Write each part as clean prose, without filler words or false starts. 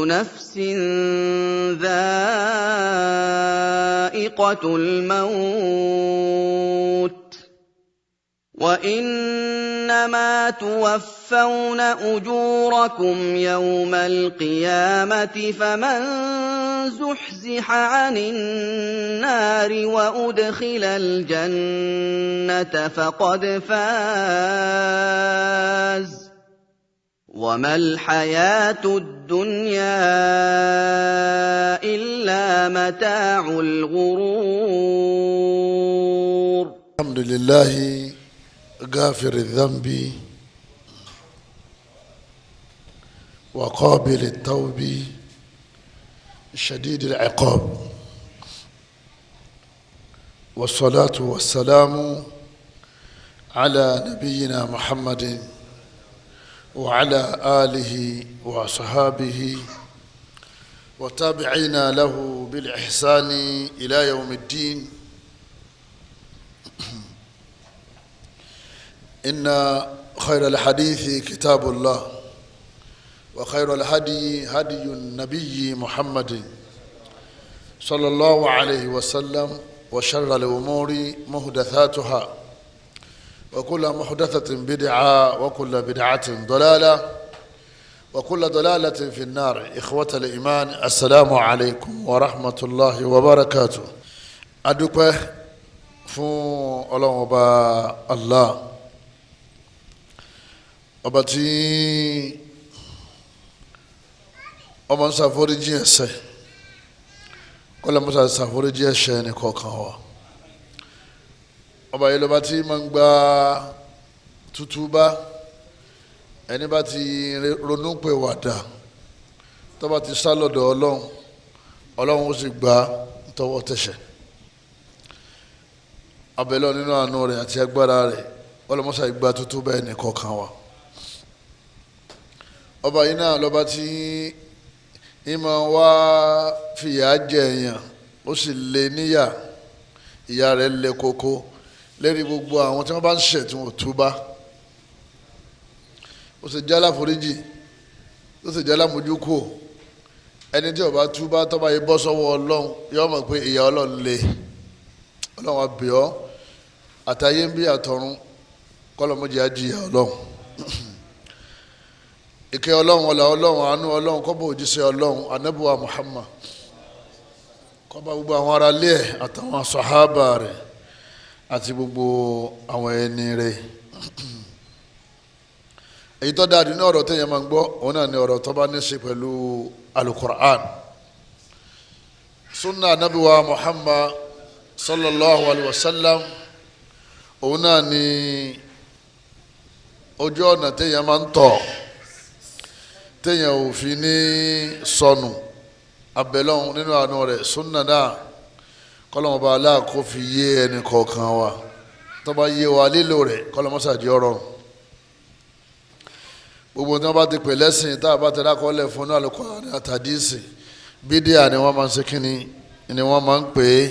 كل نفس ذائقة الموت وإنما توفون أجوركم يوم القيامة فمن زحزح عن النار وأدخل الجنة فقد فاز وما الحياة الدنيا إلا متاع الغرور. الحمد لله غافر الذنب وقابل التوب شديد العقاب، والصلاة والسلام على نبينا محمد وعلى آله وصحابه وتابعين له بالإحسان إلى يوم الدين. إن خير الحديث كتاب الله، وخير الهدي هدي النبي محمد صلى الله عليه وسلم، وشر الأمور محدثاتها، وكل محدثة بدعة، وكل بدعة ضلالة، وكل ضلالة في النار. إخوة الإيمان، السلام عليكم ورحمة الله وبركاته. Adúpẹ́ fún Ọlọ́run Ọba Allah, ọba tí ọmọ ń ṣàforíjì ẹ̀ṣẹ̀, kọlọ mọsà ṣàforíjì ẹ̀ṣẹ̀ nìkọ̀ọ̀kan wa. Ọba yìí lọba tí máa ń gba tútúbá ẹni bá ti ronú pé wàdà, tọ́ba ti sá lọ́dọ̀ Ọlọ́run, Ọlọ́run ó sì gbà tọwọ́ tẹsẹ̀. Abẹ́lẹ́ nínú àánú rẹ̀ àti agbára rẹ̀, ọlọ́mọsà ìgbà tútúbá ẹnìkọ̀ọ̀kan wa. Ọba yìí náà lọba tí ìmọ̀ wá fìyà jẹ èèyàn, ó sì lé níyà, ìyà rẹ̀ lé koko lérí gbogbo àwọn tí wọ́n bá ń ṣẹ̀ tí wọ́n túbá. Ó sì jẹ́ aláforíjì, ó sì jẹ́ alámójúkò. Ẹni tí ó bá túbá tó bá yẹ bọ́ sọ́wọ́ Ọlọ́run, yóò mọ̀ pé ìyà Ọlọ́run lé. Ọlọ́run á bẹ̀ ọ́, àtayé ń bí àtọ̀run, kọ́lọ́mọdé á jìyà Ọlọ́run. Ìkẹ́ Ọlọ́run, ọlá Ọlọ́run, àánú Ọlọ́run kó bá òjíṣẹ́ Ọlọ́run anábùwà Muhammad, kó bá gbogbo àwọn ará ilé ẹ̀ àtàwọn sàhábà rẹ̀ àti gbogbo àwọn ẹni rẹ̀. Èyí tó dáa jù ní ọ̀rọ̀ téèyàn máa ń gbọ́, òun náà ni ọ̀rọ̀ tó bá ní ṣe pẹ̀lú alukur'an, sunna anábùwà Muhammad sallallahu alayhi wa sallam. Òun náà ni ojú ọ̀nà téèyàn máa ń tọ̀ téèyàn ò fi ní sọnù. Abẹ́lọ́hún nínú àánú rẹ̀, súnà náà kọ́lọ́mọba aláàkó fi yé ẹnì kọ̀ọ̀kan wa. Tó bá yé wa, lílò rẹ̀ kọ́lọ́mọsàdì ọ̀rọ̀. Gbogbo tí wọ́n bá ti pè lẹ́sìn tá a bá ti rákọ́lẹ̀ fún náà Al-Qur'ani àtàdísì, bídíà ni wọ́n máa ń ṣe kínní ni wọ́n máa ń pè é.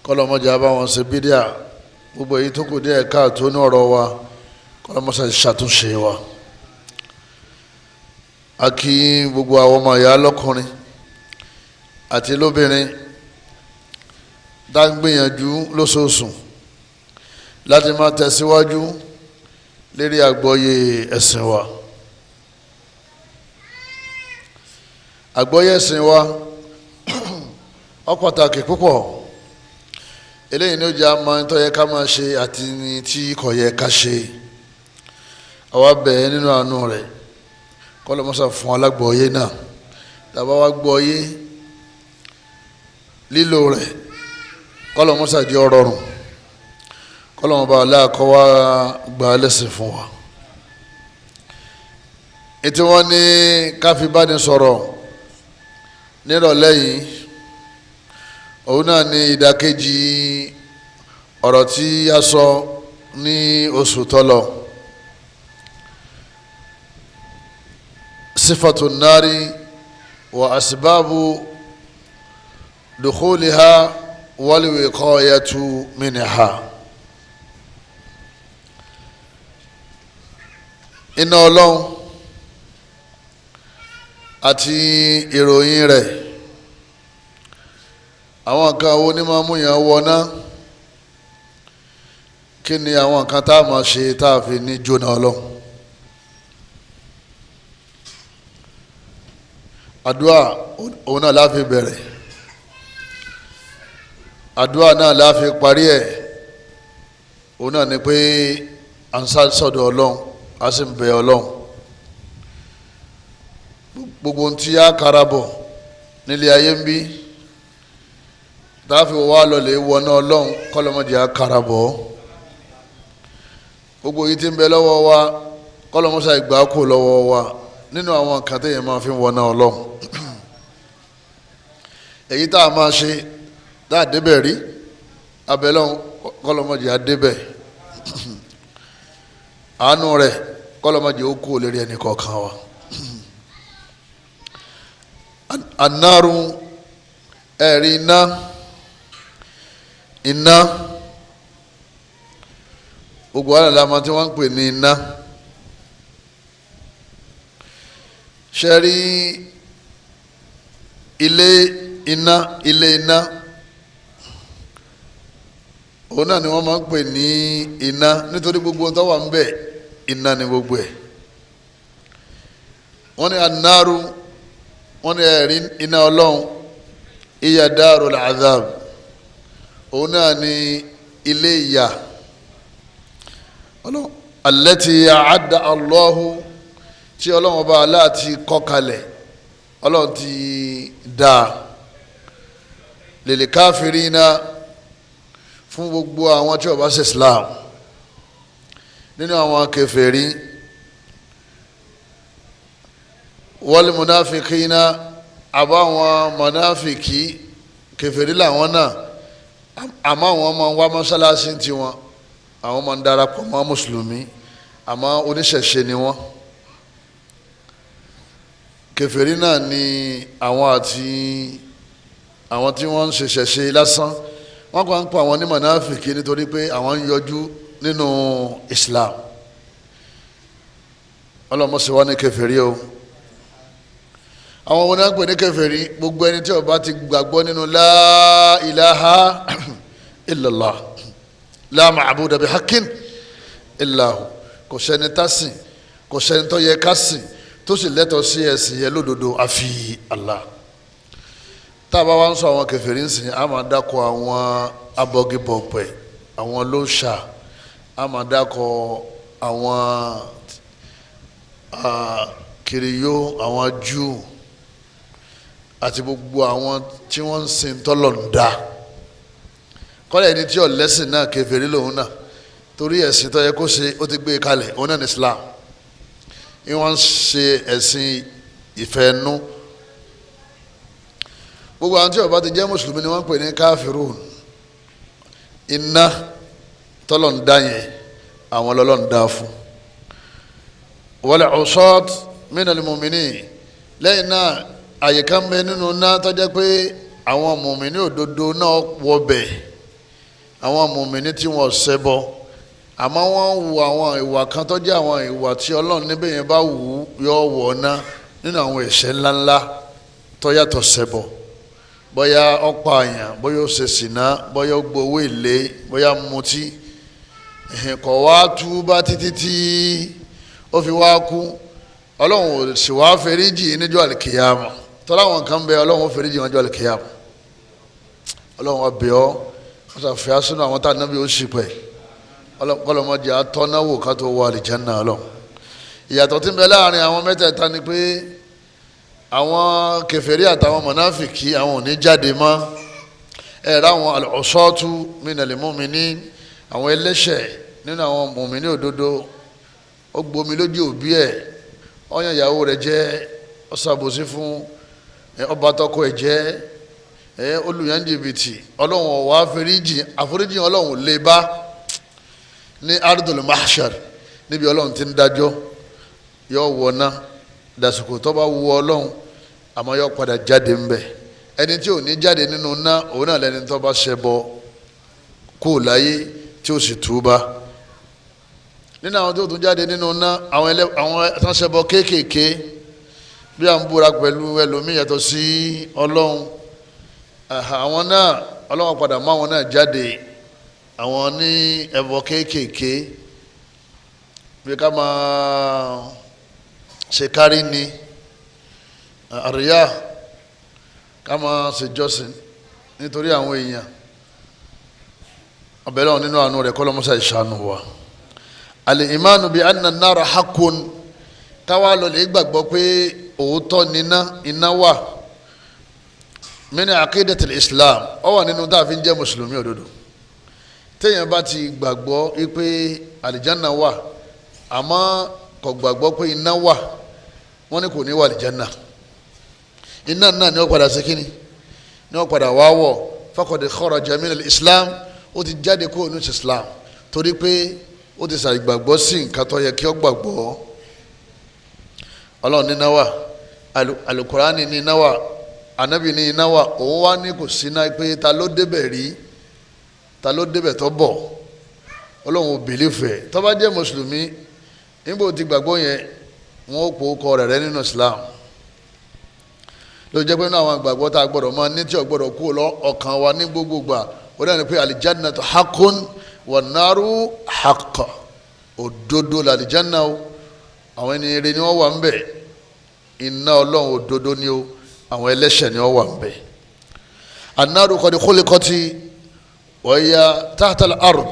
Kọ́lọ́mọjà bá wọn ṣe bídíà. Gbogbo èyí tó kù díẹ̀ káàtó ní ọ̀rọ̀ wa, kọ́lọ́mọsàdì ṣàtúnṣe wa. A kí gbogbo àwọn ọmọ ìyá lọ́kùnrin àti lóbìnrin tá ń gbìyànjú lóṣooṣù láti máa tẹ̀síwájú lérí àgbọ́yé ẹ̀sìn wa. Àgbọ́yé ẹ̀sìn wa ó pàtàkì púpọ̀. Eléyìí ni ó jẹ́ àmọ́ tó yẹ ká máa ṣe àti ní tí kò yẹ ká ṣe. Àwa bẹ̀ẹ́ nínú àánú rẹ̀, kọlọmọsà fún alágbọ̀ọ́yé náà. Tàbá wa gbọ́ọ́yé, lílò rẹ̀ kọlọmọsà jẹ́ ọrọ̀rùn, kọlọmọba aláàkọ́ wa gbà á lẹ́sìn fún wa. Ètò wọn ní káfí báni sọ̀rọ̀ nírọ̀lẹ́ yìí, òun náà ní ìdàkejì ọ̀rọ̀ tí a sọ ní oṣù tó lọ. Sifatu nari wa asbabu dukhuliha wal wiqayatu minha. Iná Ọlọ́run Àti ìròyìn rẹ̀, àwọn nǹkan wo ni máa mú yàn wọná, kí ni àwọn nǹkan tá a máa ṣe tá a fi ní jóná Ọlọ́run. Àdúà òun náà la fi bẹ̀rẹ̀, àdúà náà la fi parí ẹ̀. Òun náà ni pé à ń sá sọ́dọ̀ Ọlọ́run, a sì ń bẹ Ọlọ́run. Gbogbo ohun tí a karabọ̀ nílé ayé ń bí tá a fi wá lọlẹ̀ wọná Ọlọ́run, kọ́lọ́mọdé a karabọ̀. Gbogbo yìí tí ń bẹ lọ́wọ́ wa, kọ́lọ́mọsá ìgbà kú lọ́wọ́ wa nínú àwọn nǹkan téèyàn máa fi wọná Ọlọ́run. Èyí tá a máa ṣe tá a débẹ̀ rí, abẹ́lọ́run kọ́lọ́mọdé a débẹ̀. Àánú rẹ̀ kọ́lọ́mọdé ó kú lérí ẹnì kọ̀ọ̀kan wa. Anáru, ẹ̀rí iná, iná gbogbo àlàmà tí wọ́n ń pè ní iná. Ṣe rí ilé iná, ilé iná òun náà ni wọ́n máa ń pè ní iná, nítorí gbogbo tó wà ń bẹ̀ iná ni gbogbo ẹ̀. Wọ́n ní anáru, wọ́n ní ẹ̀rí iná Ọlọ́run, iya darul azab, òun náà ni ilé ìyà allati a'adda Allahu, tí Ọlọ́run ọba aláàtí kọ́ kalẹ̀, Ọlọ́run ti dá lil kafirina, fún gbogbo àwọn tí ó bá ṣe Islam nínú àwọn kèfèrí, wal munafikina, àbáwọn mọ̀náfìkì kèfèrí làwọn náà, àmọ́ àwọn máa ń wá mọ́sálásí tiwọn, àwọn máa ń darapọ̀ mọ́ mùsùlùmí, àmọ́ oníṣẹ̀ṣe ni wọ́n. Kèfèrí náà ni àwọn àti àwọn tí wọ́n ń ṣe ṣẹ̀ṣe lásán. Wọ́n kàn ń pa àwọn ní mọ̀náfìkì nítorí pé àwọn ń yọjú nínú Islam. Ọlọ́mọṣẹ́ wa ní kèfèrí o. Àwọn wọn náà ń pè ní kèfèrí? Gbogbo ẹni tí ó bá ti gbàgbọ́ nínú la ilaha illallah, la ma'buda bihaqqin illahu, kò sẹ́ni tá sìn, kò sẹ́ni tó yẹ ká sìn tó sì lẹ́tọ̀ọ́ sí ẹ̀sìn yẹn lódodo àfi Allah. Tá a bá wá ń sọ àwọn kèfèrí ń sìn, á máa dákọ̀ àwọn abọ́gibọ̀pẹ̀, àwọn lóṣà, á máa dákọ̀ àwọn kiriyó, àwọn Júù, àti gbogbo àwọn tí wọ́n ń sin tọ́lọ̀ ń da. Kọ́lẹ̀ ẹni tí ó lẹ́sìn náà kèfèrí lòun náà, torí ẹ̀sìn tó yẹ kó ṣe ó ti gbé e kalẹ̀, òun náà ní Islam. Wọ́n ń ṣe ẹ̀sìn ìfẹ́nu. Gbogbo àwọn tí ó bá ti jẹ́ mùsùlùmí ni wọ́n ń pè ní káfírùn. Iná tọ́lọ̀ ń dá yẹn, àwọn lọ́lọ́ ń dá fún. Wal usat minal mu'minin, lẹ́yìn náà àyíká ń bẹ nínú náà tó jẹ́ pé àwọn mùmíní òdodo náà wọbẹ̀, àwọn mùmíní tí wọ́n ṣẹbọ, àmọ́ wọ́n wu àwọn ìwà kan tó jẹ́ àwọn ìwà tí Ọlọ́run níbẹ̀ yẹn bá wù ú yọ wọ̀ ná nínú àwọn ẹ̀ṣẹ̀ ńláńlá tó yàtọ̀ ṣẹbọ. Bóyá ó pààyàn, bóyá ó ṣe sìná, bóyá ó gbowó èlé, bóyá mutí, kò wá túbá títí tí ó fi wá kú, Ọlọ́run ò sì wá fẹ́ríjì níjọ́ àlìkìyàmù. Tọ́lá àwọn kan bẹ Ọlọ́run ó fẹ́ríjì níjọ́ àlìkìyàmù. Ọlọ́run wa bẹ̀ ọ́, wọ́n sàfẹ́ sínú àwọn tá a nábì ó sì pẹ̀, kọlọmọdé atọ́náwó ká tó wọ àlìjánnà Ọlọ́run. Ìyàtọ̀ tí ń bẹ láàrin àwọn mẹ́tẹ̀ẹ̀ta ni pé àwọn kèfèrí àtàwọn mọ̀náfìkì àwọn ò ní jáde mọ́. Ẹ̀rọ àwọn al-usatu minal mu'minin, àwọn ẹlẹ́ṣẹ̀ nínú àwọn mùmíní òdodo, ó gbomi lójú òbí ẹ̀, ọyàn ìyàwó rẹ̀ jẹ́, ó ṣàbòsí fún ọba tọkọ ẹ̀ jẹ́, olùyàn jìbìtì. Ọlọ́run ó wá àforíjì, àforíjì Ọlọ́run lè bá ní ardul mahshar, níbi Ọlọ́run ti ń dájọ́, yọ wọná dasìkò tó bá wu Ọlọ́run, àmọ́ yọ padà jáde ń bẹ̀. Ẹni tí ò ní jáde nínú ná, òun náà lẹni tó bá ṣẹbọ kú láyé tí ó sì túbá. Nínú àwọn tó tún jáde nínú ná, àwọn tó ṣẹbọ kéékèèké Bí à ń búra pẹ̀lú ẹlòmíì yàtọ̀ sí Ọlọ́run, àwọn náà Ọlọ́run padà mú àwọn náà jáde, àwọn ní ẹbọ kéékèèké bí ká máa ṣe kárí ni àríyá, ká máa ṣe jọ́sìn nítorí àwọn èèyàn. Ọbẹ̀rẹ̀ wọn nínú àánú rẹ̀ kọ́lọ́mọ́sá ìṣàánú wa. Al-imanu bi anna an-nara haqqun, káwá lọ lè gbàgbọ́ pé òótọ́ níná, iná wà. Min aqidatil Islam, ó wà nínú tá a fi ń jẹ́ mùsùlùmí òdodo. Téèyàn bá ti gbàgbọ́ pé àlìjánná wà, àmọ́ kò gbàgbọ́ pé iná wà, wọ́n ní kò ní wà àlìjánná. Iná náà ni wọ́n padà sí kínní, ni wọ́n padà wá wọ̀. Faqad kharaja min al-Islam, ó ti jáde kúrò ní Islam, torí pé ó ti ṣàìgbàgbọ́ sí nǹkan tó yẹ kí ó gbàgbọ́. Ọlọ́run ní iná wà, Alukurani ní iná wà, Anabi ní iná wà, òun wá ní kò sí iná, pé ta ló débẹ̀ rí, ta ló débẹ̀ tó bọ̀. Ọlọ́run ò bìlífẹ̀. Tó bá jẹ́ mùsùlùmí, níbo ti gbàgbọ́ yẹn, wọn ó pò ó kọ rẹ̀ rẹ́ nínú Islam. Ló jẹ́ pé nínú àwọn gbàgbọ́ tá a gbọ́dọ̀ máa ní tí ò gbọ́dọ̀ kú lọ ọkàn wa ní gbogbo gbà, ó dàbí pé alijannatu haqqun wan naru haqq, òdodo làlìjánná o, àwọn ẹni eré ni wọ́n wà ń bẹ̀. Iná Ọlọ́run òdodo ni o, àwọn ẹlẹ́ṣẹ̀ ni wọ́n wà ń bẹ̀. Annaru qad khuliqati wa hiya tahta al-ard,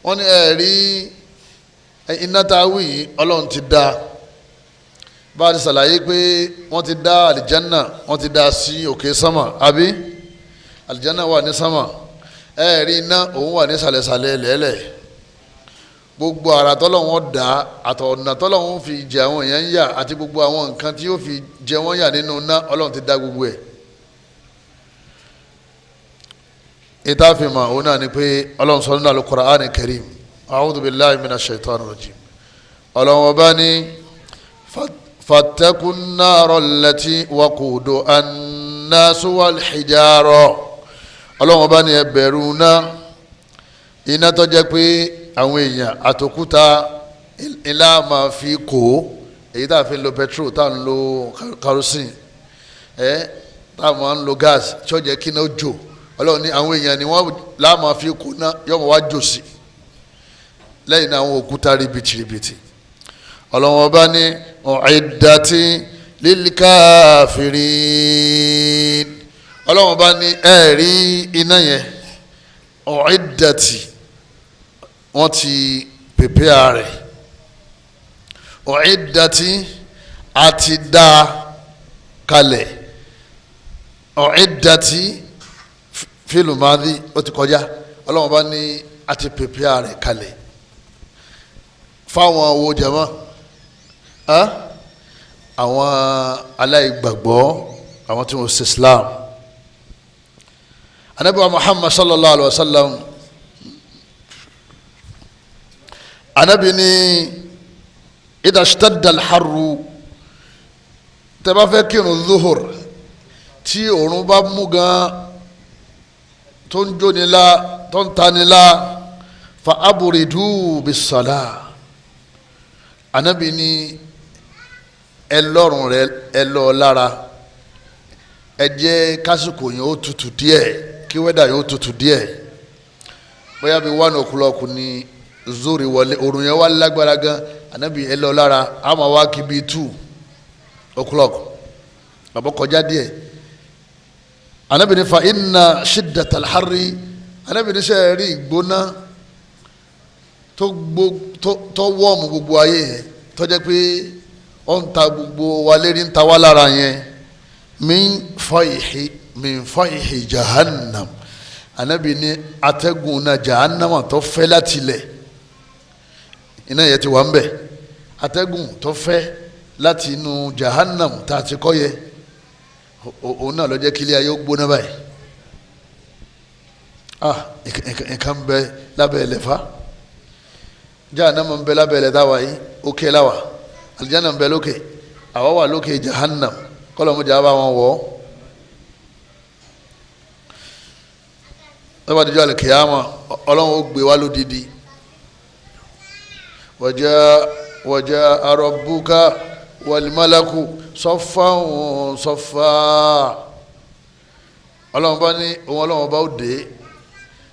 wọ́n ní ẹ̀rí iná tá a wí yìí Ọlọ́run ti dá. Bá a ti ṣàlàyé pé wọ́n ti dá àlìjánná, wọ́n ti dá sí òkè sánmà, àbí àlìjánná wà ní sánmà, ẹ̀rí iná òun wà ní sàlẹ̀sàlẹ̀ lẹ́lẹ̀. Gbogbo ara tọ́lọ́wọ́n dá, àtọ̀nà tọ́lọ́wọ́n fi jẹ àwọn èèyàn yà, àti gbogbo àwọn nǹkan tí yóò fi jẹ wọ́n yà nínú iná, Ọlọ́run ti dá gbogbo ẹ̀. Ìtàfimọ̀ òun náà ni pé Ọlọ́run sọ nínú Al-Qur'an Karim, a'udhu billahi minash shaitanir rajim. Ọlọ́run ọba ní fattaqun nara allati waquduha an-nasu wal hijara. Ọlọ́run ọba ní ẹ bẹ̀rù iná, iná tó jẹ́ pé àwọn èèyàn àtòkúta ilá máa fi kó, èyí tá a fi ń lo petrol, tá a ń lo kerosene, tá a máa ń lo gas, tí ó jẹ́ kí iná jò. Ọlọ́run ní àwọn èèyàn ni wọ́n lá máa fi kó ná, yóò máa wá jò sí lẹ́yìn náà àwọn òkúta ribitìribìtì. Ọlọ́run ọba ní u'iddati lil kafirin. Ọlọ́run ọba ní ẹ̀rí iná yẹn, u'iddati, wọ́n ti pèpè rẹ̀, u'iddati, àti dá kalẹ̀, u'iddati fílù máàdí ó ti kọjá. Ọlọ́run bá ní àti pèpè rẹ̀ kalẹ̀ fáwọn owó jẹmọ́, àwọn aláìgbàgbọ́, àwọn tí wọ́n ṣe Islam. Anabi wa Muhammad sallallahu alaihi wa sallam, anabi ní idha ishtadda al-harru, tẹ́ bá fẹ́ kírun zuhur, tí òòrùn bá mú gan, tó ń jóni la, tó ń tani la, fa aburidu bis-salah. Anabi ní ẹ lọ́rùn rẹ, ẹ lọ lára, ẹ jẹ́ kásìkò yẹn ó tutù díẹ̀, kí wẹ́dà yẹn ó tutù díẹ̀. Bóyá bí 1 o'clock ní zori wọlé, òrùn yẹn wà lágbára gan, anabi ẹ lọ lára, a máa wá kí bíi 2 o'clock àbọ̀ kọjá díẹ̀. Anabi ní fa inna shiddatal harri, anabi ní sẹ́yìn rí ìgbóná tó wọ́ọ̀mù gbogbo ayé yẹn, tó jẹ́ pé ó ń ta gbogbo wa lérí, ń ta wá lára yẹn, min fayhi jahannam. Anabi ní atẹ́gùn náà jahannama tó fẹ́ láti ilẹ̀, iná yẹn ti wà ń bẹ̀, atẹ́gùn tó fẹ́ láti inú jahannam tá a ti kọ́ yẹ, òun náà ló jẹ́ kílẹ̀ ayé ó gbóná báyìí. Nǹkan bẹ lábẹ́ ẹlẹ́fà, jahannam ń bẹ lábẹ́ ẹlẹ́ táwa yìí, òkè láwa, alìjáná ń bẹ lókè, àwa wà lókè jahannam, kọ́lọ́mù jà bá wọn wọ̀ ọ́. Lọ́ba díjọ́ àlùkìyámà, Ọlọ́run ó gbé wa lódìdí. Waja rabbuka wal malaku saffan saffa. Ọlọ́run bá ní òun ọlọ́run bá ó dé,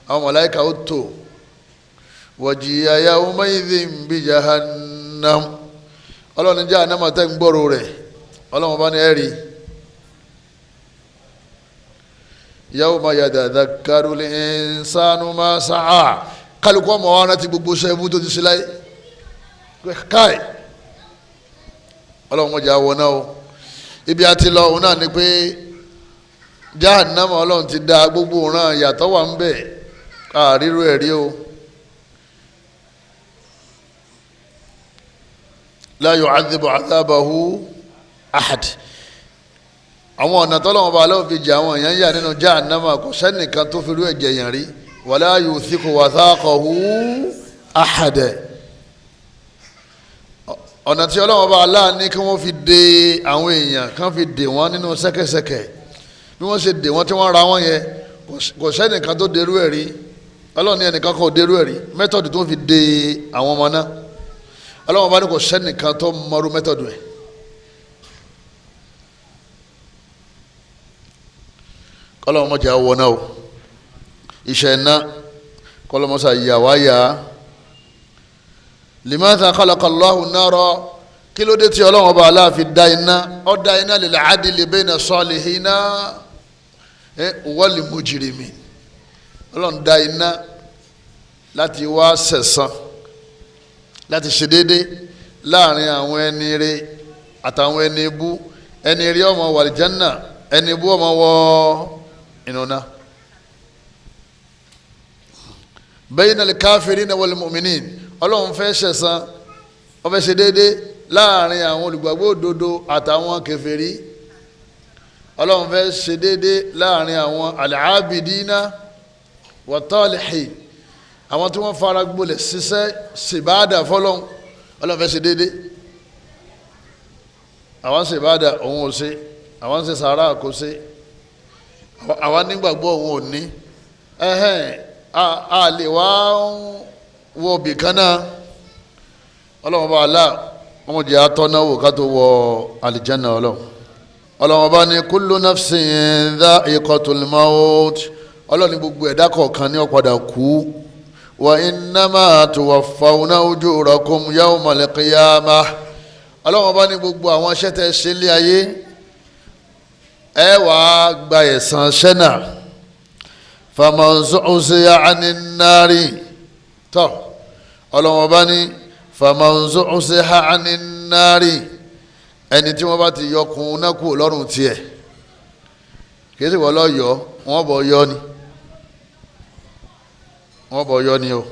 àwọn màláíkà ó tò. Waji'a yawmaidhin bi jahannam. Ọlọ́run jẹ́ ànámà tẹ́ ń gbọ́rò rẹ̀. Ọlọ́run bá ní ẹ̀rí. Yawma yatadhakkaru al-insanu ma sa'a. Kálukú ọmọ wa rántí gbogbo sẹ́ẹ̀bù tó ti ṣe láyé. Káì ọlọ́run mọ̀jà wọ náà o. Ibi àti lọ òun náà ni pé jahannama ọlọ́run ti dá gbogbo òran ìyàtọ̀ wà ń bẹ̀ àríró ẹ̀rí o. La yu'adhibu 'adhabahu ahad. Àwọn ọ̀nà tọ́lọ́wọ́n bá aláwọ̀ fi jẹ àwọn èèyàn yà nínú jahannama kò sẹ́nìkan tó fi rú ẹ̀jẹ̀ yàn rí. Wala yuthiqu wathaqahu ahad. Ọ̀nà tí ọlọ́wọ́n bá aláà ní kí wọ́n fi de àwọn èèyàn kí wọ́n fi de wọ́n nínú ṣẹ́kẹ́ṣẹkẹ̀, bí wọ́n ṣe dè wọ́n tí wọ́n ra wọ́n yẹn kò sẹ́nìkan tó derú ẹ̀ rí. Ọlọ́run ní ẹnìkan kò derú ẹ̀ rí. Mẹ́tọ̀dù tó fi de àwọn ọmọ náà, ọlọ́run bá ní kò sẹ́nìkan tó mọrú mẹ́tọ̀dù ẹ̀. Kọ́lọ́run mọ̀jà wọ náà o, iṣẹ́ iná kọ́lọ́run mọ̀sá yà wá yà á. Limadha khalaqa Allahu an-nara, kí ló dé tí ọlọ́run ọba aláàfin dá iná? Ó dá iná lil adli bayna salihina wal mujrimin. Ọlọ́run dá iná láti wá sẹ̀san, láti ṣe déédé láàrin àwọn ẹni rere àtàwọn ẹni ibú. Ẹni rere ó máa wọ àlìjánà, ẹni ibú ó máa wọ inú iná. Baynal kafirina wal mu'minin. Ọlọ́run fẹ́ sẹ̀san, ó fẹ́ ṣe déédé láàrin àwọn olùgbàgbọ́ òdodo àtàwọn kèfèrí. Ọlọ́run fẹ́ ṣe déédé láàrin àwọn al-abidina wa talihin, àwọn tí wọ́n fara gbolẹ̀ ṣiṣẹ́ ṣèbáàdà fọlọ́run. Ọlọ́run fẹ́ ṣe déédé. Àwọn ṣèbáàdà òun ò ṣe, àwọn ṣe sàárà kò ṣe, àwọn nígbàgbọ́ òun ò ní. Ẹ̀hẹ́n, a lè wá wọ bìkan náà. Ọlọ́run bá aláà wọ́n jẹ́ atọ́náwó ká tó wọ àlìjáná ọlọ́run. Ọlọ́run bá ní kullu nafsin dha'iqatul maut. Ọlọ́run ní gbogbo ẹ̀dá kọ̀ọ̀kan ní ó padà kú. Wa innama tuwaffawna ujurakum yawmal qiyamah. Ọlọ́run bá ní gbogbo àwọn iṣẹ́ tẹ́ ṣe lé ayé, ẹ wàá gba ẹ̀san ṣẹ́nà. Faman zuhziha 'anin nari. Tọ́ ọlọ́run bá ní faman zuhziha 'anin nari, ẹni tí wọ́n bá ti yọkun náà kú lọ́rùn tiẹ̀, kìí sì wọ́n lọ yọ, wọ́n bọ̀ yọ ni, wọ́n bọ̀ yọ ni o.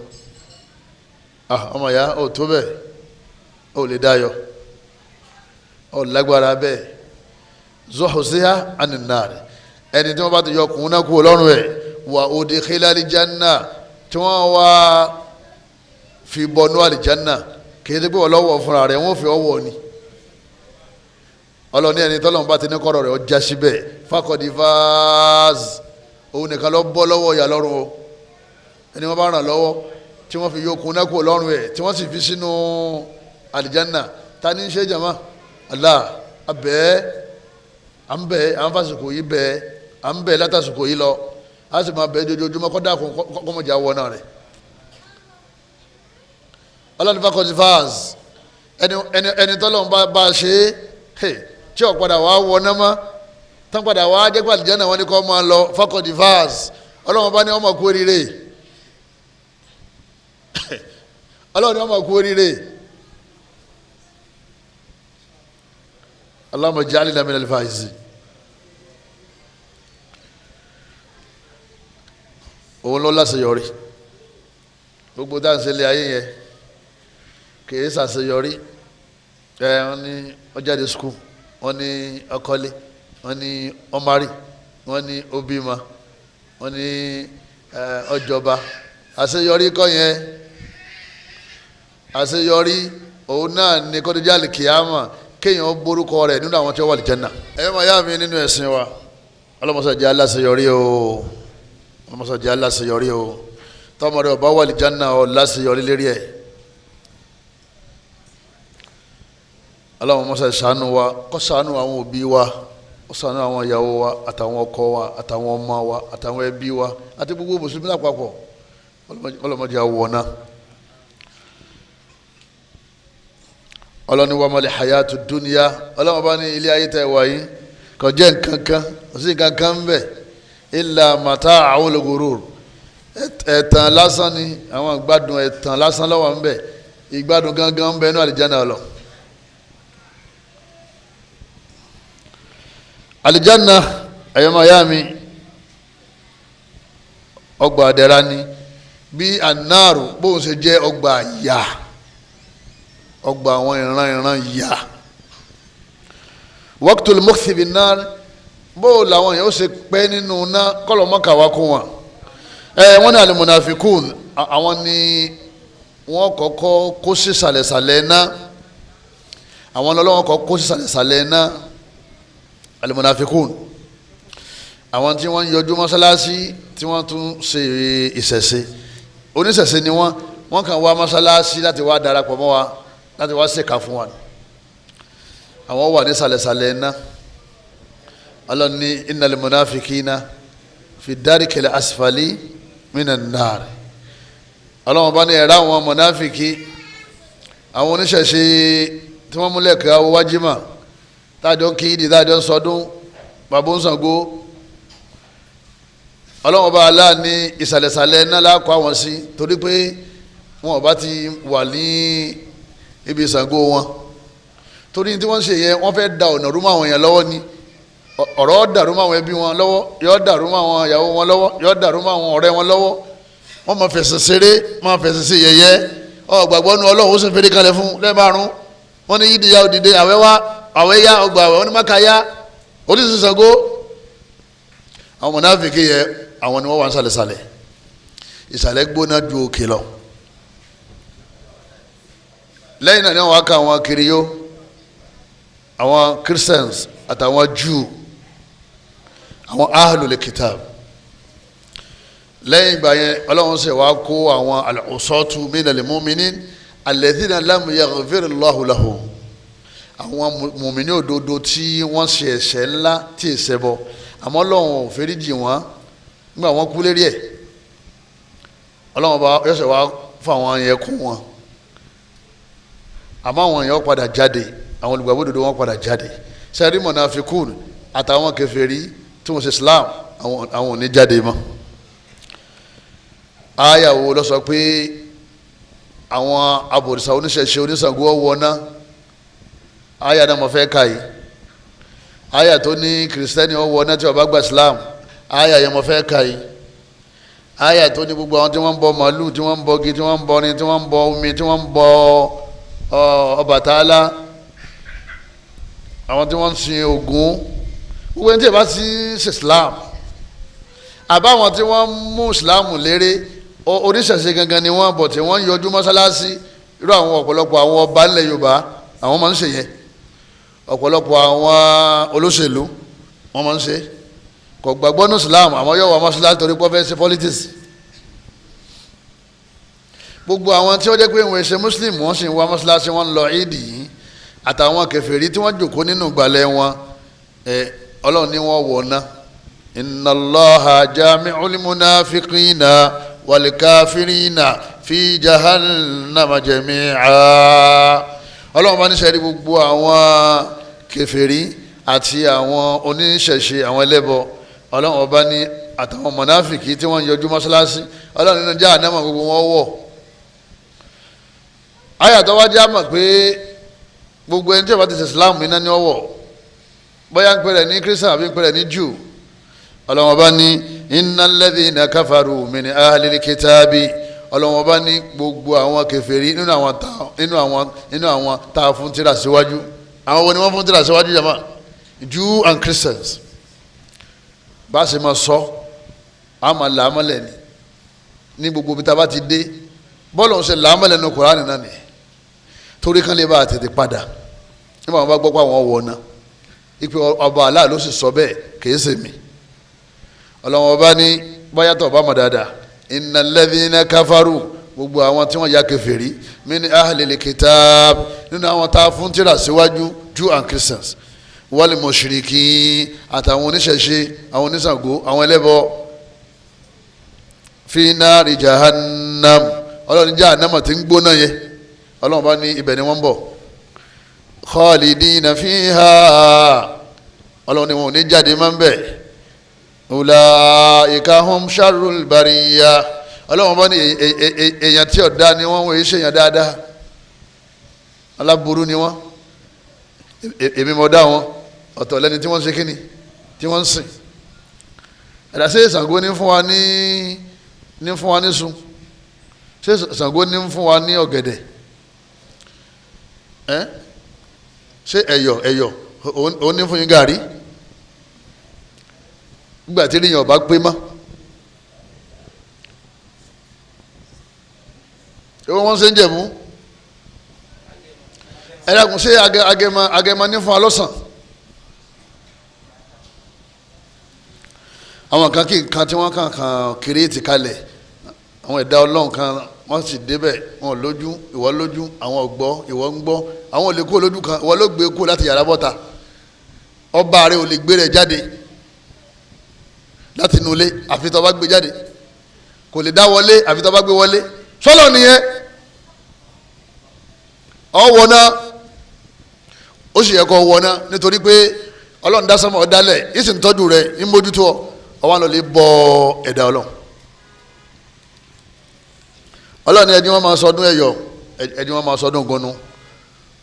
Ọmọ ìyá ò tó bẹ́ẹ̀, ò lè dá yọ, ò lágbára bẹ́ẹ̀. Zuhziha 'anin nari, ẹni tí wọ́n bá ti yọkun náà kú lọ́rùn ẹ̀, wa udkhila al-janna, tí wọ́n wá fi bọnú àlìjánà, kìí ṣe pé wọ́n lọ́wọ́ fúnra rẹ̀, wọ́n fi ọwọ́ ni. Ọlọ́ni ẹni tọ́lọ́run bá ti ní kọ́rọ̀ rẹ̀ ọjà síbẹ̀, fakọ̀dí fáaz, òun nìkan lọ bọ́ lọ́wọ́ ìyà lọ́rùn o. Ẹni wọ́n bá ràn lọ́wọ́ tí wọ́n fi yókun náà kúrò lọ́rùn ẹ̀, tí wọ́n sì fi sínú àlìjánà, ta ní ṣe jàmá? Allah abẹ́ à ń bẹ́, à ń fàsìkò yìí bẹ́, à ń bẹ́ látàsìkò yìí lọ, a sì máa bẹ́ dojoojúmọ́ kọ́ dákun kọ́mọ̀jà wọ náà rẹ̀. Ọlọ́ni fakọ̀dí fáaz, ẹni tọ́lọ́run bá ṣe é tí ó padà wá wọ náà mọ́, tán padà wá jẹ́ pé àlìjáná wọn ni kò máa lọ, fakọ̀dí fáaz, ọlọ́run bá ní ọmọ kú oríire. Ọlọ́run ní ọmọ kú oríire. Allahumma ij'alna minal faizin. Òun ló láṣeyọrí. Gbogbo tá à ń ṣe lé ayé yẹn kìí ṣàṣeyọrí. Ẹ wọ́n ní ó jáde skul, wọ́n ní ọkọlé, wọ́n ní ọmọrí, wọ́n ní obìmọ, wọ́n ní ọjọba. Àṣeyọrí kọ́ yẹn. Àṣeyọrí òun náà ní kọ́díjà lè kíyàmà kéèyàn borúkọ rẹ̀ nínú àwọn tí ó wà lìjẹ́nà. Ẹ̀yọ́ máa yá mi nínú ẹ̀sìn wa, ọlọ́mọṣẹ́ jẹ́ aláṣeyọrí o, ọlọ́mọṣẹ́ jẹ́ aláṣeyọrí o. Tọ́mọ rẹ̀ ọba wà lìjẹ́nà ọ láṣeyọrí lérí ẹ̀. Ọlọ́run mọ́sá ṣàánú wa, kó ṣàánú àwọn òbí wa, kó ṣàánú àwọn ìyàwó wa àtàwọn ọkọ wa àtàwọn ọmọ wa àtàwọn ẹbí wa àti gbogbo mùsùlùmí lápapọ̀. Ọlọ́mọdé àwọ̀ náà. Ọlọ́ni wa mal hayatu dunya, ọlọ́wọ́n bá ní ilé ayé tẹ̀ wáyé kò jẹ́ nǹkankan, kò sí nǹkankan ń bẹ̀ illa mata'ul ghurur, ẹ̀tàn lásán ni, àwọn ìgbádùn ẹ̀tàn lásán ló wà ń bẹ̀, ìgbádùn gangan ń bẹ inú àlìjáná lọ. Àlìjáná ẹ̀yọ́mọ̀yá mi ọgbà àdẹ̀ra ni, bí anáàrù bóun ṣe jẹ́ ọgbà ìyà, ọgbà àwọn ìran ìran ìyà. Waqtul mukthi bin nar, bó làwọn yẹn ó ṣe pẹ́ nínú ná kọ́lọ̀ mọ́kà wá kún wọn. Wọ́n ní al-munafikun, àwọn ni wọ́n kọ́kọ́ kó sí sàlẹ̀sàlẹ̀ ná, àwọn ọlọ́wọ́n kọ́kọ́ kó sí sàlẹ̀sàlẹ̀ ná, al-munafikun, àwọn tí wọ́n ń yọjú mọ́sálásí tí wọ́n tún ṣe ìṣẹ̀ṣe, oníṣẹ̀ṣe ni wọ́n, wọ́n kàn wá mọ́sálásí láti wá darapọ̀ mọ́ wa, láti wá ṣèkà fún wa. Àwọn wà ní sàlẹ̀sàlẹ̀ iná. Ọlọ́run ní innal munafikina fi darikil asfali minan nar. Ọlọ́run bá ní ẹ̀rá àwọn mọ̀náfìkì, àwọn oníṣẹ̀ṣe tí wọ́n múlẹ̀ kí wọ́n wájímà, tájọ́ kí ìdí tájọ́ ń sọdún bàbá ń Ṣàngó. Ọlọ́run bá aláà ní ìsàlẹ̀sàlẹ̀ iná lákọ̀ àwọn sí, torí pé wọn ò bá ti wà ní ibi Ṣàngó wọn, torí tí wọ́n ń ṣe yẹn, wọ́n fẹ́ da ọ̀nà rú mọ́ àwọn èèyàn lọ́wọ́ ni. Ọ̀rọ̀ dàrú mọ́ àwọn ẹbí wọn lọ́wọ́, yóò dàrú mọ́ àwọn ìyàwó wọn lọ́wọ́, yóò dàrú mọ́ àwọn ọ̀rẹ́ wọn lọ́wọ́. Wọ́n máa fẹ̀sẹ̀ ṣeré, máa fẹ̀sẹ̀ ṣe yẹ̀yẹ́. Ọ̀gbàgbọ́ nu Ọlọ́run ó sì fèrè kalẹ̀ fún lẹ́ẹ̀márùn. Wọ́n ní yídìyà òdìdé, àwẹ̀ wá, àwẹ̀ yá, ọgbà àwẹ̀, wọ́n ní máka yá, oníṣẹ́ Ṣàngó. Àwọn mọ̀nàfíkì yẹ, àwọn ni wọ́n wà ń sàlẹ̀sàlẹ̀. Ìsàlẹ̀ gbóná ju òkè lọ. Lẹ́yìn náà ni wọ́n wá ká àwọn kiriyó, àwọn Christians àtàwọn Jew, àwọn ahlul kitab. Lẹ́yìn ìgbà yẹn Ọlọ́run ṣe wá kó àwọn al-usatu minal mu'minin alladhina lam yaghfirullahu lahum, àwọn mùmíní òdodo tí wọ́n ṣe ẹ̀ṣẹ̀ ńlá tí ẹ̀ṣẹ̀ bọ, àmọ́ Ọlọ́run ò fẹ́ríjì wọ́n nígbà wọ́n kú lérí ẹ̀. Ọlọ́run bá yọ̀ṣẹ̀ wá fún àwọn yẹn kún wọn, àmọ́ àwọn yẹn padà jáde, àwọn olùgbàgbọ́ òdodo wọn padà jáde. Sẹ́rí mọ̀nàfikún àtàwọn kèfèrí tí wọ́n ṣe Islam, àwọn ò ní jáde mọ́. Àyà wo ló sọ pé àwọn abòrìṣà oníṣẹ̀ṣe oníṣàngó ọwọ́ náà? Àyà náà mo fẹ́ kà yìí. Àyà tó ní kìrìsìtẹ́nì ọwọ́ náà tí wọ́n bá gba Islam, àyà yẹn mo fẹ́ kà yìí. Àyà tó ní gbogbo àwọn tí wọ́n ń bọ màálù, tí wọ́n ń bọ igi, tí wọ́n ń bọ ni, tí wọ́n ń bọ omi, tí wọ́n ń bọ Ọbàtálá, àwọn tí wọ́n ń sin Ògún, gbogbo ẹni tí ẹ bá sí ṣe Islam, àbáwọn tí wọ́n mú Islam léré, oníṣẹ̀ṣe gangan ni wọ́n bọ̀, tí wọ́n ń yọjú mọ́sálásí. Irú àwọn ọ̀pọ̀lọpọ̀ àwọn ọba ńlẹ̀ Yorùbá àwọn máa ń ṣe yẹn, ọ̀pọ̀lọpọ̀ àwọn olóṣèlú wọ́n máa ń ṣe. Kò gbàgbọ́ ní Islam, àmọ́ yóò wá mọ́sálásí torí pé ó fẹ́ ṣe politics. Gbogbo àwọn tí wọ́n jẹ́ pé wọ́n ṣe Muslim, wọ́n sì ń wá mọ́sálásí, wọ́n ń lọ ìdí yìí, àtàwọn kèfèrí tí wọ́n jòkó nínú ìgbàlẹ̀ wọn, Ọlọ́run ní wọ́n wọ̀ ná. Inna Allaha jami'ul munafiqina wal kafirina fi jahannama jami'a. Ọlọ́run bá ní sẹ́rí gbogbo àwọn kèfèrí àti àwọn oníṣẹ̀ṣe, àwọn ẹlẹ́bọ, Ọlọ́run ọba ní àtàwọn mọ̀náfìkì tí wọ́n yọjú mọ́ṣáláṣí, Ọlọ́run nínú jahannama gbogbo wọn wọ̀. Àyà tó wá jẹ́ àmọ̀ pé gbogbo ẹni tí ó bá ti ṣe Islam iná ní ọwọ́, bóyá ń pèrè ní Christian àbí ń pèrè ní Jew. Ọlọ́run ọba ní innal ladhina kafaru min ahlil kitabi. Ọlọ́run ọba ní gbogbo àwọn kèfèrí nínú àwọn tá a fún tírà síwájú. Àwọn wo ni wọ́n fún tírà síwájú jama? Jew and Christians. Bá a ṣe máa sọ, a máa làámọ́lẹ̀ ni ní gbogbo ibi tá a bá ti dé. Bọ́ọ̀lù ń ṣe làámọ́lẹ̀ nínú Kùránì náà ni, torí kan lè bá a tètè padà nígbà wọn bá gbọ́ pé àwọn wọ̀ náà, ipe ọba Allah ló sì sọ bẹ́ẹ̀, kìí ṣe mi. Ọlọ́run ọba ní báyàtọ̀ ọba mọ̀ dáadáa, innal ladhina kafaru, Gbogbo àwọn tí wọ́n ya kèfèrí min ahlil kitab, nínú àwọn tá a fún tírà síwájú, Jew and Christians, wal mushrikin, àtàwọn oníṣẹ̀ṣe, àwọn oníṣàngó, àwọn ẹlẹ́bọ, fi nari jahannam. Ọlọ́run jahannama tí ń gbóná yẹ, Ọlọ́run bá ní ibẹ̀ ni wọ́n ń bọ̀. Khalidina fiha, Ọlọ́run ni wọn ò ní jáde máa ń bẹ̀. Ulaika hum sharrul bariyya. Ọlọ́run bá ní èèyàn tí ọ̀dá ni wọ́n, wọ́n ṣe èèyàn dáadáa, aláburú ni wọ́n. Èmi mọ̀ dá wọn, ọ̀tọ̀ lẹ́ni tí wọ́n ṣe kíni tí wọ́n ń sìn. Ẹ̀dá ṣé Ṣàngó ní fún wa ní fún wa ní sun? Ṣé Ṣàngó ní fún wa ní ọ̀gẹ̀dẹ̀? Ẹ́ ṣé ẹ̀yọ̀ ẹ̀yọ̀ òun ní fún yín gàrí? Nígbà tí ènìyàn bá pé mọ́, ìwọ wọn ṣe ń jẹ̀mú. Ẹ dákun, ṣé agẹmọ agẹmọ ní fún wa lọ́sàn? Àwọn kan kí nǹkan tí wọ́n kàn kàn kírètì kalẹ̀, àwọn ẹ̀dá Ọlọ́run kan wọ́n sì débẹ̀, wọn lójú, ìwọ lójú, àwọn ò gbọ́, ìwọ ń gbọ́, àwọn ò lè kó lójú kan, ìwọ ló gbé kó láti yàrá bọ́ta, ọba rẹ ò lè gbé rẹ jáde láti inú ilé àfi tó bá gbé jáde, kò lè dá wọlé àfi tó bá gbé wọlé. Sọlọ nìyẹn, ọ wọná, ó sì yẹ kó wọná, nítorí pé Ọlọ́run dá sánmọ̀ ọ̀dálẹ̀, yìí sì ń tọ́jú rẹ, ń mójútó ọ, ọwọ́n lọ lè bọ ẹ̀dá Ọlọ́run. Ọlọ́run ẹni wọ́n máa sọdún Ẹ̀yọ̀, ẹni wọ́n máa sọdún Gúnnu,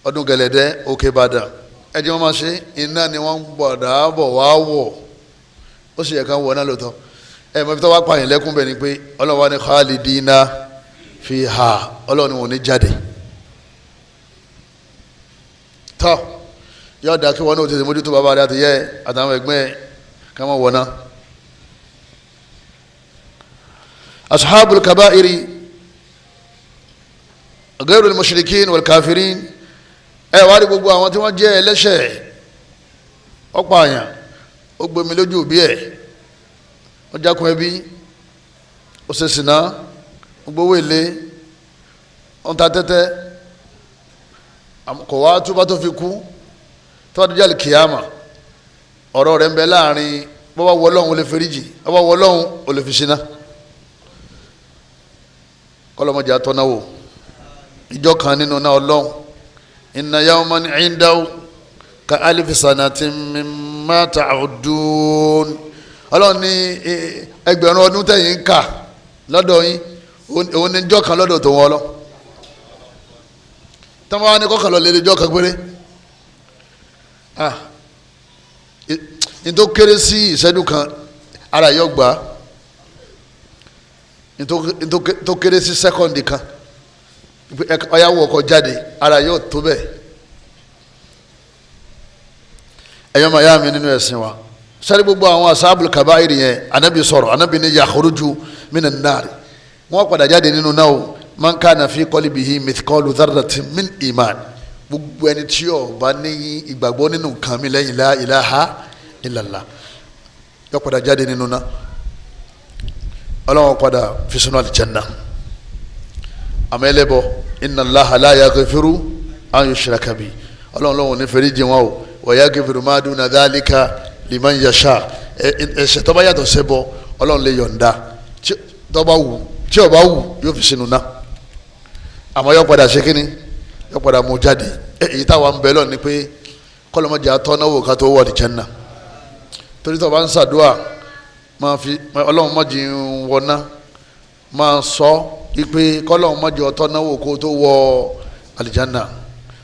ọdún Gẹ̀lẹ̀dẹ́, Òkè Ìbàdàn, ẹni wọ́n máa ṣe, iná ni wọ́n gbọ̀dá bọ̀ wá wọ̀, ó sì yẹ ká wọ̀ náà lóòótọ́. Ẹ mọ̀ ibi tó wá pààyàn lẹ́kún bẹ́ẹ̀ ni pé Ọlọ́run wa ní khalidina fiha, Ọlọ́run ni wọ́n ní jáde. Tọ́ yóò dá kí wọn náà tètè mójútó bàbá rẹ àti yẹ àtàwọn ẹ̀gbọ́n ẹ̀ ká má wọ̀ náà. Ashabul kabairi ghayrul mushrikin wal kafirin. Ẹ wá rí gbogbo àwọn tí wọ́n jẹ́ ẹlẹ́ṣẹ̀, ọ̀pọ̀ àyàn, ó gbomi lójú òbí ẹ̀, ó jákun ẹbí, ó ṣe sìná, ó gbowó èlé, ó ń ta tẹ́tẹ́, kò wá túbá tó fi kú, tó bá dójú àlìkìyàmà, ọ̀rọ̀ rẹ̀ ń bẹ láàrin bó bá wọ Ọlọ́hun ó lè feríjì, bó bá wọ Ọlọ́hun ó lè fi ṣínà. Kọ́lọ́mọdé àtọ́náwó ìjọ kan nínú náà Ọlọ́hun, inna yawman indahu ka alifi sanatin mimma ta'udun. Ọlọ́run ní ẹgbẹ̀rún ọdún tẹ̀yìn ń kà lọ́dọ̀ yín, òun ní ìjọ kan lọ́dọ̀ tó wọn lọ. Tọ́mọ wa ní kọ́kàn lọ lé ìjọ kan péré, ní tó kéré sí ìṣẹ́jú kan ara yóò gbà, ní tó kéré sí sẹ́kọ̀ndì kan ọ̀yàwó ọkọ̀ jáde ara yóò tó bẹ́ẹ̀. Ẹ̀yọ́ máa yá mi nínú ẹ̀sìn wa, sáré gbogbo àwọn asábùlù kàbáyìrì yẹn, anabi sọ̀rọ̀, anabi ní yakhruju minan nar, wọ́n padà jáde nínú náà o, man kana fi qalbihi mithqalu dharratin min iman. Gbogbo ẹni tí ó bá ní ìgbàgbọ́ nínú nǹkan mi lẹ́yìn la ilaha illallah yóò padà jáde nínú náà, Ọlọ́run padà fi sínú àlìjánnà. Àmọ́ ẹlẹ́bọ, inna Allaha la yaghfiru an yushraka bihi, Ọlọ́run lọ́wọ́ ní fèrè jìn wọn o, wa yaghfiru ma duna dhalika liman yasha. Ẹ̀ṣẹ̀ tó bá yàtọ̀ ṣẹbọ, Ọlọ́run lè yọ̀ǹda tó bá wù, tí ó bá wù yóò fi sínú náà, àmọ́ yóò padà ṣe kínní, yóò padà mú jáde. Èyí táwa ń bẹ lọ ni pé kọlọmọdé atọ́náwó ká tó wọ àlìjánnà, torí tó bá ń ṣàdúà máa fi Ọlọ́run má jẹ́ n wọná, máa sọ ipe kọlọ́run má jẹ́ ọtọ́náwó kó tó wọ àlìjánnà,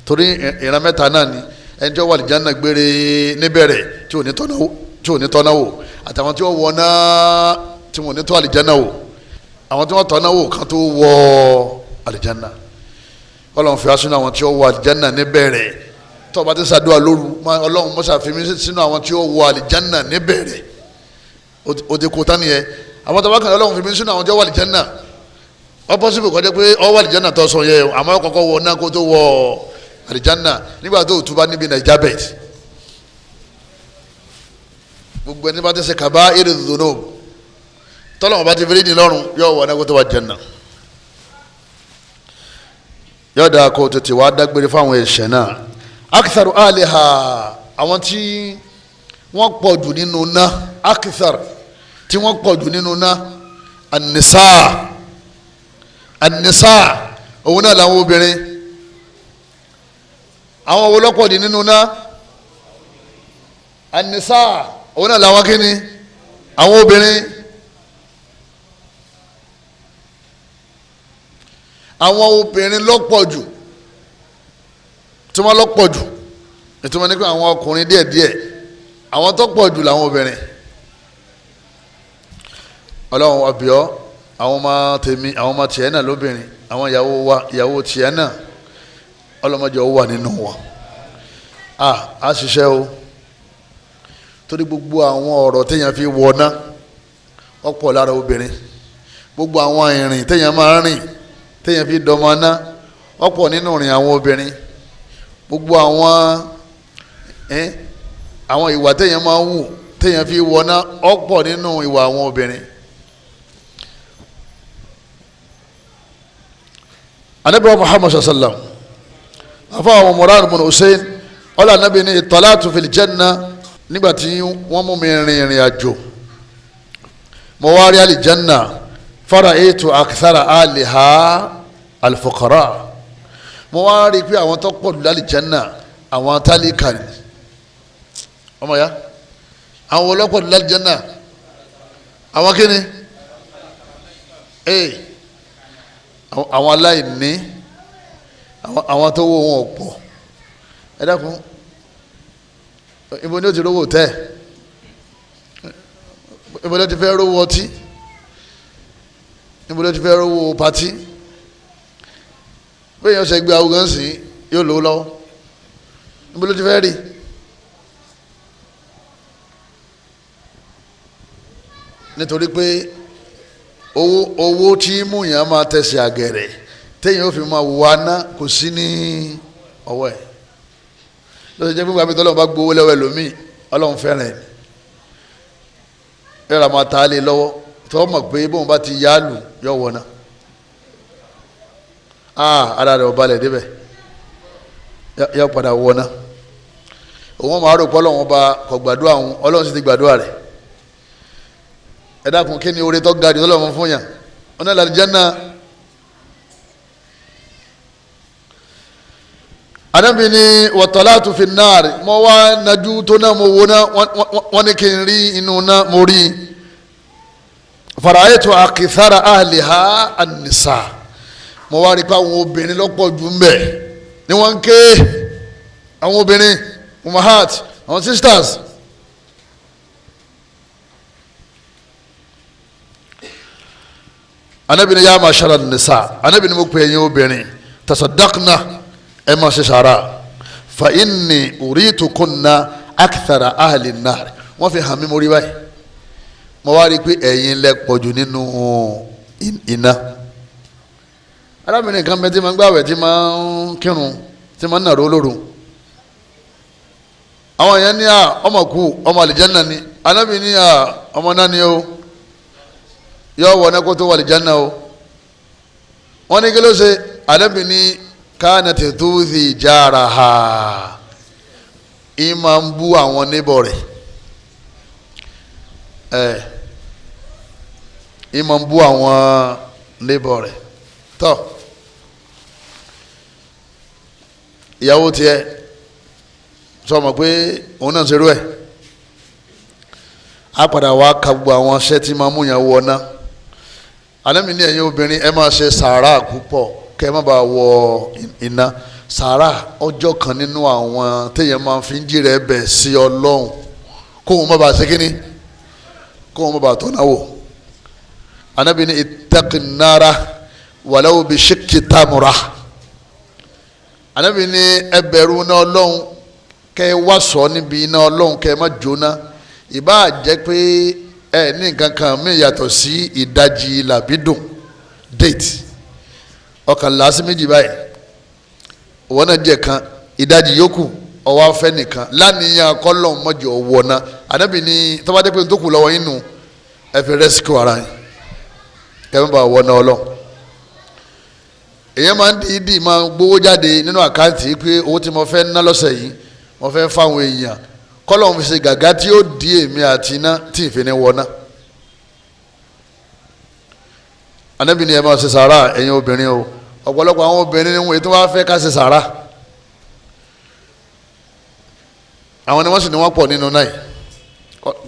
torí ìran mẹ́ta náà ni ẹni tí ó wọ àlìjánnà gbére níbẹ̀rẹ̀ tí ò ní tọ́náwó, àtàwọn tí ó wọná tí wọn ò ní tọ́ àlìjánnà wò, àwọn tí wọ́n tọ́náwó kan tó wọ àlìjánnà. Ọlọ́run fi wá sínú àwọn tí ó wọ àlìjánnà níbẹ̀rẹ̀. Tó bá ti ṣàdúrà lóru, Ọlọ́run mọ́sá fi mí sínú àwọn tí ó wọ àlìjánnà níbẹ̀rẹ̀. O ti kó tán nìyẹn. Àwọn tó bá kàn, Ọlọ́run fi mí sínú àwọn tí ó wọ àlìjánnà, ó possible kó jẹ́ pé ó wọ àlìjánnà tó sọ yẹ, àmọ́ kọ́kọ́ wọ náà kó tó wọ àlìjánnà nígbà tó túbá níbi Naija bet. Gbogbo ẹni bá ti ṣe kaba'iri dhunub, tọ́lọ́run bá ti fi ní lọ́rùn, yóò wọ náà kó tó wọ àlìjánnà. Yọ̀dà kó tètè wá dágbére fáwọn ẹ̀ṣẹ̀ náà. Aktharu aliha, àwọn tí wọ́n pọ̀ jù nínú ná, akthar tí wọ́n pọ̀ jù nínú ná, an-nisa, an-nisa, òun náà làwọn obìnrin. Àwọn wo ló pọ̀ jù nínú ná? An-nisa, òun náà làwọn kíni? Àwọn obìnrin. Àwọn obìnrin ló pọ̀ jù, tí wọ́n ló pọ̀ jù, ìtumọ̀ ní pé àwọn ọkùnrin díẹ̀díẹ̀, àwọn tó pọ̀ jù làwọn obìnrin. Ọlọ́run àbíọ́, àwọn ọmọ tèmi, àwọn ọmọ tiẹ̀ náà lóbìnrin, àwọn ìyàwó wa, ìyàwó tiẹ̀ náà, ọlọ́mọdé wà nínú wọn. A ṣiṣẹ́ o, torí gbogbo àwọn ọ̀rọ̀ téèyàn fi wọná ọ̀pọ̀ lára obìnrin, gbogbo àwọn ìrìn téèyàn máa rìn téèyàn fi dọmọ ná ọ̀pọ̀ nínú ìrìn àwọn obìnrin, gbogbo àwọn ìwà téèyàn máa ń wù téèyàn fi wọná ọ̀pọ̀ nínú ìwà àwọn obìnrin. Anabi wa Muhammad sallam, afa àwọn Imran ibn Hussein ọlọ anabi ní italatu fil janna, nígbà tí wọ́n mú mi rìn ìrìn àjò mo wá rí alìjanna, fara'aytu akthara aliha alfuqara, mo wá rí pé àwọn tó pọ̀ jù lálìjanna àwọn tálíkà ni. Ọmọ ya, àwọn ọlọ́pọ̀ jù lálìjanna àwọn kíni? Àwọn aláìní, àwọn tó wó wọn pọ̀. Ẹ dákun, ibo ni ó ti rówó tẹ? Ibo ni ó ti fẹ́ rówó ọtí? Ibo ni ó ti fẹ́ rówó patí? Bẹ́ẹ̀ yẹn ṣe gbé awugan sí yóò lówó lọ́wọ́, ibo ló ti fẹ́ rí? Nítorí pé owó tí mú yẹn máa tẹ̀sí àgẹ̀rẹ̀ téèyàn ó fi máa wà ná kò sí ní ọwọ́ ẹ̀. Lọ́sọ̀ jẹ́ pípa mi tọ́lọ́run bá gbowó lọ́wọ́ ẹlòmíì, ọlọ́run fẹ́ràn ẹ̀ ẹ̀rọ máa ta á lé lọ́wọ́ tọ́ mọ̀ pé bóun bá ti yá lù yọ wọ̀ náà, ara rẹ̀ ò balẹ̀ débẹ̀, yọ padà wọ̀ náà. Òun máa rò pé ọlọ́run ọba kò gbàdúrà òun, ọlọ́run sì ti gbàdúrà rẹ̀. Ẹ dákun, kí ni oore tó ga jù tọ́lọ́run fún yàn? Ọ̀nà àlùjánnà. Anabi ni wàtọ́látù fi náàrí, mo wá najú tó náà, mo wo náà, wọ́n ní kí n rí inú náà, mo rí fara'aytu akthara ahliha an-nisa, mo wá rí pé àwọn obìnrin lọ́pọ̀ jù ń bẹ̀ ni wọ́n ń ké, àwọn obìnrin umahat, àwọn sisters. Anabi ni ya ma'shara an-nisa, anabi ni mo pè yín obìnrin, tasaddaqna, ẹ máa ṣe sàrà, fa inni uritukunna akthara ahli an-nar, wọ́n fi hàn mí, mo rí báyìí, mo wá rí i pé ẹ̀yin lẹ pọ̀jù nínú iná. Arábìnrin kan bẹ tí máa ń gbàwẹ̀, tí máa ń kírun, tí máa ń nàró lóru. Àwọn èèyàn ní à ọmọ kú, ọmọ àlìjánà ni. Anábì ní à ọmọ náà ni o, yọ wọ náà kó tó wọ àlìjánà o. Wọ́n ní kí ló ṣe? Anábì ní kánàtì túùsì jára ha, ìmọ̀ ń bú àwọn níbọ̀ rẹ̀, ẹ̀ ìmọ̀ ń bú àwọn níbọ̀ rẹ̀. Tọ́ ìyàwó tiẹ̀ sọ ma pé òun náà ń ṣerú ẹ̀, á padà wá ka gbogbo àwọn aṣẹ́ tí máa mú yàn wọ ná. Ànábì ní ẹ̀yin obìnrin ẹ máa ṣe sàárà púpọ̀ kẹ́ ẹ má bàa wọ iná. Sàárà ọjọ́ kan nínú àwọn téèyàn máa fi ń jìrẹ̀ bẹ̀ sí Ọlọ́run, kóun má bàa ṣe kínní, kóun má bàa tọ́ná wò. Ànábì ní ittaqin nara walaw bi shiqqi tamra. Ànábì ní ẹ bẹ̀rù iná Ọlọ́run, kẹ́ ẹ wá sọ níbi iná Ọlọ́run, kẹ́ ẹ má jóná. Ìbá jẹ́ pé ẹ ní nǹkan kan mí yàtọ̀ sí ìdajì làbídùn date ọkàn làásì méjì báyìí, òwò náà jẹ kan, ìdajì yòókù ọwọ́ afẹ́ nìkan lánìyàn kọ́lọ̀ mọ́jọ wọ̀ náà. Ànábì ní tó bá jẹ́ pé tó kù lọ́wọ́ yín nù, ẹ fi rẹ́síkì ara yín kẹ́ ẹ má bàa wọ̀ náà Ọlọ́run. Èyàn máa ń dìídì máa gbowó jáde nínú àkáǹtì pé owó tí mo fẹ́ ná lọ́sẹ̀ yìí mo fẹ́ fáwọn èèyàn, kọ́lọ́hún fi ṣe gàgá tí ó di èmi àti iná tí ìfẹ́ ní wọná. Ànábì ni ẹ máa ṣe sàárà ẹ̀yin obìnrin o. Ọ̀pọ̀lọpọ̀ àwọn obìnrin ni wọ́n ètò wá fẹ́ ká ṣe sàárà, àwọn ni wọ́n sì ní wọ́n pọ̀ nínú náà yìí,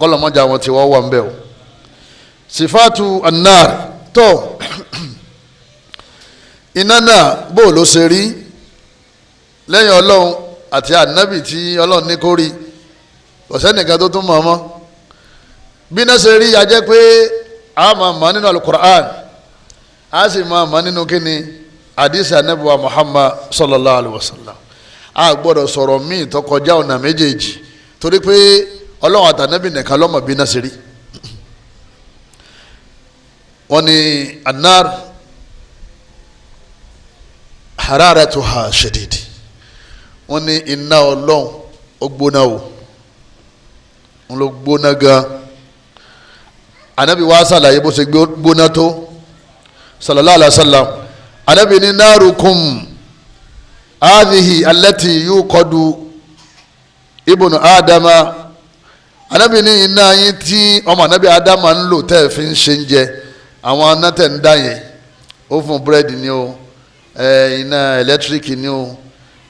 kọ́lọ́mọjà wọn ti wọ́n wà ń bẹ̀ o. Sifatu annar tó iná náà bó ló ṣe rí lẹ́yìn ọlọ́run àti ànábì tí ọlọ́run ní kó rí, kò sẹ́nìkan tó tún mọ̀ mọ́. Bí iná ṣe rí, a jẹ́ pé a máa mọ̀ nínú alukur'an, a sì máa mọ̀ nínú kíni àdìsí ànábì wa Muhammad sallallahu alayhi wa sallam. A gbọ́dọ̀ sọ̀rọ̀ míì tó kọjá ọ̀nà méjèèjì, torí pé ọlọ́run àtànábì nìkan ló mọ̀ bí iná ṣe rí. Wọ́n ní annar hararatuha shadid, wọ́n ní iná ọlọ́run ó gbóná o, wọ́n ló gbóná gan. Anabi wa ṣàlàyé bó ṣe gbóná tó sallallahu alaihi wa sallam. Anabi ní narukum hadhihi allati yuqadu ibnu adama. Anabi ní iná yín tí ọmọ anabi adama ń lò tẹ́ ẹ fi ń ṣe ń jẹ, àwọn aná tẹ̀ ń dá yẹn, ó fún búrẹ́dì ni o, iná ẹlẹ́tíríkì ni o,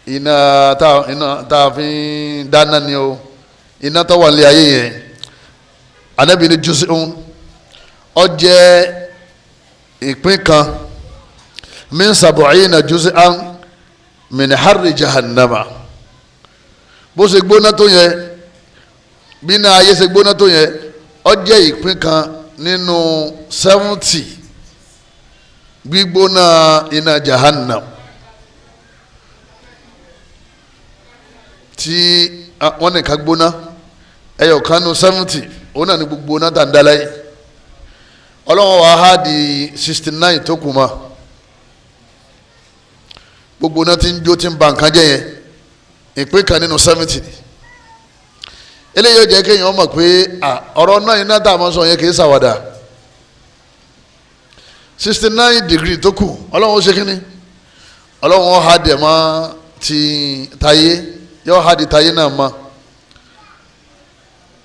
iná tá a fi ń dáná ni o, iná tó wà ní ayé yẹn. Anabi ní juz'un, ó jẹ́ ìpín kan min sab'ina juz'an min harri jahannama. Bó ṣe gbóná tó yẹn, bí iná ayé ṣe gbóná tó yẹn, ó jẹ́ ìpín kan nínú 70 gbígbóná iná jahannam tí wọ́n nìkan gbóná ẹyọ kan nínú 70, òun náà ní gbogbo náà tà ń dá láyé. Ọlọ́wọ́n wa há di 69 tó kù mọ́. Gbogbo náà ti ń jó tí ń ba nǹkan jẹ́ yẹn, ìpín kan nínú 70 ni. Eléyìí ó jẹ́ kéèyàn mọ̀ pé ọ̀rọ̀ náà iná tá a máa sọ yẹn kì í ṣàwàdà. 69 degree tó kù, ọlọ́run ó ṣe kínní, ọlọ́run ó ha dẹ̀ mọ́ ti tayé, yóò ha di tayé náà mọ́.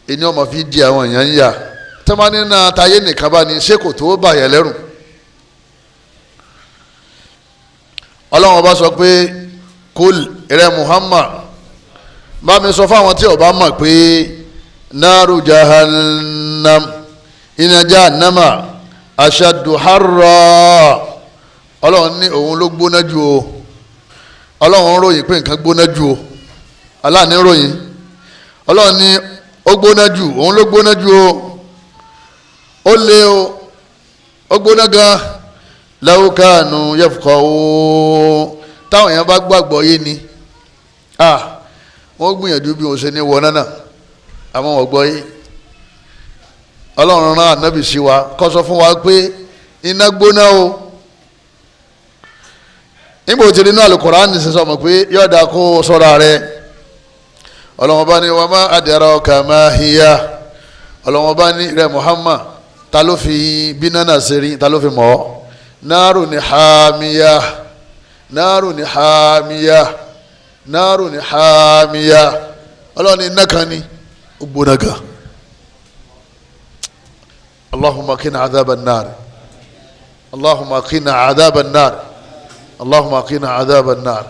Ẹni ọmọ fi di àwọn èèyàn ń yà tẹ́mání náà tayé nìkan bá ní ṣé kò tó bà yẹn lẹ́rù. Ọlọ́run ọba sọ pé kul rẹ Muhammad, bá mi sọ fáwọn tí ọba mọ̀ pé náàrú jahannam, iná jahannama ashaddu harra. Ọlọ́run ní òun ló gbóná jù o. Ọlọ́run ròyìn pé nǹkan gbóná jù o, Allah ní ròyìn. Ọlọ́run ní ó gbóná jù, òun ló gbóná jù o, ó lé o, ó gbóná gan. Law kanu yafqahu, táwọn èèyàn bá gbàgbọ́ yé ni wọ́n gbìyànjú bí wọ́n ṣe ní wọ nánà, àmọ́ wọ́n gbọ́ yé. Ọlọ́run rán ànábì sí wa kó sọ fún wa pé iná gbóná o. Nígbà tí nínú Al-Qur'an ṣe sọ mọ̀ pé yọ̀ọ̀dà kó sọ́ra rẹ̀. Ọlọ́run bá ní wa ma adraka ma hiya. Ọlọ́run bá ní rẹ̀ Muhammad, ta ló fi bínà náà ṣe rí, ta ló fi mọ̀ ọ́? Náàrù ní hàmíyà, náàrù ní hàmíyà, náàrù ní hàmíyà. Ọlọ́run ní iná kan ní ó gbóná gan. Allahumma qina adhaba an-nar, Allahumma qina adhaba an-nar, Allahumma qina adhaba an-nar,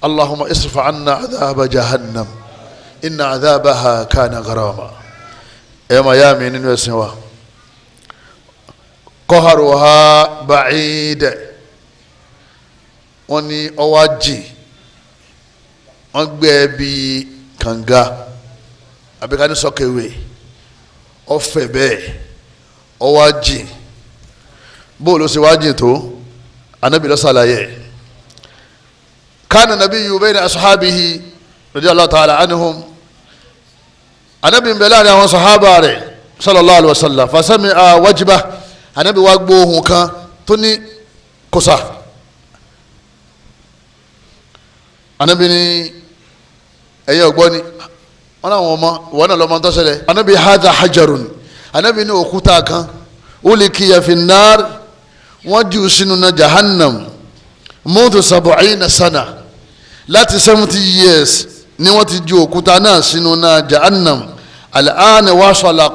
Allahumma isrif anna adhaba jahannam, inna adhabaha kana gharama. Ẹ máa yá mi nínú ẹ̀sìn wa, qaharuha ba'id, wọ́n ní ọwọ́ jìn, wọ́n gbé e bí kànga àbíká ní sọ́kèwé, ọ̀fẹ́ bẹ́ẹ̀ ọwọ́ jìn. Bóòlù ṣe wá jìn tó, anabi ló ṣàlàyé. Kana nabiyyu bayna ashabihi radiyallahu ta'ala anhum, anabi ń bẹ láàrin àwọn sahaba rẹ̀ sallallahu alayhi wa sallam, fasami'a wajba, anabi wa gbọ́ ohùn kan tó ní kòsà. Anabi ní ẹ̀yẹ ọ̀gbọ́ni, wọn làwọn ọmọ wọn náà lọ́mọ tó ṣẹlẹ̀. Anabi hadha hajarun, anabi ní òkúta kan, ulikiya fi nar, Wọ́n jù sínú náà jahannam mọ́tò 70 sana, láti 70 years ni wọ́n ti ju òkúta náà sínú náà jahannam. Al'ana wasala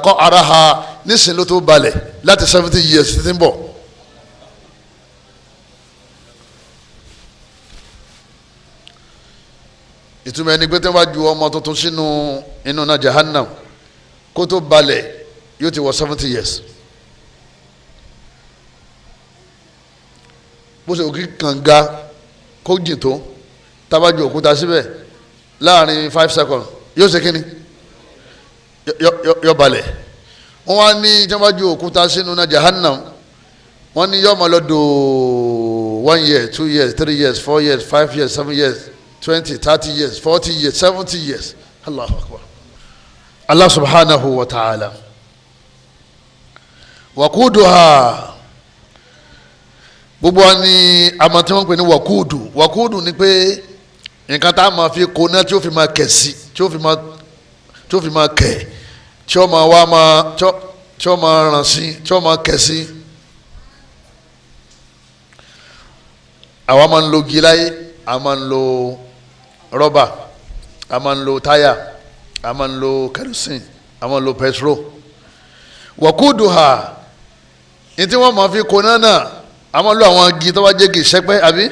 qa'raha, nísìnyí ló tó balẹ̀ láti 70 years títí ń bọ̀. Ìtumọ̀ ẹni pé tí wọ́n bá ju ọmọ tuntun sínú inú náà jahannam kó tó balẹ̀ yóò ti wọ 70 years. Bó ṣe òkè kànga kó jìn tó, tábàjù òkúta síbẹ̀ láàrin 5 seconds yóò ṣe kíni, yọ balẹ̀. Wọ́n wá ní tí wọ́n bá ju òkúta sínú náà jahannam, wọ́n ní yọ ọmọ lọ́dọ̀ 1 year, 2 years, 3 years, 4 years, 5 years, 7 years, 20, 30 years, 40 years, 70 years. Allahu akbar. Allah subhanahu wa ta'ala. Wakuduha, gbogbo wa ni àmọ́ tí wọ́n ń pè ní wakudu. Wakudu ni pé nǹkan tá a máa fi kóná tí ó fi máa kẹ̀ sí, tí ó fi máa kẹ̀, tí ó máa wá máa, tí ó máa ràn sí, tí ó máa kẹ̀ sí. Àwa máa ń lo igi láyé, a máa ń lo rọ́bà, a máa ń lo táyà, a máa ń lo kerosene, a máa ń lo petrol. Wakuduha, ní tí wọ́n máa fi kóná náà, a máa lo àwọn igi tó bá jẹ́ igi sẹ́pẹ́ àbí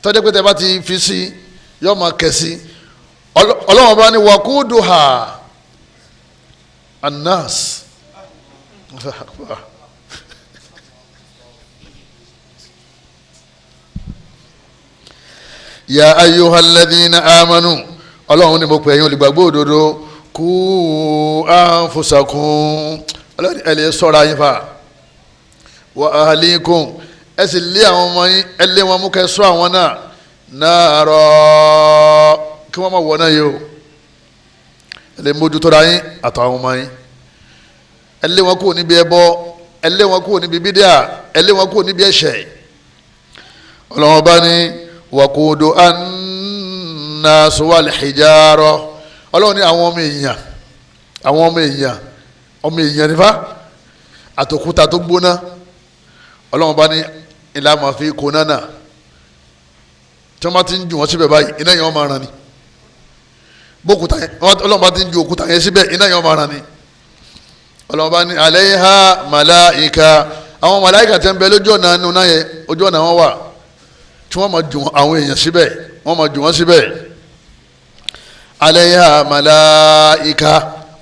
tọ́jú pé tẹ́ bá ti fi sí yóò máa kẹ̀ sí. Ọlọ́wọ́n bá ní wakuduha annas. Ya ayyuhalladhina amanu, ọlọ́run ní mo pè yín olùgbàgbọ́ òdodo, kú anfusakum, ọlọ́run ẹ lè sọ́ra yín fa, wa ahlikum, ẹ sì lé àwọn ọmọ yín, ẹ lé wọn mú kẹ́ sọ àwọn náà náàrọ̀ kí wọ́n má wọ̀ náà yìí o. Ẹ lè mójútó ra yín àtàwọn ọmọ yín, ẹ lé wọn kúrò níbi ẹbọ, ẹ lé wọn kúrò níbi bídíà, ẹ lé wọn kúrò níbi ẹ̀ṣẹ̀. Ọlọ́run bá ní wakudu annasu wal hijara, ọlọ́run ní àwọn ọmọ èèyàn, àwọn ọmọ èèyàn, ọmọ èèyàn nífa àtòkúta tó gbóná, ọlọ́run bá ní ilá máa fi kóná náà. Tí wọ́n bá ti ń ju wọn síbẹ̀ báyìí, iná yẹn wọ́n máa ràn ní. Bókúta yẹn, ọlọ́run bá ti ń ju òkúta yẹn síbẹ̀, iná yẹn wọ́n máa ràn ní. Ọlọ́run bá ní alayha màláìka, àwọn màláìka tẹ́ ń bẹ lójú ọ̀nà inú náà yẹn, ojú ọ̀nà wọn wà, tí wọ́n máa ju àwọn èèyàn síbẹ̀, wọ́n máa ju wọn síbẹ̀. Alayha màláìka,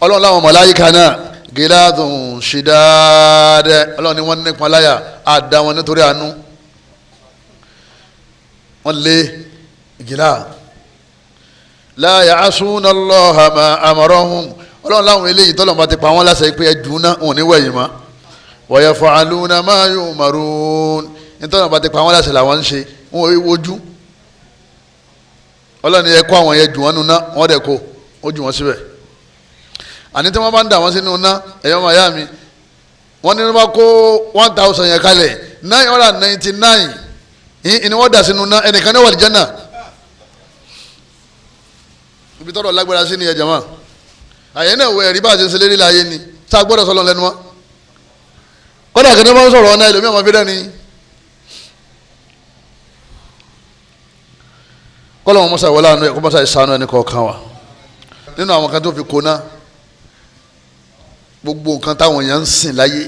ọlọ́run láwọn màláìka náà gíláàdùn ṣìdáadẹ, ọlọ́run ni wọ́n nípa láyà, àdá wọn nítorí àánú, wọ́n lé gíláà. La ya'asuna Allaha ma amarahum, ọlọ́run láwọn eléyìí tọ́lọ́run bá ti pa wọ́n láṣẹ pé ẹ̀dùn náà wọn ò ní wẹ̀yìn mọ́. Wa yaf'aluna ma yu'marun, nítorí wọn bá ti pa wọ́n láṣẹ làwọn ń ṣe, wọn ò wojú. Ọlọ́run yẹ kó àwọn yẹn jù wọ́n nu ná, wọ́n dẹ̀ kó ó jù wọ́n síbẹ̀. Àní tí wọ́n bá ń dà wọ́n sínú ná, ẹ̀yọ́ máa yá mi, wọ́n ní wọ́n bá kó 1,000 yẹn kalẹ̀, 999 ìní wọ́n dà sínú ná, ẹnìkan ní wà lìjánà. Ibi tọ́rọ̀ lágbára sí ni ẹ̀ jàmá. Àyẹ̀ náà wọ ẹ̀rí bá a ṣe ń ṣe lérí láyé ni, tá a gbọ́dọ̀ sọ̀rọ̀ lẹ́nu mọ́. Kọ́dà kí ni wọ́n sọ̀rọ̀ ọ̀nà ẹlòmíràn máa fi dẹ́ni. Kọ́lọ́ wọn mọ́sá wọlé àánú ẹ̀ kó mọ́sá ìsànú ẹni kọ̀ọ̀kan wa. Nínú àwọn kan tó fi kóná, gbogbo nǹkan táwọn èèyàn ń sìn láyé,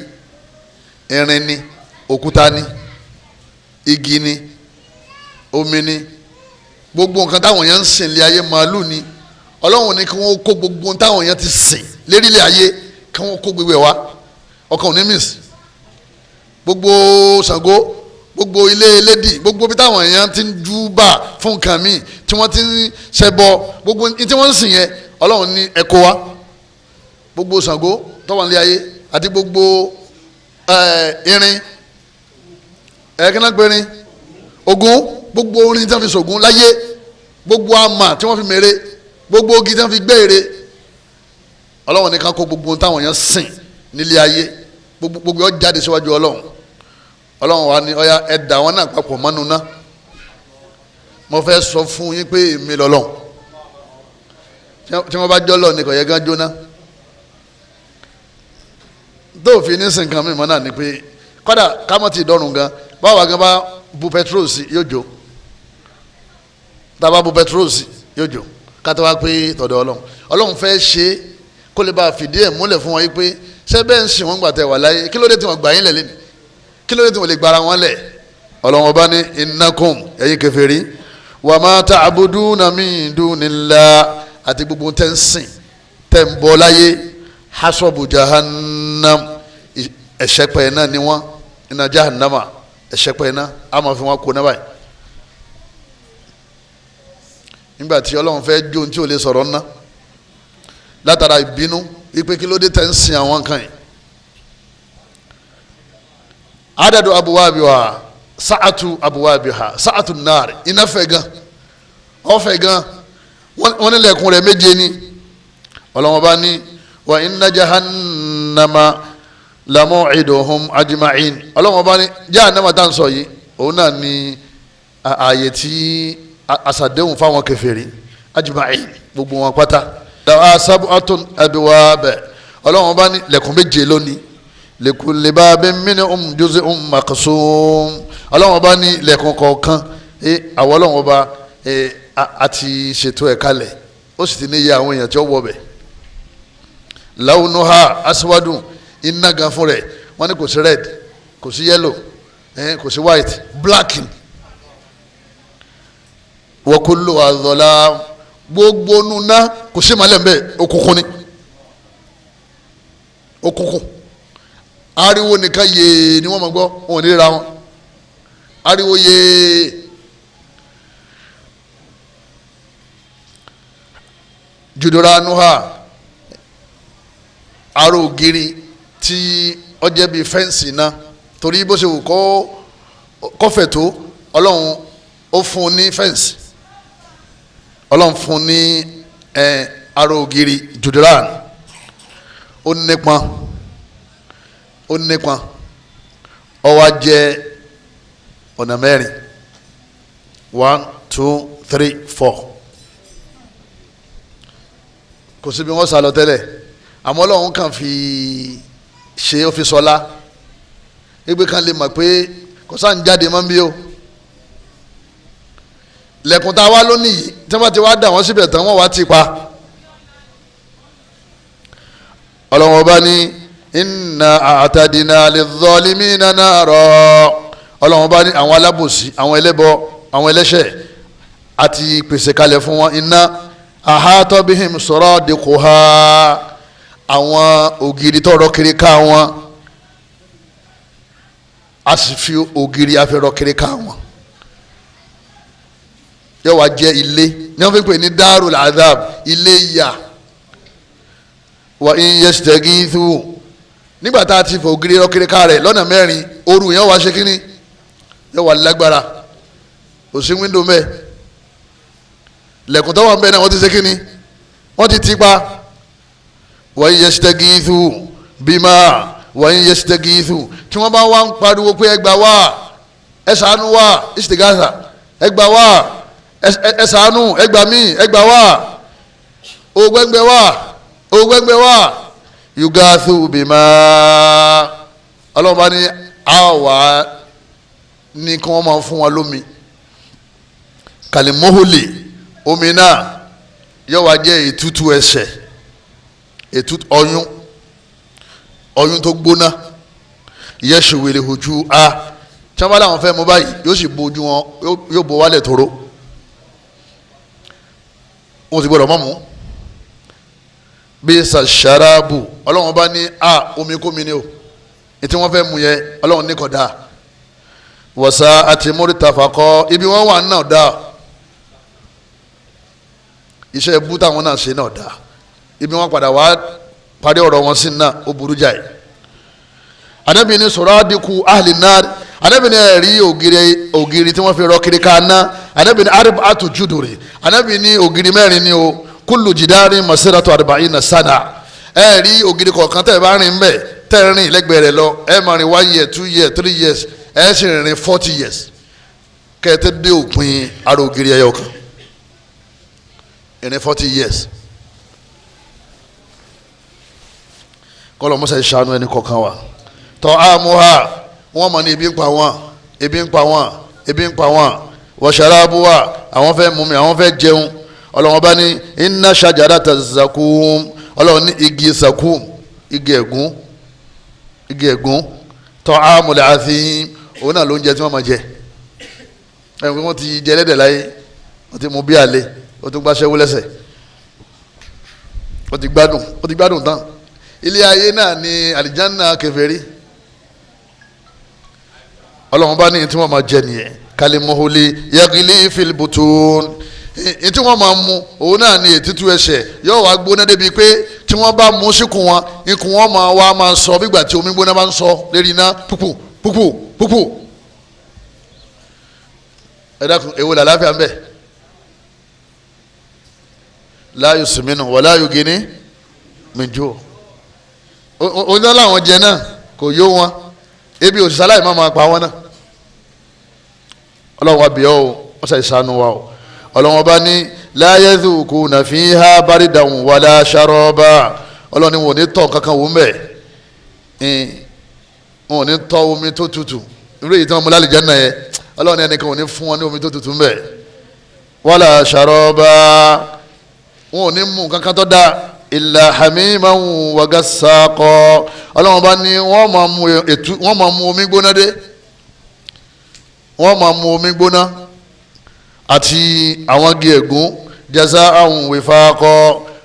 irin ni, òkúta ni, igi ni, omi ni, gbogbo nǹkan táwọn èèyàn ń sìn lé ayé, màálù ni, ọlọ́run ní kí wọ́n kó gbogbo táwọn èèyàn ti sìn lérílẹ̀ ayé, kí wọ́n kó gbogbo ẹ̀ wá. Ọkàn ò ní mìs. Gbogbo Ṣàngó, gbogbo ilé elédì, gbogbo bí táwọn èèyàn ti ń júbà fún nǹkan míì, tí wọ́n ti ń ṣẹbọ, gbogbo tí wọ́n ń sìn yẹn, ọlọ́run ní ẹ kó wá. Gbogbo Ṣàngó tó wà nílé ayé àti gbogbo irin, ẹ̀ẹ́dẹ́gbẹ̀rin Ògún, gbogbo orin tí wọ́n fi ṣògùn láyé, gbogbo àmà tí wọ́n fi mèrè, gbogbo ogi tí wọ́n fi gbé ère, ọlọ́run ní ká kó gbogbo táwọn èèyàn sìn nílé ayé, gbogbo ó jáde síwájú ọlọ́run. Ọlọ́run wa ní ọya ẹ dà wọn náà papọ̀ mọ́nu ná, mo fẹ́ sọ fún yín pé èmi lọ́lọ́run. Tí wọ́n bá jọ́ lọ ní kò yẹ kán jóná. Tó fi ní sìn kan mímọ́ náà ni pé Kọ́dà kámọ́ ti dọ́rùn gan, báwa gan bá bu petrol sí yóò jó, tá a bá bu petrol sí yóò jó, kátó wá pé tọ̀dọ̀ Ọlọ́run. Ọlọ́run fẹ́ ṣe é kó lè bá a fìdí ẹ̀ múlẹ̀ fún wọn yìí pé ṣé bẹ́ẹ̀ ń sìn wọ́n gbà tẹ̀ wà láyé, kí ló dé tí wọ́n gbà yín lẹ̀ lẹ́nu, kí ló dé tí wọ́n lè gbára wọn lẹ̀. Ọlọ́run ọba ní innakum, ẹ̀yin kèfèrí, wa ma ta'buduna min dunillah, àti gbogbo tẹ́ ń sìn tẹ́ ń bọ láyé, hasabu jahannam, ẹ̀ṣẹ̀pẹ̀ náà ni wọ́n, iná jahannama ẹ̀ṣẹ̀pẹ̀ náà a máa fi wọn kó náà báyìí. Nígbà tí Ọlọ́run fẹ́ jó tí ò lè sọ̀rọ̀ ná látara ìbínú wípé kí ló dé tẹ́ ń sin àwọn kan yìí. Adadu abuwaabiwa sa'atu abuwaabiha sa'atu naar, iná fẹ̀ gan, ọ̀fẹ̀ gan, wọ́n nílẹ̀kùn rẹ̀ méje ni. Ọlọ́run bá ní wa inna jahannama lamu'iduhum ajma'in. Ọlọ́run bá ní jahannama tá à ń sọ yìí, òun náà ní ààyè tí àṣàdéhùn fáwọn kèfèrí, ajma'in, gbogbo wọn pátá. Sab'atun abwab, Ọlọ́run bá ní lẹ̀kùn méje lónìí, likulli babin minhum juz'un maqsum. Ọlọ́run bá ní lẹ̀kùn kọ̀ọ̀kan àwọn Ọlọ́run bá àti ṣètò ẹ̀ kalẹ̀, ó sì ti ní iye àwọn èèyàn tí ó wọ bẹ̀. Launuha aswadun, iná gan fún rẹ̀, wọ́n ní kò sí red, kò sí yellow, kò sí white, black. Wa kullu adh-dhalam, gbogbo nuna kò sí malẹ̀ nbẹ, òkùnkùn ni, òkùnkùn, ariwo nìkan yéé ni wọ́n máa gbọ́, wọn ò ní ra wọn, ariwo yéé. Juduranuha, aró ògiri tí ó jẹ́ bíi fẹ́ǹsì náà, torí bó ṣe wù kó kọfẹ̀ tó, Ọlọ́run ó fún un ní fẹ́ǹsì, Ọlọ́run fún un ní aró ògiri juduran, ó nípọn, ó nípọn, ó wá jẹ́ ọ̀nà mẹ́rin, 1 2 3 4. Kò síbi wọ́n sá lọ tẹ́lẹ̀, àmọ́ Ọlọ́run kàn fi ṣe, ó fi sọlá igbe kan lè mọ̀ pé kò sáà ń jáde mọ́ bí o. Lẹ̀kùn tá a wá lónìí yìí, tí wọ́n ti wá dà wọ́n síbẹ̀ tán, wọ́n wá ti pa. Ọlọ́run ọba ní inna a'tadina lidh-dhalimina nara. Ọlọ́run ọba ní àwọn alábòsí, àwọn ẹlẹ́bọ, àwọn ẹlẹ́ṣẹ̀, àti pèsè kalẹ̀ fún wọn iná, ahata bihim suradiquha, àwọn ògiri tọrọ kiri ká wọn, a sì fi ògiri afẹ́rọ kiri ká wọn, yóò wá jẹ́ ilé ní wọ́n fi pè ní darul adhab, ilé ìyà. Wa in yastaghithu, nígbà tá a ti fò ògiri rọ kiri ká rẹ̀ lọ́nà mẹ́rin, ooru yẹn wá ṣe kínní, yóò wá lágbára, kò sí wíńdò mẹ́ẹ̀, lẹ̀kùn tó wà ń bẹ náà wọ́n ti ṣe kínní, wọ́n ti ti pa. Wa in yastaghithu bima, wa in yastaghithu, tí wọ́n bá wá ń pariwo pé ẹ gbà wá, ẹ ṣàánú wá, istighatha, ẹ gbà wá, ẹ ṣàánú, ẹ gbà mí, ẹ gbà wá, ògbẹ́ngbẹ́ wá, ògbẹ́ngbẹ́ wá, yugathu bima, Ọlọ́run bá ní àwa ní kí wọ́n máa fún wa lómi, kàlímọ́hólì, omi náà yóò wá jẹ́ ètútù ẹsẹ̀, ètútù ọyún, ọyún tó gbóná, yẹ́sùwìlì ojú a, tí wọ́n bá láwọn fẹ́ mú báyìí, yóò sì bo ojú wọn, yóò bo wálẹ̀ tóró, wọn sì gbọdọ̀ mọ́ mú. Bí sàṣàràbù, Ọlọ́run bá ní a omi kómi ni o, ètí wọ́n fẹ́ mú yẹ, Ọlọ́run ní kò dáa. Wọ̀sá àti múrítàfà kọ́, ibi wọ́n wà náà dáa, iṣẹ́ ibú táwọn náà ṣe náà dáa, ibi wọ́n padà wá parí ọ̀rọ̀ wọn sí náà ó burú jáì. Ànábì ní suradiqu ahli nar, Ànábì ní ẹ̀rí ògiri tí wọ́n fi rọ kiri ká ná, Ànábì ní arba'atu juduri, Ànábì ní ògiri mẹ́rin ni o, kullu jidari masiratu arba'ina sana, ẹ̀rí ògiri kọ̀ọ̀kan tẹ̀ bá rìn bẹ́ẹ̀ tẹ̀ rìn lẹ́gbẹ̀ẹ́ rẹ̀ lọ, ẹ̀ máa rìn 1 year 2 years 3 years, ẹ̀ sì rìn 40 years kẹ́ẹ̀tẹ́ dé òpin ara ògiri ẹyọ kan, ìrìn 40 years. Kọ́lọ̀ mọ́sá ìṣàánú ẹni kọ̀ọ̀kan wa. Tọ́ àmúhà Wọ́n mọ̀ ní ebi ń pa wọ́n, ebi ń pa wọ́n, ebi ń pa wọ́n. Wa sharabuha, àwọn fẹ́ mumi, àwọn fẹ́ jẹun. Ọlọ́run bá ní inna shajarata zakum, Ọlọ́run ní igi zakum, igi ẹ̀gún, igi ẹ̀gún, ta'amul athim, òun náà ló ń jẹ tí wọ́n máa jẹ. Ẹ̀rù pé wọ́n ti jẹ ẹlẹ́dẹ̀ láyé, wọ́n ti mú bí àlè, wọ́n tún gbáṣẹ́ wúlẹ́sẹ̀, wọ́n ti gbádùn, wọ́n ti gbádùn tán. Ilé ayé náà ni àlìjánná kèfèrí. Ọlọ́run bá ní tí wọ́n máa jẹ nìyẹn. Kalimuhuli yagili filibutun, tí wọ́n máa mu òun náà ni ètùtù ẹsẹ̀ yóò wá gbóná débi pé tí wọ́n bá mu síkùn wọn, ikùn wọn máa wá máa sọ bígbà tí omi gbóná bá ń sọ lérí iná, púpù púpù púpù. Ẹ dákun, èwo làlàáfíà ń bẹ? La yusminu wala yugini min ju. Oúnjẹ làwọn jẹ náà kò yó wọn, ebi òṣìṣẹ́ aláì má máa pa wọn náà. Ọlọ́run wa bì ọ́ o, wọ́n ṣe ìsanu wa o. Ọlọ́run bá ní la yadhukuna fiha baridan wala sharaba. Ọlọ́run ní wọn ò ní tọ́ kankan wò ń bẹ̀, wọn ò ní tọ́ omi tó tutù, irú èyí tí wọ́n mú lálẹ́ Jánnà yẹn. Ọlọ́run ní ẹnìkan ò ní fún wọn ní omi tó tutù ń bẹ̀, wala sharaba, wọn ò ní mú kankan tó dáa, illa hamiman wa gassaqa. Ọlọ́run bá ní wọ́n máa mu omi gbóná dé, wọ́n máa mu omi gbóná àti àwọn igi ẹ̀gún, jaza'an wifaqa.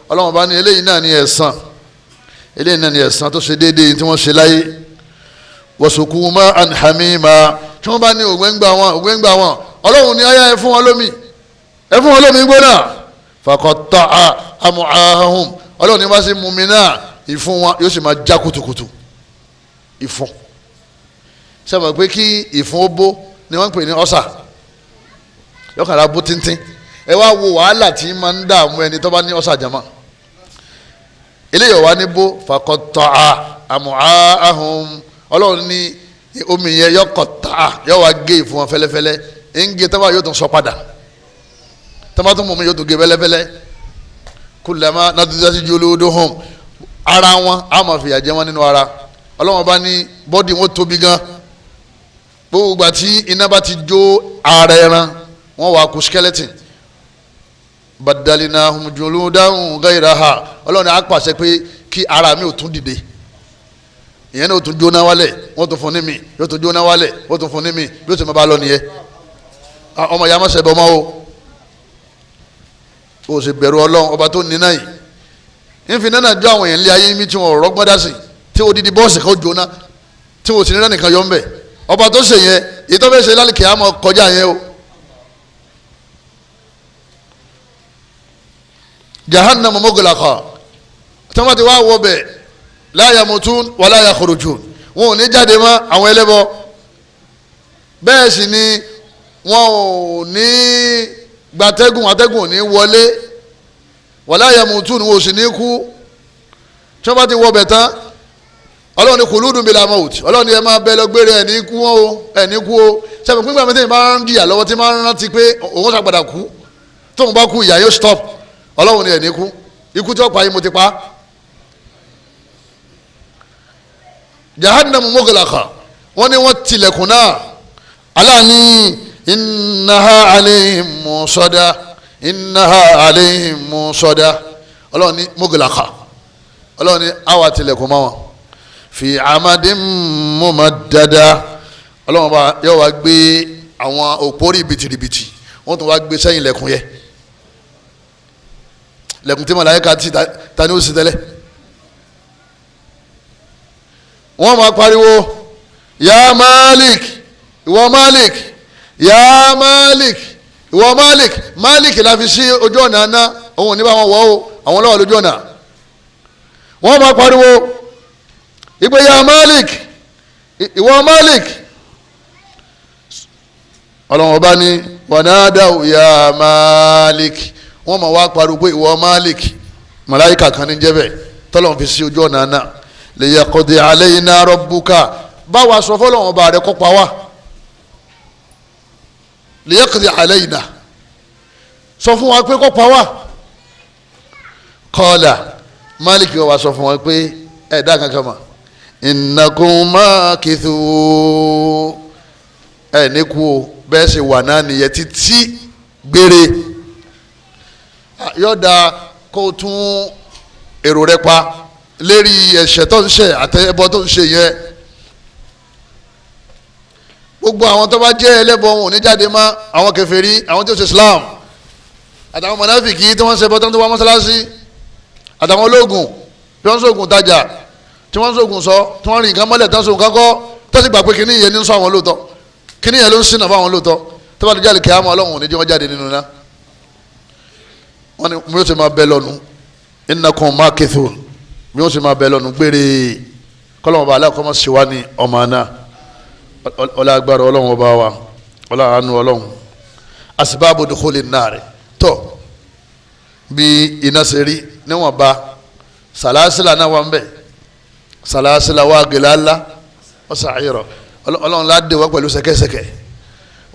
Ọlọ́run bá ní eléyìí náà ní ẹ̀san, eléyìí náà ní ẹ̀san tó ṣe déédéé tí wọ́n ṣe láyé. Wasuqu ma'an hamima, tí wọ́n bá ní ògbẹ́ngbà wọn, ògbẹ́ngbà wọn, Ọlọ́run ní ayá ẹ fún wọn lómi, ẹ fún wọn lómi gbóná. Faqatta'a am'ahum, Ọlọ́run ní wọ́n sì mú mi náà, ìfun wọn yóò sì máa já kutukutu. Ìfun sábà pé kí ìfun ó bó ni wọ́n ń pè ní ọ̀sà, yọkàrà bó tíntín. Ẹ wá wo wàhálà tí máa ń dààmú ẹni tó bá ní ọ̀sà jama. Eléyìí wà ní bó faqatta'a am'ahum, Ọlọ́run ní omi yẹn yọkọ̀tà yọ wá gé ìfun wọn fẹ́lẹ́fẹ́lẹ́, ń gé tọ́ba yóò tún sọ padà, tọ́ba tún mú mi yóò tún gé fẹ́lẹ́fẹ́lẹ́. Kullama nadijat juluduhum, ara wọn a máa fìyà jẹ wọn nínú ara. Ọlọ́run bá ní bọ́dì wọn tóbi gan, gbogbo ìgbà tí iná bá ti jó ara ẹran wọn wà kú skeleton. Badalinahum juludan ghayraha, Ọlọ́run á pàṣẹ pé kí ara mi ò tún dìde, ìyẹn náà ó tún jóná wálẹ̀, wọ́n tún fún ní mi, yóò tún jóná wálẹ̀, wọ́n tún fún ní mi, bí ó sì máa bá lọ nìyẹn. Ọmọ ìyá má ṣẹbọ mọ́ o, o sì bẹ̀rù Ọlọ́run ọba tó ní náà yìí. Nfi nánà jọ àwọn èèyàn lé ayé mi tí wọn rọgbọ́n dá sí, tí odidi bọ́ọ̀sì kan jóná, tí wọn sì ní nìkan yọ ń bẹ̀. Ọba tó ṣe yẹn, èyí tó fẹ́ ṣe lálẹ́ kìá mọ́ kọjá yẹn o. Jahannama mughlaqa, tí wọ́n ti wá wọ bẹ̀, la yamutun wala yakhrujun, wọn ò ní jáde mọ́ àwọn ẹlẹ́bọ, bẹ́ẹ̀ sì ni wọn ò ní gbatẹ́gùn, atẹ́gùn ò ní wọlé, wala yamutun, wọn ò sì ní kú. Tí wọ́n bá ti wọ bẹ̀ tán, Ọlọ́run ní khuludun bila maut, Ọlọ́run ní ẹ máa bẹ lọ gbére, ẹ̀ ní kú wọn o, ẹ̀ ní kú o. Sẹ́mi pínpín àmì tẹ́yìn bá ń jìyà lọ́wọ́ tí máa ń rántí pé òun ṣàgbàdà kú, tóun bá kú ìyà yóò stop. Ọlọ́run ní ẹ̀ ní kú, ikú tí wọ́n pa yín mo ti pa. Jahannamu mughlaqa, wọ́n ní wọ́n tilẹ̀kùn náà. Allah ní innaha alayhim musada, innaha alayhim musada. Ọlọ́run ní mughlaqa, Ọlọ́run ní àwa tilẹ̀kùn mọ́ wọn. Fi amadin mumaddada, Ọlọ́run bá yóò wá gbé àwọn òpó rìbìtìrìbìtì, wọ́n tún wá gbé sẹ́yìn lẹ̀kùn yẹ, lẹ̀kùn tí màláíkà ti ta ni ó sì tẹ́lẹ̀. Wọ́n máa pariwo ya Malik, ìwọ Malik, ya Malik, ìwọ Malik. Malik la fi sí ojú ọ̀nà àná, òun ò ní bá wọn wọ̀ o, àwọn lọ́wọ́ lójú ọ̀nà. Wọ́n máa pariwo ìpè ya Malik, ìwọ Malik. Ọlọ́run ọba ní wanadaw ya Malik, wọ́n máa wá pariwo pé ìwọ Malik, màláíkà kan ní jẹ́bẹ̀ tọ́lọ́run fi sí ojú ọ̀nà àná. Liyaqdi alayna rabbuka, báwa sọ fọlọ́run ọba rẹ kó pa wá. Liyaqdi alayna, sọ fún wa pé kó pa wá. Qala, Malik wa sọ fún wa pé ẹ dá kankan mọ̀, innakum makithun. Ẹ ní kú o, bẹ́ẹ̀ ṣe wà náà nìyẹn títí gbére. Yọ̀ọ̀da kó o tún èrò rẹ pa lérí ẹ̀ṣẹ̀ tó ń ṣe àtẹ̀bọ tó ń ṣe yẹn. Gbogbo àwọn tó bá jẹ́ ẹlẹ́bọ wọn ò ní jáde mọ́, àwọn kèfèrí, àwọn tí ó ṣe Islam, àtàwọn mọ̀nàfìkì tí wọ́n ń ṣe bọ́tán tó wá mọ́sálásí, àtàwọn ológun tí wọ́n ń ṣoògùn tajà, tí wọ́n ń ṣoògùn sọ, tí wọ́n rìn nǹkan mọ́lẹ̀ tán ṣoògùn kankọ́, tó sì gbà pé kíní yẹn ní sọ àwọn lóòótọ́, kíní yẹn ló ń ṣìnà fáwọn lóòótọ́. Tó bá ti jáde kíámà, Ọlọ́run ò ní jẹ́ wọ́n jáde nínú náà. Wọ́n ní bí ó ṣe máa bẹ lọ́nu, innakum makithun, bí ó ṣe máa bẹ lọ́nu gbére. Kọ́lọ́mọba aláàkọ́mọ́ sì wá ní ọmọ náà. Ọlá agbára Ọlọ́run ọba wa, ọlá àánú Ọlọ́run. Asbabu dukhuli nnar, tọ́ bí iná ṣe rí níwọ̀nba, sàlásìlà náà wà ń bẹ̀, sàlásìlà wà gìlálá wọ́n sàáyìrọ̀. Ọlọ́run ládé wá pẹ̀lú sẹ́kẹ́sẹ́kẹ́.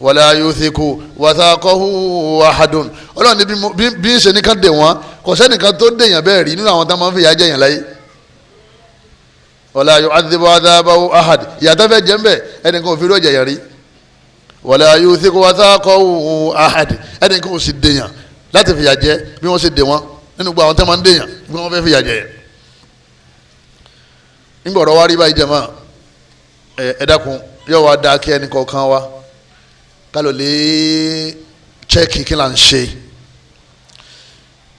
Wala yuthiqu wathaqahu ahadun. Ọlọ́run ní bí ń ṣe nìkan dè wọ́n, kò sẹ́nìkan tó dèyàn bẹ́ẹ̀ rí nínú àwọn tá máa ń fìyà jẹ̀yàn láyé. Wala yu'adhibu adhabahu ahad. Ìyàtọ̀ fẹ́ jẹ́ ń bẹ̀, ẹnìkan ò fi rú ẹ̀jẹ̀ yẹn rí. Wala yuthiqu wathaqahu ahad. Ẹnìkan ò sì dèyàn láti fìyà jẹ bí wọ́n ṣe dè wọ́n nínú gbogbo àwọn tá máa ń dèyàn bí wọ́n fẹ́ fìyà jẹ yẹn. Nígbà ọ̀rọ̀ wa rí báyìí jẹ̀mọ́, ẹ dákun, yóò wá dáa kí ẹnì kọ̀ọ̀kan wa kálọ̀ lè chẹ́ẹ̀kì kí là ń ṣe.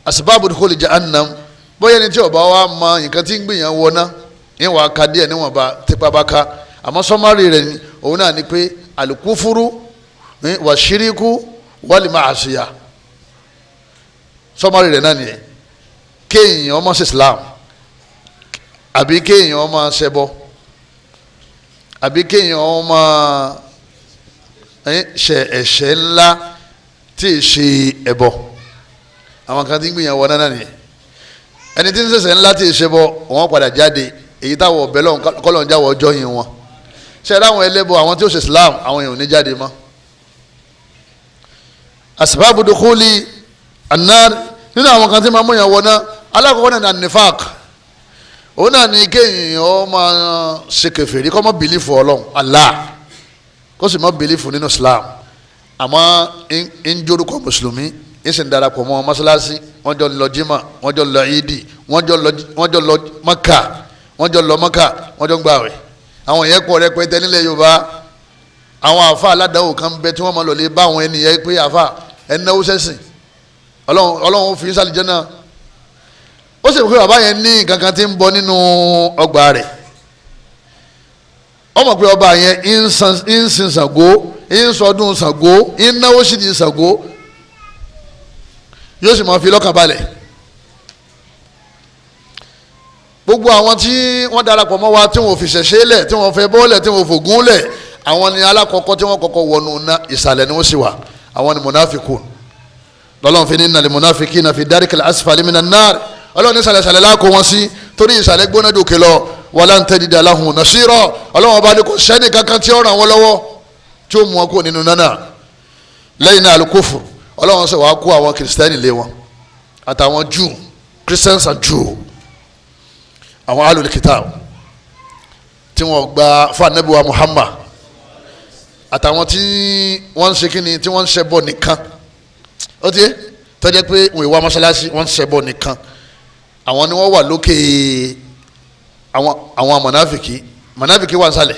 Asbabu dukhuli jahannam, bóyá ẹni tí ó bá wa mọ nǹkan tí ń gbìyànjú wọná níwọ̀n aka díẹ̀ níwọ̀n bá tipa bá ka, àmọ́ sọ́márì rẹ̀ ni òun náà ni pé alukufuru wà ṣíríkù wal ma'asiya. Sọ́márì rẹ̀ náà nìyẹn, kéèyàn ọmọ sí Islam, àbí kéèyàn ọmọ ṣẹbọ, àbí kéèyàn ọmọ ṣe ẹ̀ṣẹ̀ ńlá tí ì ṣe ẹbọ. Àwọn kan tí ń gbìyànjú wọn náà nìyẹn. Ẹni tí ń ṣẹ̀ṣẹ̀ ńlá tí ì ṣe bọ, wọn padà jáde. Èyí táwọn ọbẹ kọlọ̀ ń jáwọ́ ọjọ́ yìí wọn ṣe láwọn ẹlẹ́bọ, àwọn tí ó ṣe Islam, àwọn èèyàn ò ní jáde mọ́. Asbabu dukhuli annar, nínú àwọn kan tí máa mú yàn wọ náà, alákọ̀ọ́kọ́ náà ní anifak. Òun náà ní kéèyàn ó máa ṣe kèfèrí, kó má bìlífù Ọlọ́run Allah, kó sì má bìlífù nínú Islam, àmọ́ ń jórúkọ mùsùlùmí, ń sì ń darapọ̀ mọ́ mọ́sálásí, wọ́n jọ lọ jímà, wọ́n jọ lọ ìdí, wọ́n jọ lọ Mákà, wọ́n jọ lọ Mákà, wọ́n jọ ń gbààwẹ̀. Àwọn yẹn pọ̀ rẹpẹtẹ nílẹ̀ Yorùbá. Àwọn àfa aládàáwò kan bẹ tí wọ́n máa lọ lè bá àwọn ènìyàn pé àfa ẹ̀ ń náwó sẹ́sìn, Ọlọ́run fi sálì jẹ́ náà. Ó sì pé bàbá yẹn ní nǹkan kan tí ń bọ nínú ọgbà rẹ̀. Ó mọ̀ pé ọba yẹn ń sin Ṣàngó, ń sọdún Ṣàngó, ń náwó sí di Ṣàngó, yóò sì máa fi lọ́kàn balẹ̀. Gbogbo àwọn tí wọ́n darapọ̀ mọ́ wa, tí wọ́n fi ṣẹ̀ṣẹ̀ lẹ̀, tí wọ́n fẹ́ bọ́ọ̀lẹ̀, tí wọ́n fògùn lẹ̀, àwọn ni alákọ̀ọ́kọ́ tí wọ́n kọ́kọ́ wọnú ná ìsàlẹ̀ ni wọ́n sì wà. Àwọn ni munafikun. Lọ́lọ́run fi ní innal munafikina fi darikil asfali minan nar. Ọlọ́run ní sàlẹ̀sàlẹ̀ láàkó wọn sí, torí ìsàlẹ̀ gbóná dòkè lọ. Walan tajida lahum nasira. Ọlọ́run ọba ní kò sẹ́ni kankan tí ó ràn wọ́n lọ́wọ́ tí ó mú wọn kó nínú nánà. Lẹ́yìn náà al-kufr, Ọlọ́run sọ wàá kó àwọn kìrìsìtẹ́nì lé wọn àtàwọn Jew, Christians and Jew, àwọn alul kitab tí wọ́n gba fún anabi wa Muhammad, àtàwọn tí wọ́n ń ṣe kíni, tí wọ́n ń ṣẹbọ nìkan. Ó ti tọ́jú pé wọ́n ìwà mọ́ṣáláṣí, wọ́n ń ṣẹbọ nìkan. Àwọn ni wọ́n wà lókè àwọn mọ̀nàfìkì. Mọ̀nàfìkì wà nísàlẹ̀,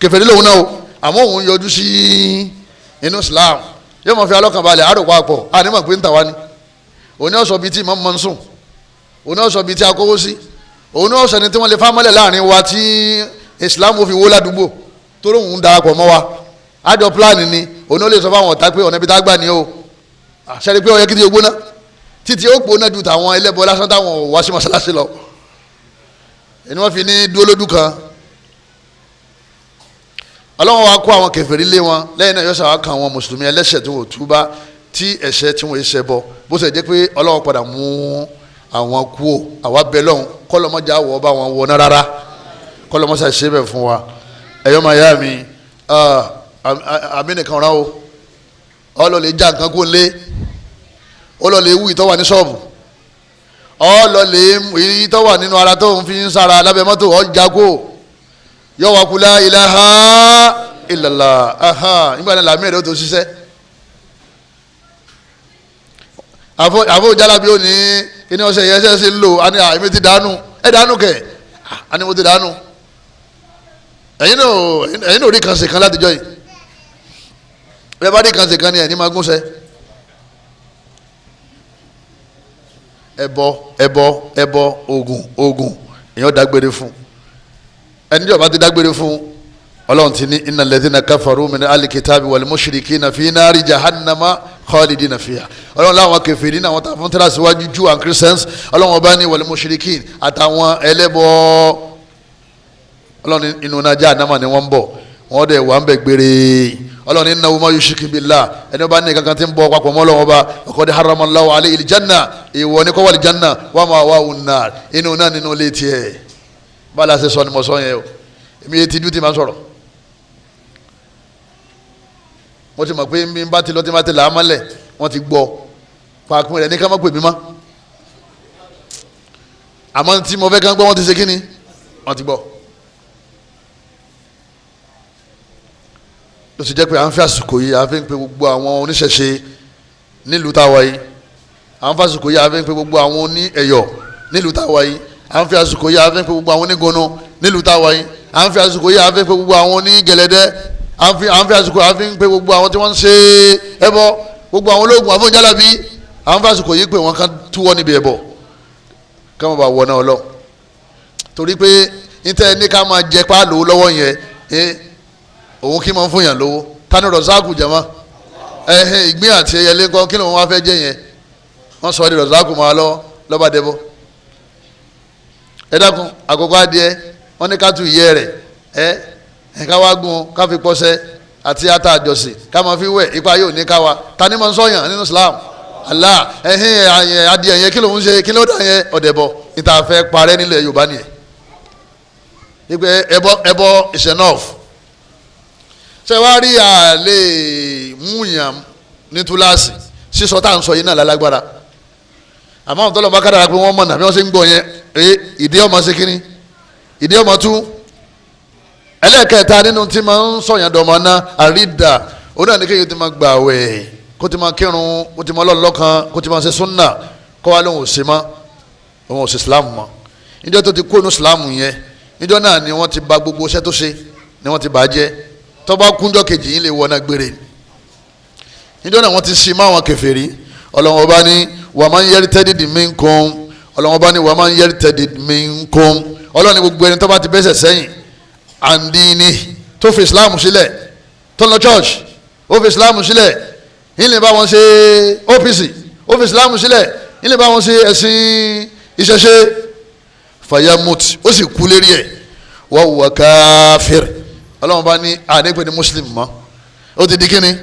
kèfèrí lòun náà o, àmọ́ òun yọjú sí inú Islam, yóò máa fi alọ́kànbalẹ̀ àròpọ̀ àpọ̀ ànímọ̀ pé ń tà wá ni. Òun náà sọ bíi tí ìmọ̀ ń sùn, òun náà sọ bíi tí akówó sí, òun náà sọ ni tí wọ́n lè fámọ́lẹ̀ láàrin wa tí Islam fi wó ládùúgbò, torí òun darapọ̀ mọ́ wa. Àjọ pílánì ni òun náà lè sọ fáwọn ọ̀tá pé ọ̀nà ibi tá a gbà ní o. Àṣẹ pé ó yẹ kí ti gbóná títí ó gbóná ju tàwọn ẹlẹ́bọ lásán táwọn wá sí mọ́sálásí lọ. Ẹni wọ́n fi ní dúró lójú kan. Ọlọ́wọ́n wa kó àwọn kèfèrí lé wọn. Lẹ́yìn náà yọ́sà wa kan àwọn mùsùlùmí ẹlẹ́ṣẹ̀ tí wọ́n túbá, tí ẹ̀ṣẹ̀ tí wọ́n ṣẹ̀ bọ, bó ṣe jẹ́ pé Ọlọ́wọ́n padà mú àwọn kú o. Àwa bẹ lọ́hùn kọ́lọ́mọjà wọ̀ bá wọn wọ náà rárá, kọ́lọ́mọṣà ṣe bẹ̀ fún wa. Ẹ̀yọ́ máa yá mi, àmì nìkan rán o. Ọlọ́lẹ̀ já nǹkan kó lé, ọlọ́lẹ̀ wú ìtọ́wà ní ṣọ́ọ̀bù, ọlọ́lẹ̀ ìtọ́wà nínú ara tó ń fi ń sára lábẹ́ mọ́tò ọjà kó. Yọ wá kú la ilaha illallah. Nígbà náà làmì rẹ̀ ó tó ṣiṣẹ́. Àfọ jalabi ó ní kíní ọ̀sẹ̀ yẹn ṣe ṣe ń lò á ní àmì ti dànù ẹ̀ dànù kẹ̀ á ní mo ti dànù. Ẹ̀yin náà rí kan ṣe kan látijọ́ yìí. Bẹ́ẹ̀ bá rí kan ṣe kan ni ẹ̀ ní máa gúnṣẹ́. Ẹbọ ẹbọ ẹbọ oògùn oògùn èèyàn dágbére fún ẹni tí ó bá ti dágbére fún. Ọlọ́run ti ní innal ladhina kafaru min al-kitabi wal mushrikina fi nari jahannama khalidina fiha. Ọlọ́run láwọn kèfèrí náà wọ́n ta fún tíra síwájú Jew and Christians. Ọlọ́run ọba ní wal mushrikin àtàwọn ẹlẹ́bọ. Ọlọ́run inú náà jahannama ni wọ́n ń bọ̀, wọ́n dẹ̀ wà ń bẹ̀ gbére. Ọlọ́run ní innahu man yushrik billah, ẹni bá ní kankan tí ń bọ̀ papọ̀ mọ́ Ọlọ́run ọba faqad harrama Allahu alayhi al-janna, ìwọ ní kó wà al-janna wa ma'wahu an-nar, inú náà nínú ilé tiẹ̀. Bá a ṣe sọ ni mo sọ yẹn o, èmi yẹn ti dú ti máa sọ̀rọ̀. Mo ti mọ̀ pé mi bá ti lọ tí ma ti là á mọ́lẹ̀ wọ́n ti gbọ́ pàápín rẹ̀ ní ká má pè mí mọ́. Àmọ́ tí mo fẹ́ ká gbọ́ wọ́n ti ṣe kí ni wọ́n ti gbọ́. Ló ti jẹ́ pé à ń fi àsìkò yìí à ń fi ń pe gbogbo àwọn oníṣẹ̀ṣe nílùú táwa yìí, à ń fi àsìkò yìí à ń fi ń pe gbogbo àwọn oní ẹ̀yọ̀ nílùú táwa yìí, à ń fi àsìkò yìí à ń fi ń pe gbogbo àwọn onígunnu nílùú táwa yìí, à ń fi àsìkò yìí à ń fi ń pe gbogbo àwọn onígẹ̀lẹ́dẹ́, à ń fi àsìkò à ń fi ń pe gbogbo àwọn tí wọ́n ń ṣe ẹbọ, gbogbo àwọn ológun àfọ̀njálàbí, à ń fi àsìkò yìí pé wọ́n kàn túwọ́ níbi ẹbọ ká má bàa wọ náà lọ. Torí pé níta ní ká máa jẹ páàlù lọ́wọ́ yẹn, òun kí máa ń fún yàn lówó tani rọ̀sáàkù jẹ̀mọ́ ẹ̀hìn ìgbín àti ẹyẹlé ńkọ́ kí lóun wá fẹ́ jẹ yẹn, wọ́n sọ ọ́ di rọ̀sáàkù máa lọ lọ́ba dẹ́bọ̀. Ẹ dákun àkókò adìẹ wọ́n ní ká tu ìyẹ́ rẹ̀ ẹ ká wá gún ká fi pọ́sẹ́ àti ata àjọsìn ká máa fi wẹ̀ ipa yóò ní ká wa tani máa ń sọ̀yàn nínú Islam Allah. Ẹ̀hìn adìẹ yẹn kí lóun ṣe kí ló dà yẹn ọ̀dẹ̀bọ̀ níta fẹ́ parẹ́ nílẹ̀ Yorùbá nìyẹn. Ẹbọ ẹbọ is enough. Ṣé wàá rí àlè múyàn ní túláàsì sísọ tá à ń sọ yìí náà lálágbára, àmọ́ àwọn tọ́lọ̀ bá kádàrá pé wọ́n mọ̀nà bí wọ́n ṣe ń gbọ́ yẹn ìdí ọmọ ṣe kínní ìdí ọmọ tú. Ẹlẹ́ẹ̀kẹta nínú tí máa ń sọ̀yàn dọ̀mọ́ ná àrídà, òun náà ní kéèyàn ti máa gbà wẹ̀, kó ti máa kírun, kó ti máa Ọlọ́run lọ́kan, kó ti máa ṣe súnà, kó wá lóun ò ṣe mọ́, òun ò ṣe Islam mọ́. Níjọ́ tó ti kó inú Islam yẹn, níjọ́ náà ni wọ́n ti bà gbogbo iṣẹ́ tó ṣe ni wọ́n ti bà á jẹ́. Tọ́ba kúnjọ́ kejì yín lè wọ náà gbére. Níjọ́ náà wọ́n ti sin máwọn kèfèrí. Ọlọ́run ọba ní wa man yartadid minkum, Ọlọ́run ọba ní wa man yartadid minkum, Ọlọ́run ní gbogbo ẹni tó bá ti bẹ́sẹ̀ sẹ́yìn àǹdíní tó fi Islam sílẹ̀, tó lọ church ó fi Islam sílẹ̀, yín lè bá wọn ṣe OPC, ó fi Islam sílẹ̀, yín lè bá wọn ṣe ẹ̀sìn ìṣẹ̀ṣe, fayamut, ó sì kú lérí ẹ̀, wa huwa káfíìr. Ọlọ́run bá ní ànípe ní muslim mọ́, ó ti di kíni,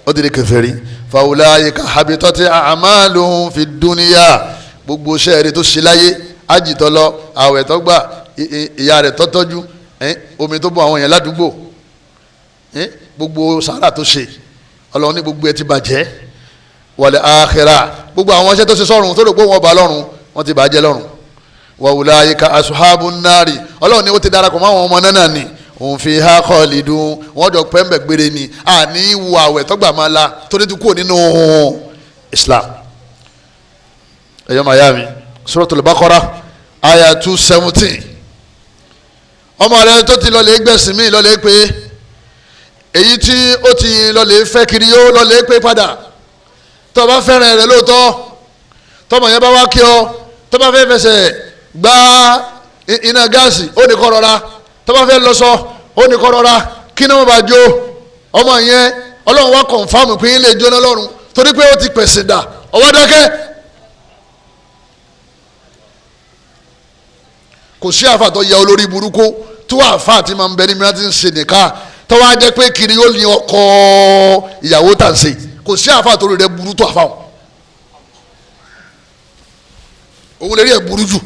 ó ti di kèfèrí. Fàwùláyé habitati a'maluhum fi dunya, gbogbo iṣẹ́ rẹ̀ tó ṣe láyé, ájìtọ́ lọ, àwẹ̀ tó gbà, ìyá rẹ̀ tó tọ́jú, omi tó bọ́ àwọn èèyàn ládùúgbò, gbogbo sàrà tó ṣe, Ọlọ́run ní gbogbo ẹ ti bàjẹ́. Wal akhirah, gbogbo àwọn iṣẹ́ tó ṣe sọ́run tó rò pé wọ́n bá lọ́run, wọ́n ti bàjẹ́ lọ́run. Wàwùláyé ashabun nari, Ọlọ́run ní ó ti darapọ̀ mọ́ àwọn ọmọ náà ni òun fi ha khalidun, wọ́n jọ pẹ́ńbẹ̀ gbére ni, àní wo àwẹ̀ tọ́gbà máa la torí ti kúrò nínú Islam. Ẹ̀yọ́ mayami Suratul Baqara aya 217. Ọmọ rẹ tó ti lọlé gbẹ̀sìn mí lọlé pé èyí tí ó ti lọlé fẹ́ kiri yó lọlé pé padà. Tó bá fẹ́ràn rẹ lóòótọ́, tọmọ yẹn bá wá kí ọ, tó bá fẹ́ fẹsẹ̀ gbá iná gáàsì ó ní kó rọra, tó bá fẹ́ lọ́sọ ó ní kó rọra, kí ni wọ́n bá jó ọmọ yẹn. Ọlọ́run wá kọ̀nfàmù pé ilé jóná lọ́run torí pé ó ti pèsè dà ọwọ́ dákẹ́. Kò sí àfa tó yẹ olórí burúkú tó àfa àti máa ń bẹ ní mìíràn tí ń ṣe nìka tó wá jẹ́ pé kiri ó ní ọkọ ìyàwó tà ń ṣe. Kò sí àfa tó rẹ̀ burú tó àfa wọn, òun lè rí ẹ̀ burú jù.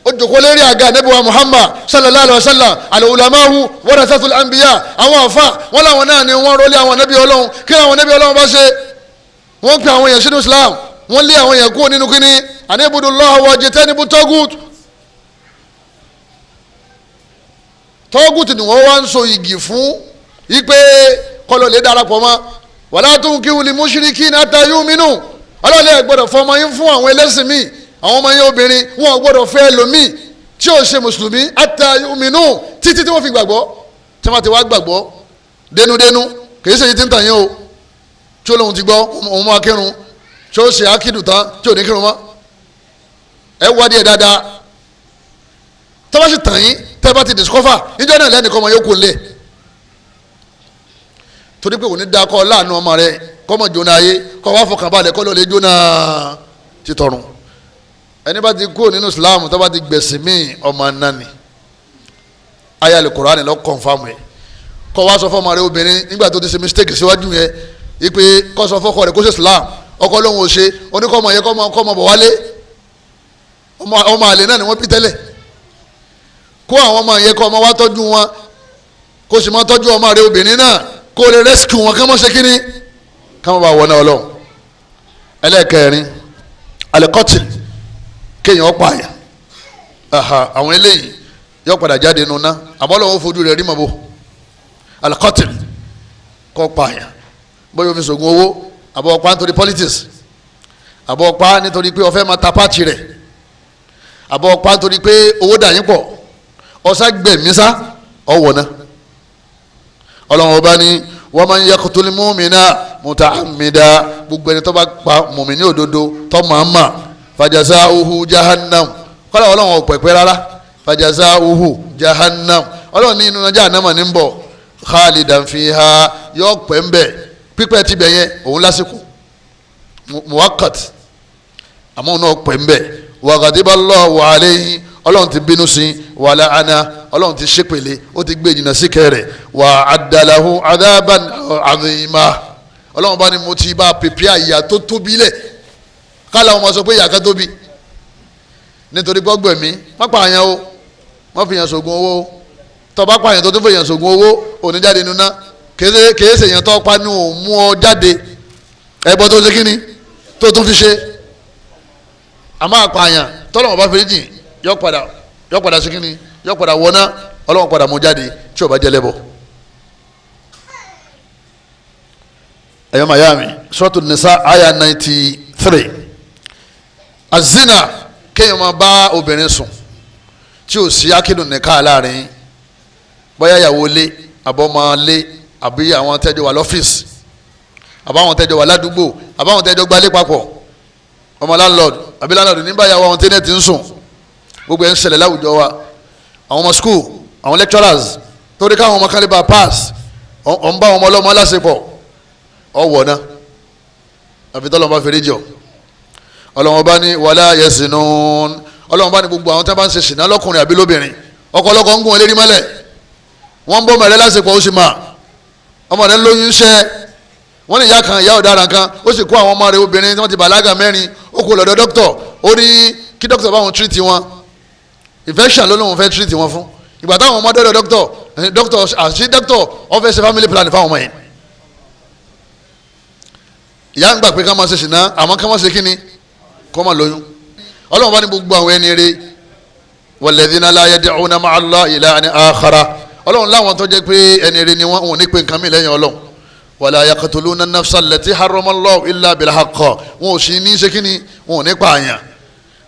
Ó jókòó lérí àga Ànábì wa Muhammad sallallahu alayhi wa sallam, al-ulamahu warasatul anbiya, àwọn àfa wọn làwọn náà ni wọ́n rólé àwọn Ànábì Ọlọ́run. Kí àwọn Ànábì Ọlọ́run bá ṣe, wọ́n pe àwọn èèyàn sínú Islam, wọ́n lé àwọn èèyàn kúrò nínú kínní anibudullaha wajtanibu tagut. Tọ́gùtù ni wọ́n wá ń so igi fún ipe kọlọ̀ lè darapọ̀ mọ́. Wala tunkihu li mushrikina hatta yu'minu. Ọlọ́ọ̀lẹ́ ẹ̀ gbọ́dọ̀ fọmọ yín fún àwọn ẹlẹ́sìn míì, àwọn ọmọ yín obìnrin wọn ò gbọ́dọ̀ fẹ́ lòmíì tí ò ṣe mùsùlùmí hatta yu'minu, títí tí wọ́n fi gbàgbọ́. Tí wọ́n ti wá gbàgbọ́ dénúdénú, kì í ṣe èyí tí ń tàn yín o, tí ó lóun ti gbọ́ òun máa kírun, tí ó ṣe ákìdù tán tí ò ní kírun mọ́. Ẹ wá díẹ̀ dáadáa. Tọ́ bá sì tàn yín, tẹ́ bá ti discover níjọ́ náà lẹ́nu kọ́ ọmọ yóò kó lé, torí pé òní da kọ́ láàánú ọmọ rẹ kọ́ mọ̀ jóná ayé, kọ́ wá fọkàn balẹ̀ kọ́ ló lè jóná títọ̀run. Ẹni bá ti kú nínú Islam tó bá ti gbẹ̀sìn míì, ọmọ nani ayé Kùránì lọ kọ̀nfàmù ẹ̀. Kọ́ wá sọ fọmọ rẹ obìnrin nígbà tó ti ṣe mistake síwájú yẹn ipe kọ́ sọ fọkọ rẹ kó ṣe Islam, ọkọ lóhùn ò ṣe, oníkọ́mọ yẹ kọ́ ọmọ bọ̀ wálé, ọmọ àlè náà ni wọ́n bí tẹ́lẹ̀. Kó àwọn ọmọ yẹn kọ́ ọmọ wa tọ́jú wọn, kó sì máa tọ́jú ọmọ rẹ obìnrin náà, kó lè rescue wọn kán mọ́ ṣe kínní, kán mọ́ bá wọ náà Ọlọ́run. Ẹlẹ́ẹ̀kẹrin, alikọ́tìl, kéèyàn pààyàn. Àwọn eléyìí yóò padà jáde nínú ná, àmọ́ Ọlọ́run fojú rẹ̀ rí mọ́ bò. Alikọ́tìl, kọ́ pààyàn, bóyá o fi ṣògùn owó, àbọ̀ ọ̀pá nítorí politics, àbọ̀ ọ̀pá nítorí pé ó fẹ́ máa ta pààtì rẹ̀, àbọ̀ ọ̀pá nítorí pé owó dà yín pọ̀, ọ̀sá gbẹ̀mísá ọ̀wọ̀ náà. Ọlọ́run ọba ní wa man yaqtul mu'mina muta'ammida, gbogbo ẹni tó bá pa mùmíní òdodo tó máa mà, fajaza'uhu jahannam. Kọ́lá Ọlọ́run ò pẹ̀pẹ́ rárá, fajaza'uhu jahannam. Ọlọ́run ní inú jahannama ní ń bọ̀, khalidan fiha, yọ pẹ́ ń bẹ̀. Pípẹ́ ti bẹ̀ yẹn òun lásìkò muwakkat, àmọ́ òun náà pẹ́ ń bẹ̀. Wa ghadiba Allahu alayhi, Ọlọ́run ti bínú sí, wa la'ana, Ọlọ́run ti ṣépèlé, ó ti gbé jìnnà sí kẹrẹ, wa addalahu adhaban azima. Ọlọ́run bá ní mo ti bá pèpè àyà tó tóbi lẹ̀, kálá wọn sọ pé ìyà kan tóbi nítorí gbọ́gbẹ̀mí. Má pààyàn o, má fi yàn sògùn owó o. Tó bá pààyàn tó tún fi yàn sògùn owó, òní jáde nínú kèé ṣe yàn tó pa ní òun mú ọ jáde, ẹbọ tó ṣe kíni tó tún fi ṣe. Àmọ́ àpààyàn tọ́lọ́wọ́n bá fi jìn, yọ padà sí kínní, yọ padà wọná, Ọlọ́run padà mú jáde tí ó bá jẹ́ lẹ́bọ̀. Ẹ̀yọ́ mayami, Suratu Nisa aya 93. Azina, kéèyàn máa bá obìnrin sùn tí ò sí akíndùn nìka láàrin, bóyá ìyàwó lé, àbọ̀mọ lé, àbí àwọn tẹ́jọ́ wà lọ́fíìsì, àbáwọn tẹ́jọ́ wà ládùúgbò, àbáwọn tẹ́jọ́ gbalé papọ̀, ọmọ landlord àbí landlord nígbà yàwó àwọn tẹ́nẹ̀tì ń sùn. Gbogbo ẹ̀ ń ṣẹlẹ̀ láwùjọ wa. Àwọn ọmọ school, àwọn lecturers, torí káwọn ọmọ kan lè bá pass, ọ̀ ń bá àwọn ọmọ ọlọ́mọ aláṣepọ̀, ọ̀wọ̀ náà àfi tọ́lọ́mọ bá fèrè jọ. Ọlọ́mọ bá ní wala yazinun. Ọlọ́mọ bá ní gbogbo àwọn tí wọ́n bá ń ṣe ṣìnà lọ́kùnrin àbí lóbìnrin, ọkọlọ́kọ ń gún wọn lérí mọ́lẹ̀, wọ́n ń bọ́ ọmọ rẹ láṣepọ̀, ó sì mà ọmọ rẹ lóyún ṣẹ́. Wọ́n ní ìyá kan, ìyá ọ̀daràn kan, ó sì kó àwọn ọmọ rẹ obìnrin tí wọ́n ti bàlágà mẹ́rin, ó kó lọ́dọ̀ dókítọ̀, ó ní kí dókítà bá wọn tírìtì wọn, infection ló lóun fẹ́ tírìtì wọn fún. Ìgbà táwọn ọmọ dọ́dọ̀ dókítọ̀, dókítọ̀ àti dókítọ̀ wọ́n fẹ́ ṣe family plan fáwọn ọmọ yẹn. Ìyá ń gbà pé ká máa ṣe ṣìnà, àmọ́ ká máa ṣe kíni, kó máa lóyún. Ọlọ́run bá ní gbogbo àwọn ẹni rẹ, walladhina la yad'una ma'a Allahi ilahan akhara. Ọlọ́run láwọn tó jẹ́ pé ẹni rẹ ni wọ́n, ò ní pé nǹkan mi lẹ́yìn Ọlọ́run. Wala yaqtuluna an-nafsa allati harrama Allahu illa bil-haqq. Wọn ò sì ní ṣe kíni, wọn ò ní pààyàn.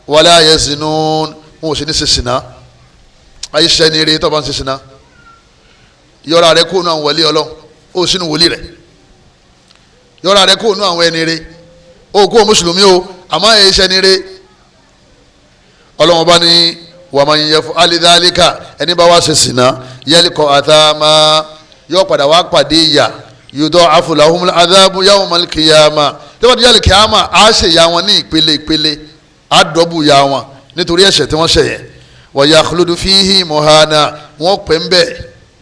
Wala yazinun, wọn ò sì ní ṣe ṣìnà. Ayé ṣẹ́ ni eré tó bá ń ṣe ṣìnà, yọra rẹ kóònù àwọn wọlé Ọlọ́run, ó sínú wòlíì rẹ. Yọra rẹ kóònù àwọn ẹni rẹ, ó kó mùsùlùmí o, àmọ́ ayé ṣẹ́ ni eré. Ọlọ́run bá ní wa man yaf'al dhalika, ẹni bá wá ṣe ṣìnà, yalqa athama, yọ padà wá pàdé ìyà, yudha'afu lahumul adhabu yawmal qiyamah. Tí wọ́n ti yàlẹ̀ kíámà, á ṣe ìyà wọn ní ìpele ìpele, á dọ́bù ìyà wọn nítorí ẹ̀ṣẹ̀ tí wọ́n ṣẹ̀ yẹn. Wa yakhludu fihi muhana, wọ́n pè ń bẹ̀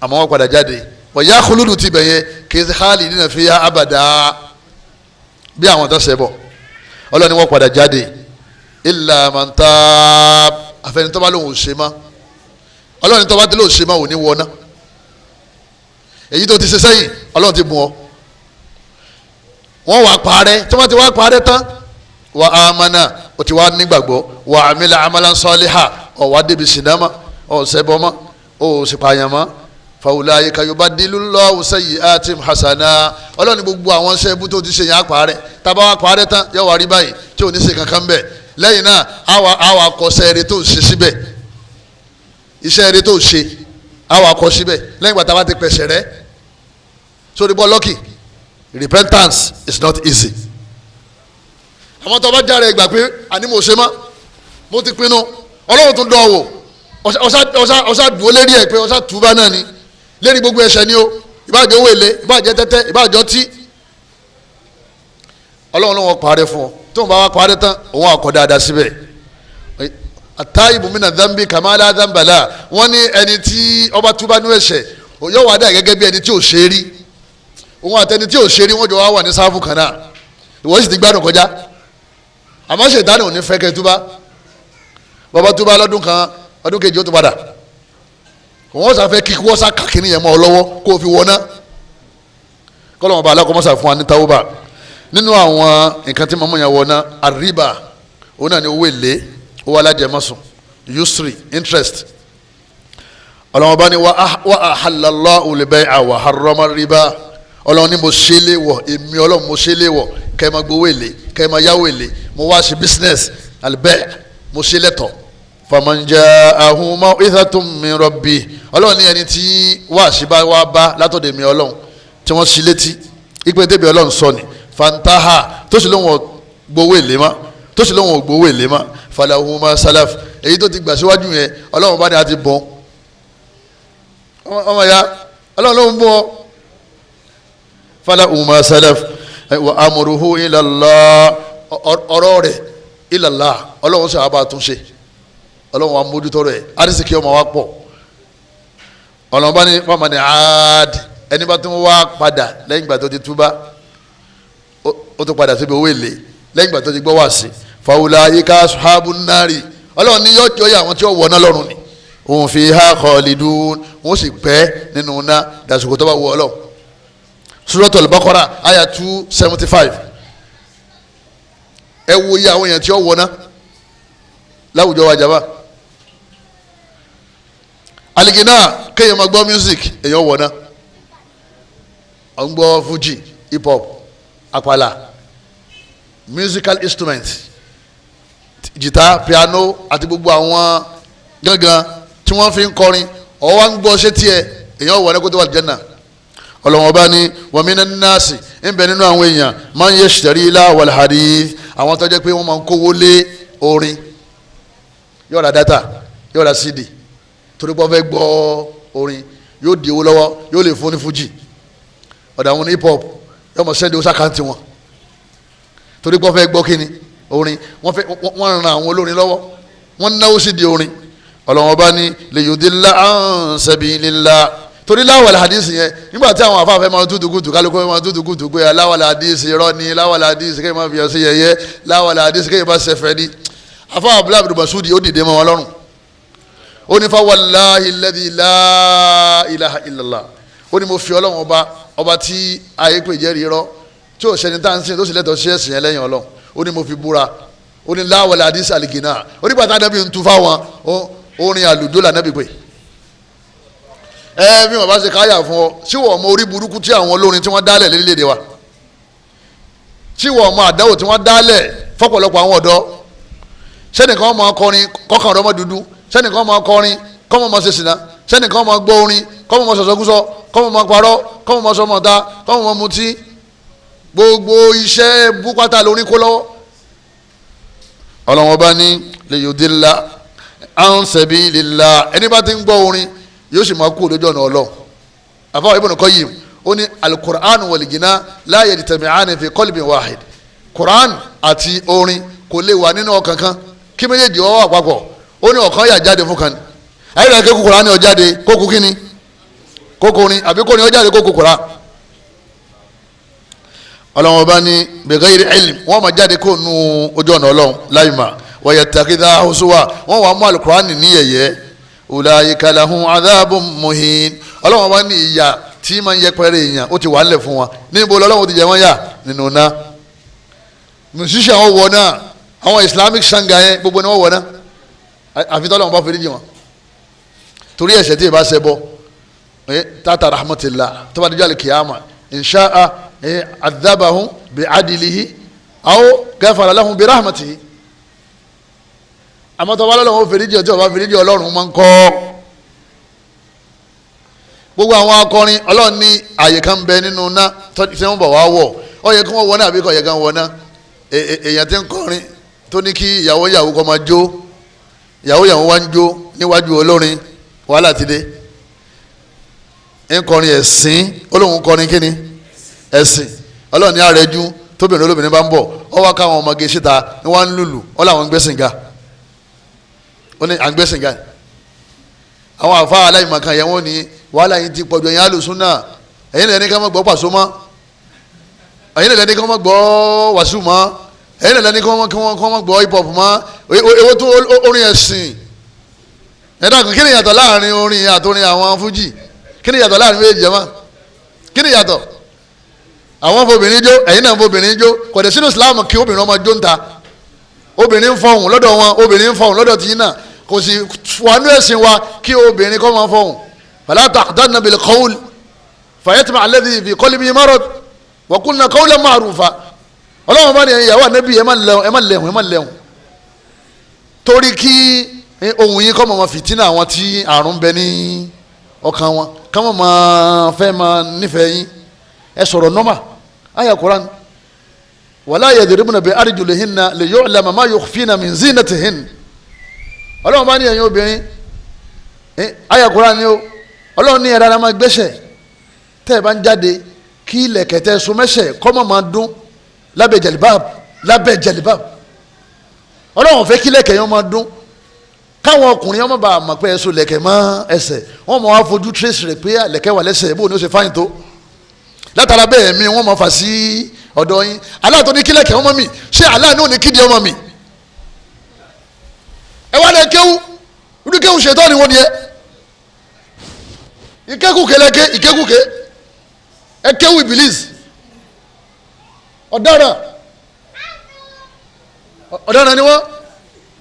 àmọ́ wọ́n padà jáde. Wa yakhludu ti bẹ̀ yẹn kì í ṣe khalidina fiha abada, bí àwọn tó ṣẹ̀ bọ̀. Ọlọ́ni wọ́n padà jáde. Illa man tab, àfẹni tó bá lóun ò ṣe mọ́. Ọlọ́ni tó bá lóun ò ṣe mọ́ ò ní wọ náà. Èyí tó ti ṣe sẹ́yìn Ọlọ́run ti bùn ọ́. Wọ́n wà parẹ́, tí wọ́n ti wá parẹ́ tán, wà amana, o ti wá nígbàgbọ́, wà amila amalan saliha, ọ̀ wá débi sinamá, ọ̀ sẹ́bọ̀mọ́, O sì pààyàn mọ́. Fàwùláyé yubadilullahu sayyi'atihim hasana. Ọlọ́run ní gbogbo àwọn iṣẹ́ ibú tó ti ṣe yẹn á parẹ́. Tábà wá parẹ́ tán yóò wá rí báyìí tí ò ní ṣe kankan bẹ́ẹ̀. Lẹ́yìn náà àwa kọ iṣẹ́ eré tó ṣe síbẹ̀, iṣẹ́ eré tó ṣe àwa kọ síbẹ̀ lẹ́yìn ìgbà tá a bá ti pẹ̀sẹ̀ rẹ́. Sórí bọ́ lọ́kì, repentance is not easy. Àwọn tó bá jáde ìgbà pé àní mo ṣe mọ́, mo ti pinnu, Ọlọ́run tún dán wò, ọ̀sá dúró lérí ẹ̀ pé ọ̀sá túbá náà ni lérí gbogbo ẹ̀ṣẹ̀ ni o, ìbáàjẹ́ owó èlé, ìbáàjẹ́ tẹ́tẹ́, ìbáàjọ́ tí Ọlọ́run ló wọ́n parẹ́ fún ọ. Tó ń bá wa parẹ́ tán, òun àkọ́ dáadáa síbẹ̀. Àtàyìbù mí nà dánbí kàmáàlà dánbàlà, wọ́n ní ẹni tí ọba túbá nú ẹ̀ṣẹ̀ yóò wá dà gẹ́gẹ́ bí ẹni tí ò ṣe rí. Òun àtẹni tí ò ṣe rí wọ́n jọ wá wà ní sáfù kan náà, ìwọ sì ti gbádùn kọjá. Àmọ́ ṣètánì ò ní fẹ́ kẹ́ túbá. Bàbá túbá lọ́dún kan, ọdún kejì ó tó padà. Wọ́n sàfẹ́ kí wọ́n sá kàkínní yẹn mọ́ ọ lọ́wọ́ kó o fi wọná. Kọ́lọ́mọ bá alákọ̀ọ́mọ́sà fún wa ní tawba. Nínú àwọn nǹkan tí màmú yẹn wọná, àríbà, òun náà ní owó èlé, owó alájẹmọ́sùn, usury, interest. Ọlọ́mọ bá ní wa ahallallahu al-bay'a wa harrama riba. Ọlọ́run ní mo ṣe lé wọ̀, èmi Ọlọ́run mo ṣe lé wọ̀, kẹ́ ẹ máa gbowó èlé, kẹ́ ẹ máa yáwó èlé, mo wá ṣe business al-bay' mo ṣe lẹ́tọ̀ọ́. Faman ja'ahu maw'izatun min rabbi. Ọlọ́run ní ẹni tí wáàsí bá wá bá látọ̀dọ̀ èmi Ọlọ́run tí wọ́n ṣí létí ìpè débi Ọlọ́run sọ ni fantaha, tó sì lóun gbowó èlé mọ́, tó sì lóun gbowó èlé mọ́, falahu ma salaf, èyí tó ti gbà síwájú yẹn Ọlọ́run bá ní a ti bọ́n ọmọ ya Ọlọ́run ló ń bọ́ falahu ma salaf wa amruhu ila Allah, ọ̀rọ̀ rẹ̀ ila Allah, Ọlọ́run sì wá bá a tún ṣe, Ọlọ́run wa mójútó rẹ̀, arísìkí ọmọ wa pọ̀. Ọlọ́run bá ní fáwọn ní aad, ẹni bá tún wá padà lẹ́yìn ìgbà tó ti túbá, ó tún padà síbi owó èlé lẹ́yìn ìgbà tó ti gbọ́ wá sí, faulaika ashabun nari, Ọlọ́run ní yọjọ́ yà àwọn tí ó wọ̀ náà lọ́rùn ni, hum fiha khalidun, wọ́n sì pẹ́ nínú iná dàsìkò tó bá wọ Ọlọ́run. Suratul Baqara aya 275. Ẹ wo iye àwọn èèyàn tí ó wọ̀ náà láwùjọ wa jaba. Aligina, kéèyàn máa gbọ́ music, èèyàn wọ̀ náà. Ọ̀ ń gbọ́ fuji, hip hop, àpàlà, musical instrument, jìtá, piano àti gbogbo àwọn gángan tí wọ́n fi ń kọrin, ọ̀ wá ń gbọ́ ṣé tiẹ̀, èèyàn wọ̀ náà kó tó wà lìjẹ́nà. Ọlọ́wọ́n bá ní wa minan nasi, ń bẹ nínú àwọn èèyàn, man yashtari lahwal hadith, àwọn tó jẹ́ pé wọ́n máa ń kówó lé orin, yóò ra data, yóò ra cd, torí pé wọ́n fẹ́ gbọ́ orin, yóò di owó lọ́wọ́, yóò lè fún ní fuji, ọ̀dà àwọn hip hop, yóò mọ̀ sẹ́ndì owó sàkáǹtì wọn, torí pé wọ́n fẹ́ gbọ́ kíni orin, wọ́n fẹ́ wọ́n ran àwọn olórin lọ́wọ́, wọ́n náwó sí di orin. Ọlọ́wọ́n bá ní liyudilla an sabilillah, torí láwàlá hadisi yẹn, nígbà tí àwọn afáfẹ́ máa tútù kùtù, kálukú máa tútù kùtù pé láwàlá hadisi irọ́ ni, láwàlá hadisi kéèyàn máa fi ọsẹ yẹyẹ, láwàlá hadisi kéèyàn máa ṣẹfẹ ni. Afá Abdullahi bin Masudi ó dìde mọ́ wọn lọ́rùn, ó ní fa wallahi alladhi la ilaha illallah, ó ní mo fi Ọlọ́run ọba ọba tí ayé pè jẹ́rìí irọ́ tí ò sẹ́ni tá à ń sìn tó sì lẹ́tọ̀ọ́ sí ẹ̀sìn yẹn lẹ́yìn Ọlọ́run, ó ní mo fi búra, ó ní láwàlá hadisi àlìgínà, ó ní bàtà ànábì ń tu fáwọn orin àlùjọ lànàbì pé ẹ bí wọn bá ṣe káyà fún ọ, tí wọn mọ orí burúkú tí àwọn olórin tí wọn dálẹ̀ lórílẹ̀‐èdè wa, tí wọn mọ àdáwò tí wọn dálẹ̀ fọ́pọ̀lọpọ̀ àwọn ọ̀dọ́, sẹ́nìkan máa kọrin kọ́kàn ọ̀dọ́ mọ́ dúdú, sẹ́nìkan máa kọrin kọ́mọ máa ṣe sìnà, sẹ́nìkan máa gbọ́ orin kọ́mọ máa sọ̀sọ́kúsọ, kọ́mọ máa parọ́, kọ́mọ máa sọmọ̀ta, kọ́mọ máa mutí, gbogbo iṣẹ́ búpátá lórí kó lọ́wọ́. Ọlọ́wọ́n bá ní liyudilla an sabilillah, ẹni bá ti ń gbọ́ orin yóò sì máa kú lójú ọ̀nà Ọlọ́run. Àfọwọ́ Ibn Qayyim ó ní alukur'an wal-ghina la yajtami'ani fi qalbin wahid, kur'an àti orin kò lè wà nínú ọkàn kan kí méjèèjì ó wà papọ̀, ó ní ọ̀kan yà jáde fún kan ní. Ayélujára kéku kur'an ó jáde kókó kíni kókó orin, àbí kórin ó jáde kókó kur'an. Ọlọ́run ọba ní bighayri ilm, wọ́n máa jáde kó nu ojú ọ̀nà Ọlọ́run láì mà, wa yattakhidha huzwa, wọ́n wà mú alukur'an ní yẹ̀yẹ́, ulaika lahum adhabun muhin. Ọlọ́run bá ní ìyà tí máa ń yẹpẹrẹ èèyàn ó ti wà nílẹ̀ fún wọn. Níbo lọ́lọ́run ti jẹ wọ́n yà? Nínú náà. Musician wọn wọ̀ náà, àwọn Islamic sanga yẹn gbogbo ni wọ́n wọ̀ náà, àfi tọ́lọ́run bá foríjì wọn. Torí ẹ̀ṣẹ̀ tí ì bá ṣẹbọ tata rahmatillah tó bá dijọ́ alikiyama insha'a adhabahum bi adilihi aw ghafara lahum bi rahmatihi. Àmọ́ tó bá lọ́lọ́run ó fèrèjì ọjọ́ bá fèrèjì Ọlọ́run máa ń kọ́. Gbogbo àwọn akọrin Ọlọ́run ní àyè kan bẹ nínú ná tí wọ́n bọ̀ wá wọ̀, ó yẹ kí wọ́n wọ náà àbí kò yẹ kí wọ́n wọ náà. Èèyàn tí ń kọrin tó ní kí ìyàwó ìyàwó kó máa jó, ìyàwó ìyàwó wá ń jó níwájú olórin, wàhálà ti dé. Ń kọrin ẹ̀sìn, olóhùn kọrin kíni ẹ̀sìn. Ọlọ́run ní àrẹ́jú tóbìnrin olóbìnrin bá ń bọ̀, ọ wá káwọn ọmọge síta ní wọ́n ń lùlù, ọ làwọn ń gbẹ́sìn ga, ó ní à ń gbẹ́sìn ga. Àwọn àfa aláìmọ̀kan yẹn wọ́n ní wàhálà yìí ti pọ̀jù, ẹ̀yin alùsùn náà, ẹ̀yin lẹ́ni ká má gbọ́ Pàṣọ mọ́, ẹ̀yin lẹ́ni ká má gbọ́ Wàsíù mọ́, ẹ̀yin lẹ́ni ká má gbọ́ hip hop mọ́, èwo tó orin ẹ̀sìn. Ẹ̀dá kan kí ni ìyàtọ̀ láàrin orin àtorin àwọn fújì? Kí ni ìyàtọ̀ láàrin méjì jẹ́mọ́? Kí ni ìyàtọ̀? Àwọn fobìnrin jó, ẹ̀yin náà fobìnrin jó. Kò dẹ̀ sínú Islam kí obìnrin ọmọ jó ń ta. Obìnrin ń fọhùn lọ́dọ̀ wọn, obìnrin ń fọhùn lọ́dọ̀ tìyín náà. Kò sì wọnú ẹ̀sìn wa kí obìnrin kọ́ máa fọhùn. Fala taqdanna bil qawl fayatma'a alladhi fi qalbihi marad wa qulna qawlan ma'rufa. Ọlọ́run bá ní ìyàwó ànábì ẹ má lẹ́hùn, ẹ má lẹ́hùn, ẹ má lẹ́hùn, torí kí ohun yín kọ́ mọ̀ fìtínà àwọn tí àrùn bẹ ní ọkàn wọn, ká mọ̀ máa fẹ́ máa nífẹ̀ẹ́ yín. Ẹ sọ̀rọ̀ nọ́mà àyà Kùránì. Wala yadribna bi arjulihinna liyu'lama ma yukhfina min zinatihin. Ọlọ́run bá ní ẹ̀yin obìnrin, àyà Kùránì o, Ọlọ́run ní ẹ̀rọ ara máa gbẹ́sẹ̀ tẹ́ ẹ bá ń jáde, kí ilẹ̀kẹ̀ tẹ́ so mẹ́sẹ̀ kọ́ mọ̀ máa dún lábẹ́ jẹ̀lìbáàbù, lábẹ́ jẹ̀lìbáàbù. Ọlọ́run fẹ́ kí ilẹ̀kẹ̀ yẹn máa dún, káwọn ọkùnrin ọmọ bá mọ̀ pé ẹ̀sùn lẹ̀kẹ̀ mọ́ ẹsẹ̀, wọ́n mọ̀ wá fojú trace rẹ̀ pé lẹ̀kẹ̀ wà lẹ́sẹ̀, bóun ni ó ṣe fáyìn tó. Látara bẹ́ẹ̀ mi wọ́n mọ̀ fà sí ọ̀dọ̀ yín. Allah tó ní kí lẹ̀kẹ̀ ọmọ mi, ṣé Allah ní òní kídi ọmọ mi? Ẹ wá lẹ kéwú, irú kéwú ṣètọ́ ni wọ́n ni ẹ. Ìkékùké lẹ́kẹ́, ìkékùké ẹ kéwú ìbílísì. Ọ̀daràn ọ̀daràn ni wọ́n.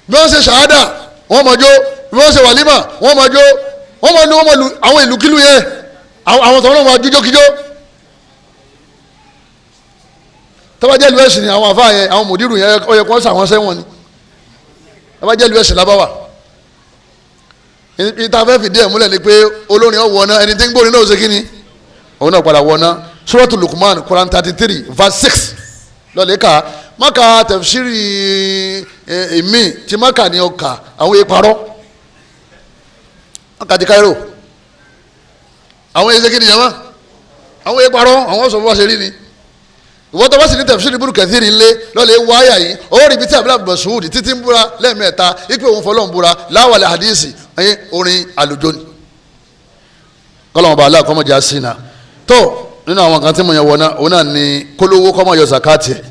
Bí wọ́n ṣe ṣàhádà wọ́n mọ̀ jó, bí wọ́n ṣe wàlímà wọ́n mọ̀ jó, wọ́n mọ̀ ní wọ́n mọ̀ lu àwọn ìlúkílù yẹn, àwọn tọ́wọ́n náà wọ́n jójókíjó. Tọ́ba jẹ́ ìlú ẹ̀sìn ni àwọn àfáà yẹn, àwọn mòdìrú yẹn, ó yẹ kó sàwọn sẹ́wọ̀n ni. Tọ́ba jẹ́ ìlú ẹ̀sìn lábáwà. Ìta fẹ́ fìdí ẹ̀ múlẹ̀ ni pé olórin ọ̀ wọ̀nà, ẹni tí ń gbórin náà ó ṣe kí ni? Òun náà padà wọ̀nà. Suratu Luqman, Quran 33 verse 6 lọ́lẹ̀ ká maka tafsiri èmi tí maka ni ọkà àwọn ìparọ́ maka ti Cairo àwọn ẹsẹ̀ kí ni yàrá àwọn ìparọ́ àwọn sọ fún wa ṣe rí ni. Ìwọ́n tó bá sì ní tafsiri Ibn Kathir ńlẹ̀ lọ́lẹ̀ wáyà yìí ó rí ibi tí abúlé Mas'ud títí ń búra lẹ́ẹ̀mẹ́ta ipe òun fọlọ́ ń búra láwàlẹ̀ hadisi ẹ̀yìn orin àlùjọ ni. Kọ́lọ́mọba aláàkọ́mọjà sí na tó nínú àwọn kan tí mo yàn wọ̀ náà òun náà ni kólówó kọ́mọ yọ zakati ẹ̀,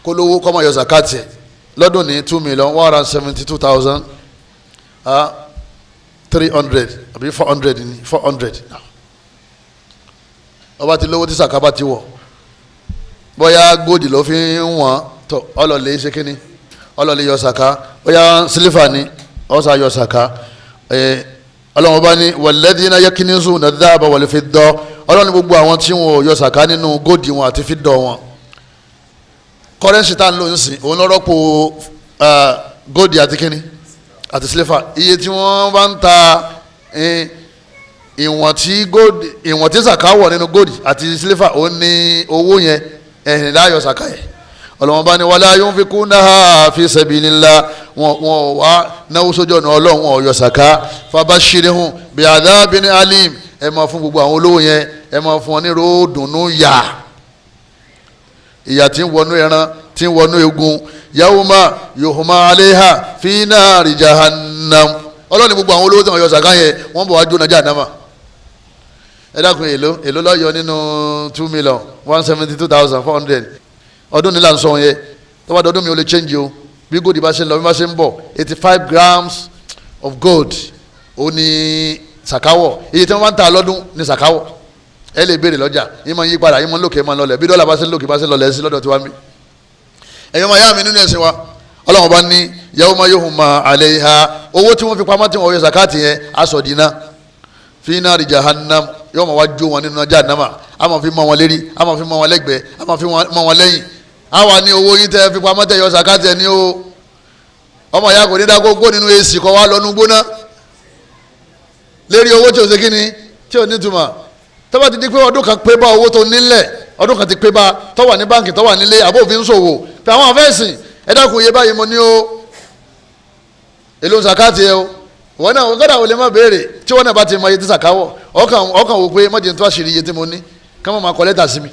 kólówó kọ́mọ yọ zakati ẹ̀ lọ́dún ní 2,172,300 àbí 400 ní 400. Ọba ti lówó tí sàkábà ti wọ̀, bóyá góòdì ló fi ń wọ̀n tó ọlọ́lẹ̀ ṣe kínní, ọlọ́lẹ̀ yọ sàká, bóyá sílífà ni ọ̀sà yọ sàká. Ọlọ́run ọba ní walladhina yaknizuna adh-dhahaba wal-fidda, ọlọ́run ní gbogbo àwọn tí wọn ò yọ sàká nínú góòdì wọn àti fídọ̀ wọn. Kọ́rẹ́nsì tá à ń lò ń sìn òun ló rọ́pò góòdì àti kínní àti sílífà. Iye tí wọ́n bá ń ta ìwọ̀n tí góòdì, ìwọ̀n tí sàká wọ̀ nínú góòdì àti sílífà òun ní owó yẹn ẹ̀hìn láyọ̀ sàká yẹn. Ọlọ́run bá ní wala yunfikunaha fi sabilillah, wọn wá náwó sójú ọ̀nà Ọlọ́run, wọn ò yọ sàká. Fabashirihum bi'adhabin alim, ẹ máa fún gbogbo àwọn olówó yẹn, ẹ máa fún wọn ní ròódùnú yà, ìyà tí ń wọnú ẹran tí ń wọnú egun. Yawma yuhma alayha fi nari jahannam, Ọlọ́run ní gbogbo àwọn olówó tí wọ́n yọ sàká yẹn wọ́n bọ̀ wá jóná jahannama. Ẹ dákun, èló èló ló yọ nínú 2,172,400 ọdún nílà ń sọ yẹn? Tó bá dọdún mi ò lè change o, bí gold bá ṣe ń lọ bí bá ṣe ń bọ̀. 85 grams of gold ó ní sàkáwọ̀, iye tí wọ́n bá ń ta lọ́dún ní sàkáwọ̀. Ẹ lè béèrè lọ́jà, yín máa ń yí padà, yín máa ń lókè, máa ń lọlẹ̀, bí dọ́là bá ṣe ń lókè bá ṣe ń lọlẹ̀ sí lọ́dọ̀ tiwa mi. Ẹ̀yin ọmọ ìyá mi nínú ẹ̀sìn wa, Ọlọ́run bá ní yawma yuhma alayha, owó tí wọ́n fi pamọ́ tí wọ́n yọ zakati yẹn aṣọ dínà fi nari jahannam, yóò máa wá jó wọn nínú jahannama. A máa fi mọ́ wọn lérí, a máa fi mọ́ wọn lẹ́gbẹ̀ẹ́, a máa fi mọ́ wọn lẹ́yìn. A wà ní owó yín tẹ́ fi pamọ́ tẹ́ yọ zakati ẹ̀ ní o. Ọmọ ìyá kò ní dá gógó nínú èsì kọ́ wa lọ́nu gbóná lérí owó tí o ṣe kíni tí o nítumọ̀. Tó bá ti di pé ọdún kan pé bá owó tó nílẹ̀, ọdún kan ti pé bá tó wà ní báǹkì, tó wà nílé, àbó òfin ṣòwò pé àwọn afẹ́sìn ẹ dákun iye báyìí mo ní o, èlò zakati ẹ o. Wọn náà kọ́dà wọlé má béèrè tí wọn náà bá ti mọ iye tí sàkáwọ̀, ọkàn wò pé mọ̀jẹ̀ tó àṣírí iye tí mo ní ká má máa kọ lẹ́tà sí mi.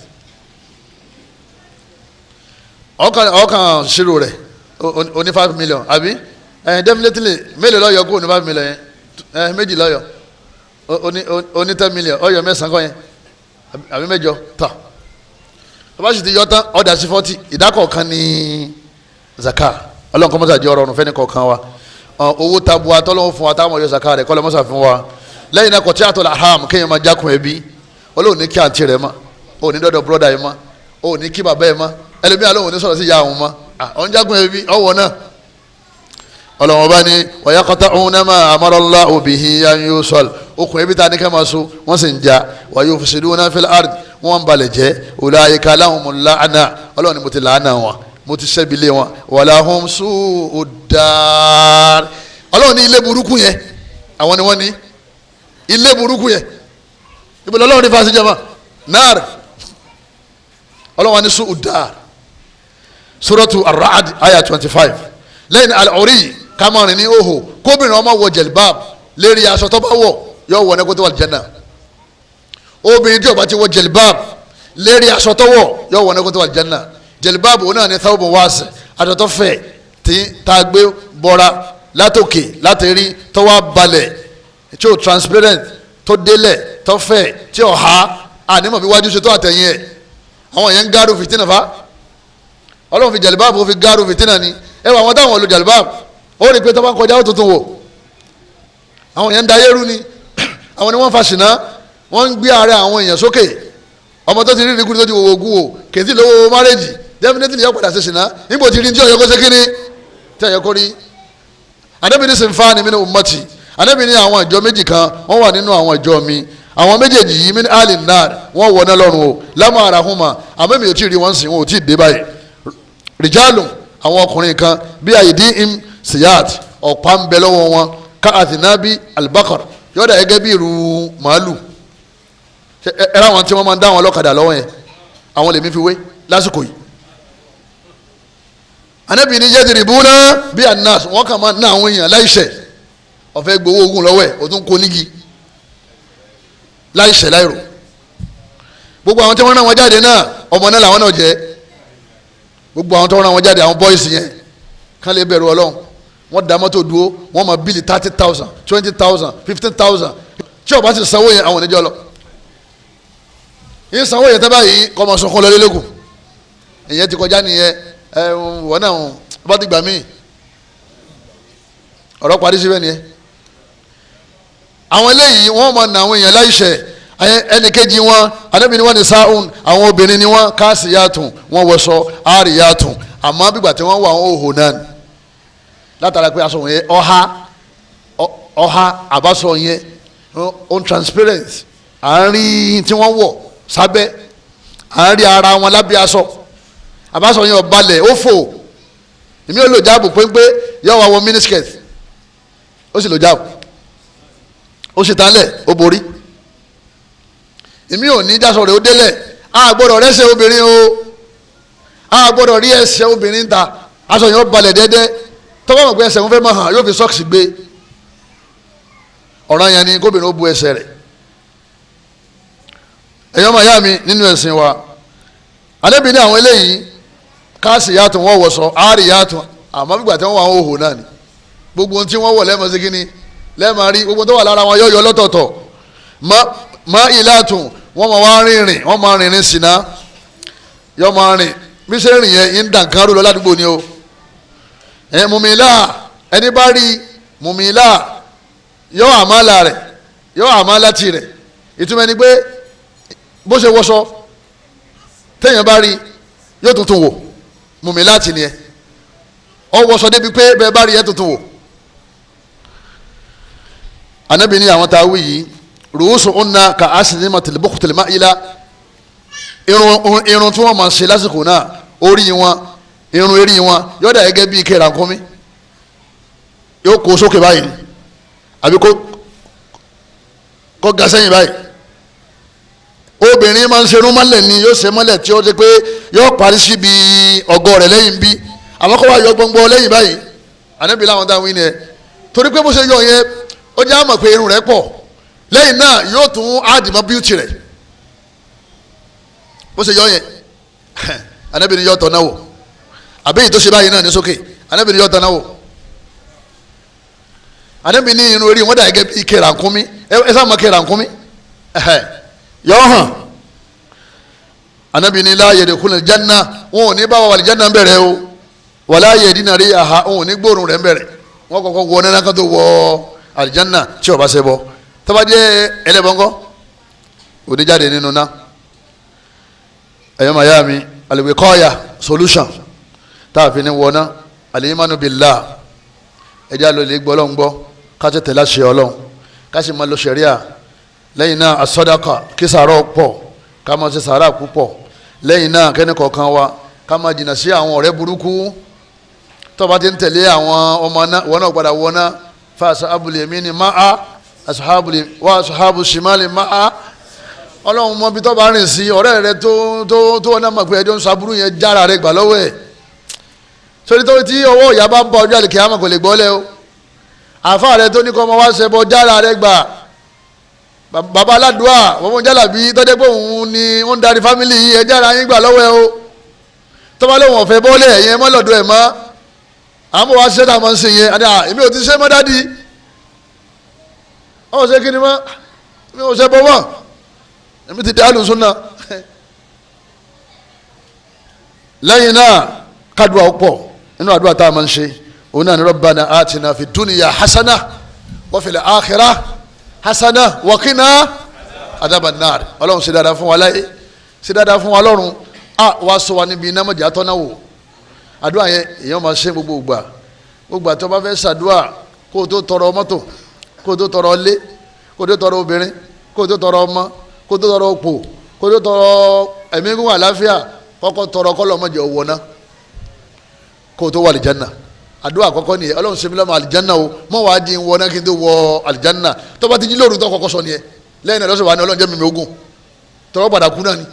Ọkàn ṣírò rẹ̀ o ní 5 million àbí definitely mélòó lọ́yọ̀ kó o ní 5 million yẹn, méjì lọ́yọ̀, o ní 10 million ọyọ mẹ́sàn-án kọ́ yẹn àbí mẹ́jọ tán. Tó bá sì ti yọ tán ọ̀dà sí 40, ìdákọ̀ọ̀kan ní zaka. Ọlọ́run kọ́mọ́sá jẹ́ ọ̀rọ̀ ọ̀run fẹ́ni kọ̀ọ̀kan wa. Owó tabua tọ́lọ́wọ́ fún wa táwọn yọ zaka rẹ̀ kọ́lọ́mọ́sá fún wa. Lẹ́yìn náà kọ̀tí àtọ̀lá ham kéèyàn máa jákun ẹbí. Olóhùn ní kí àǹtí rẹ̀ mọ́, òun ní dọ́dọ̀ búrọ́dà yìí mọ́, òun ní kí bàbá yìí mọ́, ẹlòmíà lóhùn ní sọ̀rọ̀ sí ìyá òun mọ́, òun jákun ẹbí ọwọ́ náà. Ọlọ́wọ́n bá ní wayaqta'una ma amara Allahu bihi an yusal, okùn ẹbí ta ní ká máa so wọ́n sì ń ja. Wa yufsiduna fil ard, wọ́n ń balẹ̀ jẹ́. Ulaika lahumul la'na, Ọlọ́run ni mo ti làánà wọn, mo ti ṣẹ́bi lé wọn. Walahum su'ud dar, Ọlọ́run ní ilé burúkú yẹn àwọn ni wọ́n ní ilé burúkú yẹn. Ibi Ọlọ́run ní fásitì jama naar, Ọlọ́run ní su'ud dar. Suratu Ar-Ra'd aya 25. Lẹ́yìn al-uri kamarin ní òhò, kóbìnrin ọmọ wọ jẹlibab lérí aṣọ tó bá wọ yóò wọ nẹkótó wà lìjẹnà. Obìnrin tí ó bá ti wọ jẹlibab lérí aṣọ tó wọ yóò wọ nẹkótó wà lìjẹnà. Jẹlibab òun náà ní thawbun wasi, aṣọ tó fẹ̀ tí tá a gbé bọ́ra látòkè látẹ̀rí tó wá balẹ̀ tí ó transparent tó délẹ̀ tó fẹ̀ tí ó há ànímọ̀ bí wájú ṣe tó àtẹ̀yìn ẹ̀. Àwọn yẹn ń gáàrú fìtínà fa, Ọlọ́run fi jẹlibab ó fi gáàrú fìtínà ni. Ẹ wọ àwọn táwọn olú jẹlibab ó rí i pé tó bá ń kọjá ó tuntun wò. Àwọn yẹn ń da ayéru ni, àwọn ni wọ́n fa ṣìnà, wọ́n ń gbé ara àwọn èèyàn sókè. Ọmọ tó ti rí ìrìkúri tó ti wòwò gún o kèntì lówó márèjì definitely yóò padà ṣe ṣìnà. Níbo ti rí tí ọ̀yọ́ kó ṣe kíni tí ọ̀yọ́ kó rí. Ànábì ní sinfani min ummati, Ànábì ní àwọn ìjọ méjì kan wọ́n wà nínú àwọn ìjọ mi, àwọn méjèèjì yìí min ali nar, wọ́n wọ̀ náà lọ́rùn o lámà arahuma, àmọ́ mi ò tí ì rí wọn sìn, wọn ò tí ì dé báyìí. Rìjálù, àwọn ọkùnrin kan bí àyèdí im siyat, ọ̀pá ń bẹ lọ́wọ́ wọn ká àtìnábí albakar, yọ̀dà gẹ́gẹ́ bí irú màálù. Ẹ ráwọn tí wọ́n máa ń dá àwọn ọlọ́kadà lọ́wọ́ yẹn, àwọn lèmi fi wé lásìkò yìí. Ànábì ní yadribuna bí anas, wọ́n kàn máa ná àwọn èèyàn láìṣẹ̀. Ọ̀fẹ́ gbowó ogun lọ́wọ́ ẹ̀, o tún kó nígi láìṣẹ̀ láìrò. Gbogbo àwọn tí wọ́n rán wọn jáde náà ọmọ náà làwọn náà jẹ́. Gbogbo àwọn tí wọ́n rán wọn jáde àwọn bọ́ìsì yẹn kán lè bẹ̀rù Ọlọ́run. Wọ́n da mọ́tò dúró, wọ́n máa bíìlì 30,000, 20,000, 15,000. Tí ó bá ti sanwó yẹn àwọn oníjọ́ lọ. Yín sanwó yẹn tẹ́ báyìí kọ́ ọmọ sunkún lọ lélẹ́kùn. Ìyẹn ti kọjá nìyẹn. Ẹ wọ́n náà bá ti gbà mí. Ọ̀rọ̀ parí síbẹ̀ nìyẹn. Àwọn eléyìí wọ́n máa nà àwọn èèyàn láìṣẹ̀. Ẹnìkejì wọn, Ànábì ni wọ́n ní sáhùn, àwọn obìnrin ni wọ́n káàsì yàtùn, wọ́n wọṣọ àárì yàtùn, àmọ́ bígbà tí wọ́n wà àwọn òhò náà ni. Látara pé aṣọ yẹn ọha àbáṣọ yẹn on transparent, à ń rí tí wọ́n wọ̀ sábẹ́, à ń rí ara wọn lábẹ́ aṣọ. Àbáṣọ yẹn ọ̀balẹ̀ ó fò. Èmi ò lò jáàbù péńpé, yóò wá wọ miniskirt, ó sì lò jáàbù, ó sì tán lẹ̀ ó borí. Èmi ò ní jásọ rẹ̀ ó délẹ̀. A gbọ́dọ̀ rẹ́sẹ̀ obìnrin o, a gbọ́dọ̀ rí ẹsẹ̀ obìnrin ta. Aṣọ yẹn ó balẹ̀ dẹ́dẹ́. Tọ́wọ́ mọ̀ pé ẹsẹ̀ wọn fẹ́ máa hàn, yóò fi sọ́ọ̀kì gbé. Ọ̀ràn yẹn ni kóbìnrin ó bu ẹsẹ̀ rẹ̀. Ẹ̀yọ́ màá yá mi nínú ẹ̀sìn wa, Ànábì ní àwọn eléyìí káàsì yàtọ̀ wọ́n wọ̀sọ̀ àárì yàtọ̀, àmọ́ gbígbà tí wọ́n wà ń hò náà ni. Gbogbo ohun tí wọ́n wọ̀ lẹ́ẹ̀mọ́ sí kínní lẹ́ẹ̀mọ́ rí, gbogbo tó wà lára wọn yọ̀yọ̀ lọ́tọ̀ọ̀tọ̀. Má ìlàtún wọ́n máa wá rìnrìn, wọ́n máa rìnrìn sínà, yọ máa rìn bí ṣe rìn yẹn ń dàn kárò lọ ládùúgbò ni o. Ẹ mùmílà, ẹni bá rí mùmílà yọ àmàlà rẹ̀, yọ àmàlà tirẹ̀. Ìtumọ̀ ẹni pé bó ṣe wọṣọ téèyàn bá rí yóò tuntun wò, mùmílà tì ní ẹ. Ọ wọṣọ débi pé bẹ́ẹ̀ bá rí ẹ tuntun wò. Anabi ní àwọn tá a wí yìí rùúsùn ọ̀nà ka asinima tìlíbùkù ila, irun tí wọ́n máa ṣe lásìkò náà, orí wọn, irun eré wọn yóò dà gẹ́gẹ́ bíi kéèrà nkúmi, yóò kó sókè báyìí àbí kó ga sẹ́yìn báyìí. Obìnrin máa ń ṣerun mọ́lẹ̀ ni, yóò ṣe mọ́lẹ̀ tí ó ṣe pé yóò parí síbi ọgọ́ rẹ̀ lẹ́yìn bí, àmọ́ kó wá yọ gbọ́ngbọ́n lẹ́yìn báyìí. Ànábì láwọn táwọn yìí ni ẹ torí pé bó ṣe yọ yẹn ó jẹ́ àmọ̀ pé irun rẹ̀ pọ̀, lẹ́yìn náà yóò tún àdìmọ́ bíútì rẹ̀ bó ṣe yọ yẹn. Ànábì ni yọ tọ̀ náà wò, àbí èyí tó ṣe báyìí náà ní sókè, Ànábì ni yọ tọ̀ náà wò. Ànábì ní irun orí wọn dà gẹ́gẹ́ bí ike ràkúnmí, ẹ sáà mọ̀ ike ràkúnmí yọ hàn. Ànábì ní la yadkhulul janna, wọn ò ní bá wà lìjánná ń bẹ̀rẹ̀ o, wala yadina riha, wọn ò ní gbóòórùn rẹ̀ ń bẹ̀rẹ̀, wọn kọ́kọ́ wọ nínú kan tó wọ àlìjánná tí ó bá ṣe bọ́. Tó bá jẹ́ ẹlẹ́bọ̀ngọ́ òní jáde nínú ná. Ẹ̀yọ́ màyá mi, al-wiqaya solution tá a fi ní wọná, al-imanu billah, ẹjẹ́ àlọ́ lè gbọ́ ọlọ́run gbọ́, ká tètè láṣẹ ọlọ́run, ká sì máa lo ṣẹ̀ríà. Lẹ́yìn náà as-sadaqa, kí sàárọ̀ pọ̀, ká máa ṣe sàárà púpọ̀. Lẹ́yìn náà kẹ́ni kọ̀ọ̀kan wa ká máa jìnnà sí àwọn ọ̀rẹ́ burúkú. Tó bá ti ń tẹ̀lé àwọn ọmọ náà, wọn náà padà wọná. Fa ashabul yamini ma'a ashabul wa ashabu shimali ma'a. Ọlọ́run mọ bí tó bá rìn sí ọ̀rẹ́ rẹ tó tó tó ọ̀nà mọ̀ pé ẹjọ́ ń saburú yẹn, jára rẹ gbà lọ́wọ́ ẹ̀. Torí tó tí ọwọ́ ìyá bá ń bọ ọjọ́ àlèkè àmọ́ kò lè gbọ́ lẹ́ o. Àfa rẹ tó ní kọ́ ọmọ wá ṣẹbọ, jára rẹ gbà. Bàbá aládùá wọ́n mú jálàbí tọ́jú pé òun ni ó ń darí fámìlì yìí, ẹ jára yín gbà lọ́wọ́ ẹ o. Tọ́ba lóun ọ̀fẹ́ bọ́lẹ̀ ẹ̀yẹn mọ́ lọ́dọ̀ ẹ̀ mọ́. Àmọ́ wá ṣẹ́ tá a máa ń ṣe yẹn, àti èmi ò ti ṣe mọ́ dádì. Ọ̀ ṣe kí ni mọ́, mi ò ṣe bọ́ mọ́, èmi ti di alùsùn náà. Lẹ́yìn náà kádùá ó pọ̀ nínú àdúrà tá a máa ń ṣe, òun náà ni rabbana atina fi dunya hasana wa fil akhirah hasana wa qina adhaban nar. Ọlọ́run ṣe dáadáa fún wa láyé, ṣe dáadáa fún wa lọ́run, a wá sọ wa níbi iná mọ̀jà tọ́ná wò. Àdúrà yẹn èèyàn máa ṣe gbogbo ìgbà. Gbogbo àti ọba fẹ́ ṣàdúrà, kó o tó tọrọ mọ́tò, kó o tó tọrọ ilé, kó o tó tọrọ obìnrin, kó o tó tọrọ ọmọ, kó tó tọrọ òpò, kó tó tọrọ ẹ̀mí gígùn àlàáfíà, kọ́kọ́ tọrọ kọ́ lọ́mọdé ọ̀wọ́ náà kó tó wọ àlìjánà. Àdúrà àkọ́kọ́ nìyẹn. Ọlọ́run ṣe mí lọ́mọ àlìjánà o, mọ́ wàá di wọ náà kí n tó wọ àlìjánà. Tó bá ti jí lóru tó kọ́kọ́ sọ nìyẹn. Lẹ́yìn náà lọ́sọ̀ wà ní Ọlọ́run jẹ́ mímí ogun, tọrọ padà kú náà ni.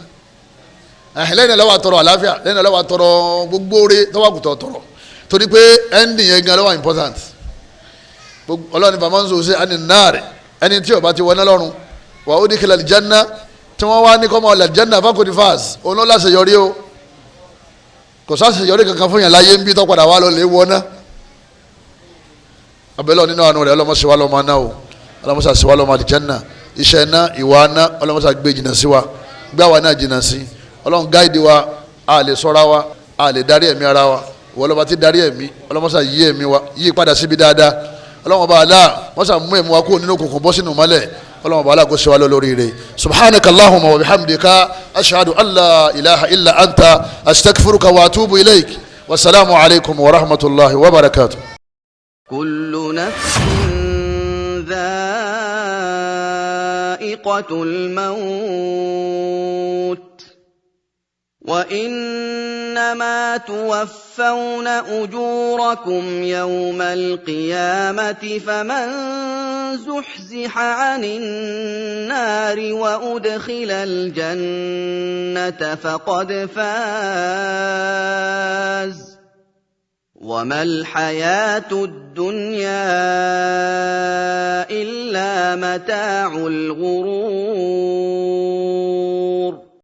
Lẹ́yìn náà lọ́wọ́ àtọrọ àlàáfíà, lẹ́yìn náà lọ́wọ́ àtọrọ gbogbo oore tó wà kùtọ̀ tọrọ, torí pé ẹni yẹn gan lọ́wọ́ important. Ọlọ́run ní bàmá ń sọ ṣe àní náà rẹ̀, ẹni tí ó bá ti wọ náà lọ́run wà ó dìkìlà àlìjánà, tí wọ́n wá ní kọ́mọ àlìjánà fákòdì fáàs, òun ló láṣeyọrí o. Kò sáṣeyọrí kankan fún yàn láyé ń bí tó padà wá lọ lè wọ náà. Abẹ́lẹ́ nínú àánú rẹ̀, ọlọ́mọ ṣe wá lọ́mọ náà o, ọlọ́mọ ṣe wá lọ́mọ àlìjánà. Iṣẹ́ náà, ìwà náà, ọlọ́mọ ṣe gbé jìnnà sí wa, gbé àwa náà jìnnà sí. Ọlọ́run gáìdì wa, a lè sọ́ra wa, a lè darí ẹ̀mí ara wa. Ìwọ lọ́ba ti darí ẹ̀mí, ọlọ́mọ ṣe yí ẹ̀mí wa, yí padà síbi dáadáa. Ọlọ́run ọba àlá wọ́n ṣe mú ẹ̀mí wa kúrò nínú òkùnkùn bọ́ sínú mọ́lẹ̀. Ọlọ́run ọba àlá kó ṣe wá lórí rẹ̀. Subhanaka Allahumma wa bihamdika, ashhadu an la ilaha illa anta, astaghfiruka wa atubu ilayk. Wasalaamu alaykum wa rahmatulahi wa barakatuh. Kullu nafsin dha'iqatul maut. وإنما توفون أجوركم يوم القيامة فمن زحزح عن النار وأدخل الجنة فقد فاز وما الحياة الدنيا إلا متاع الغرور.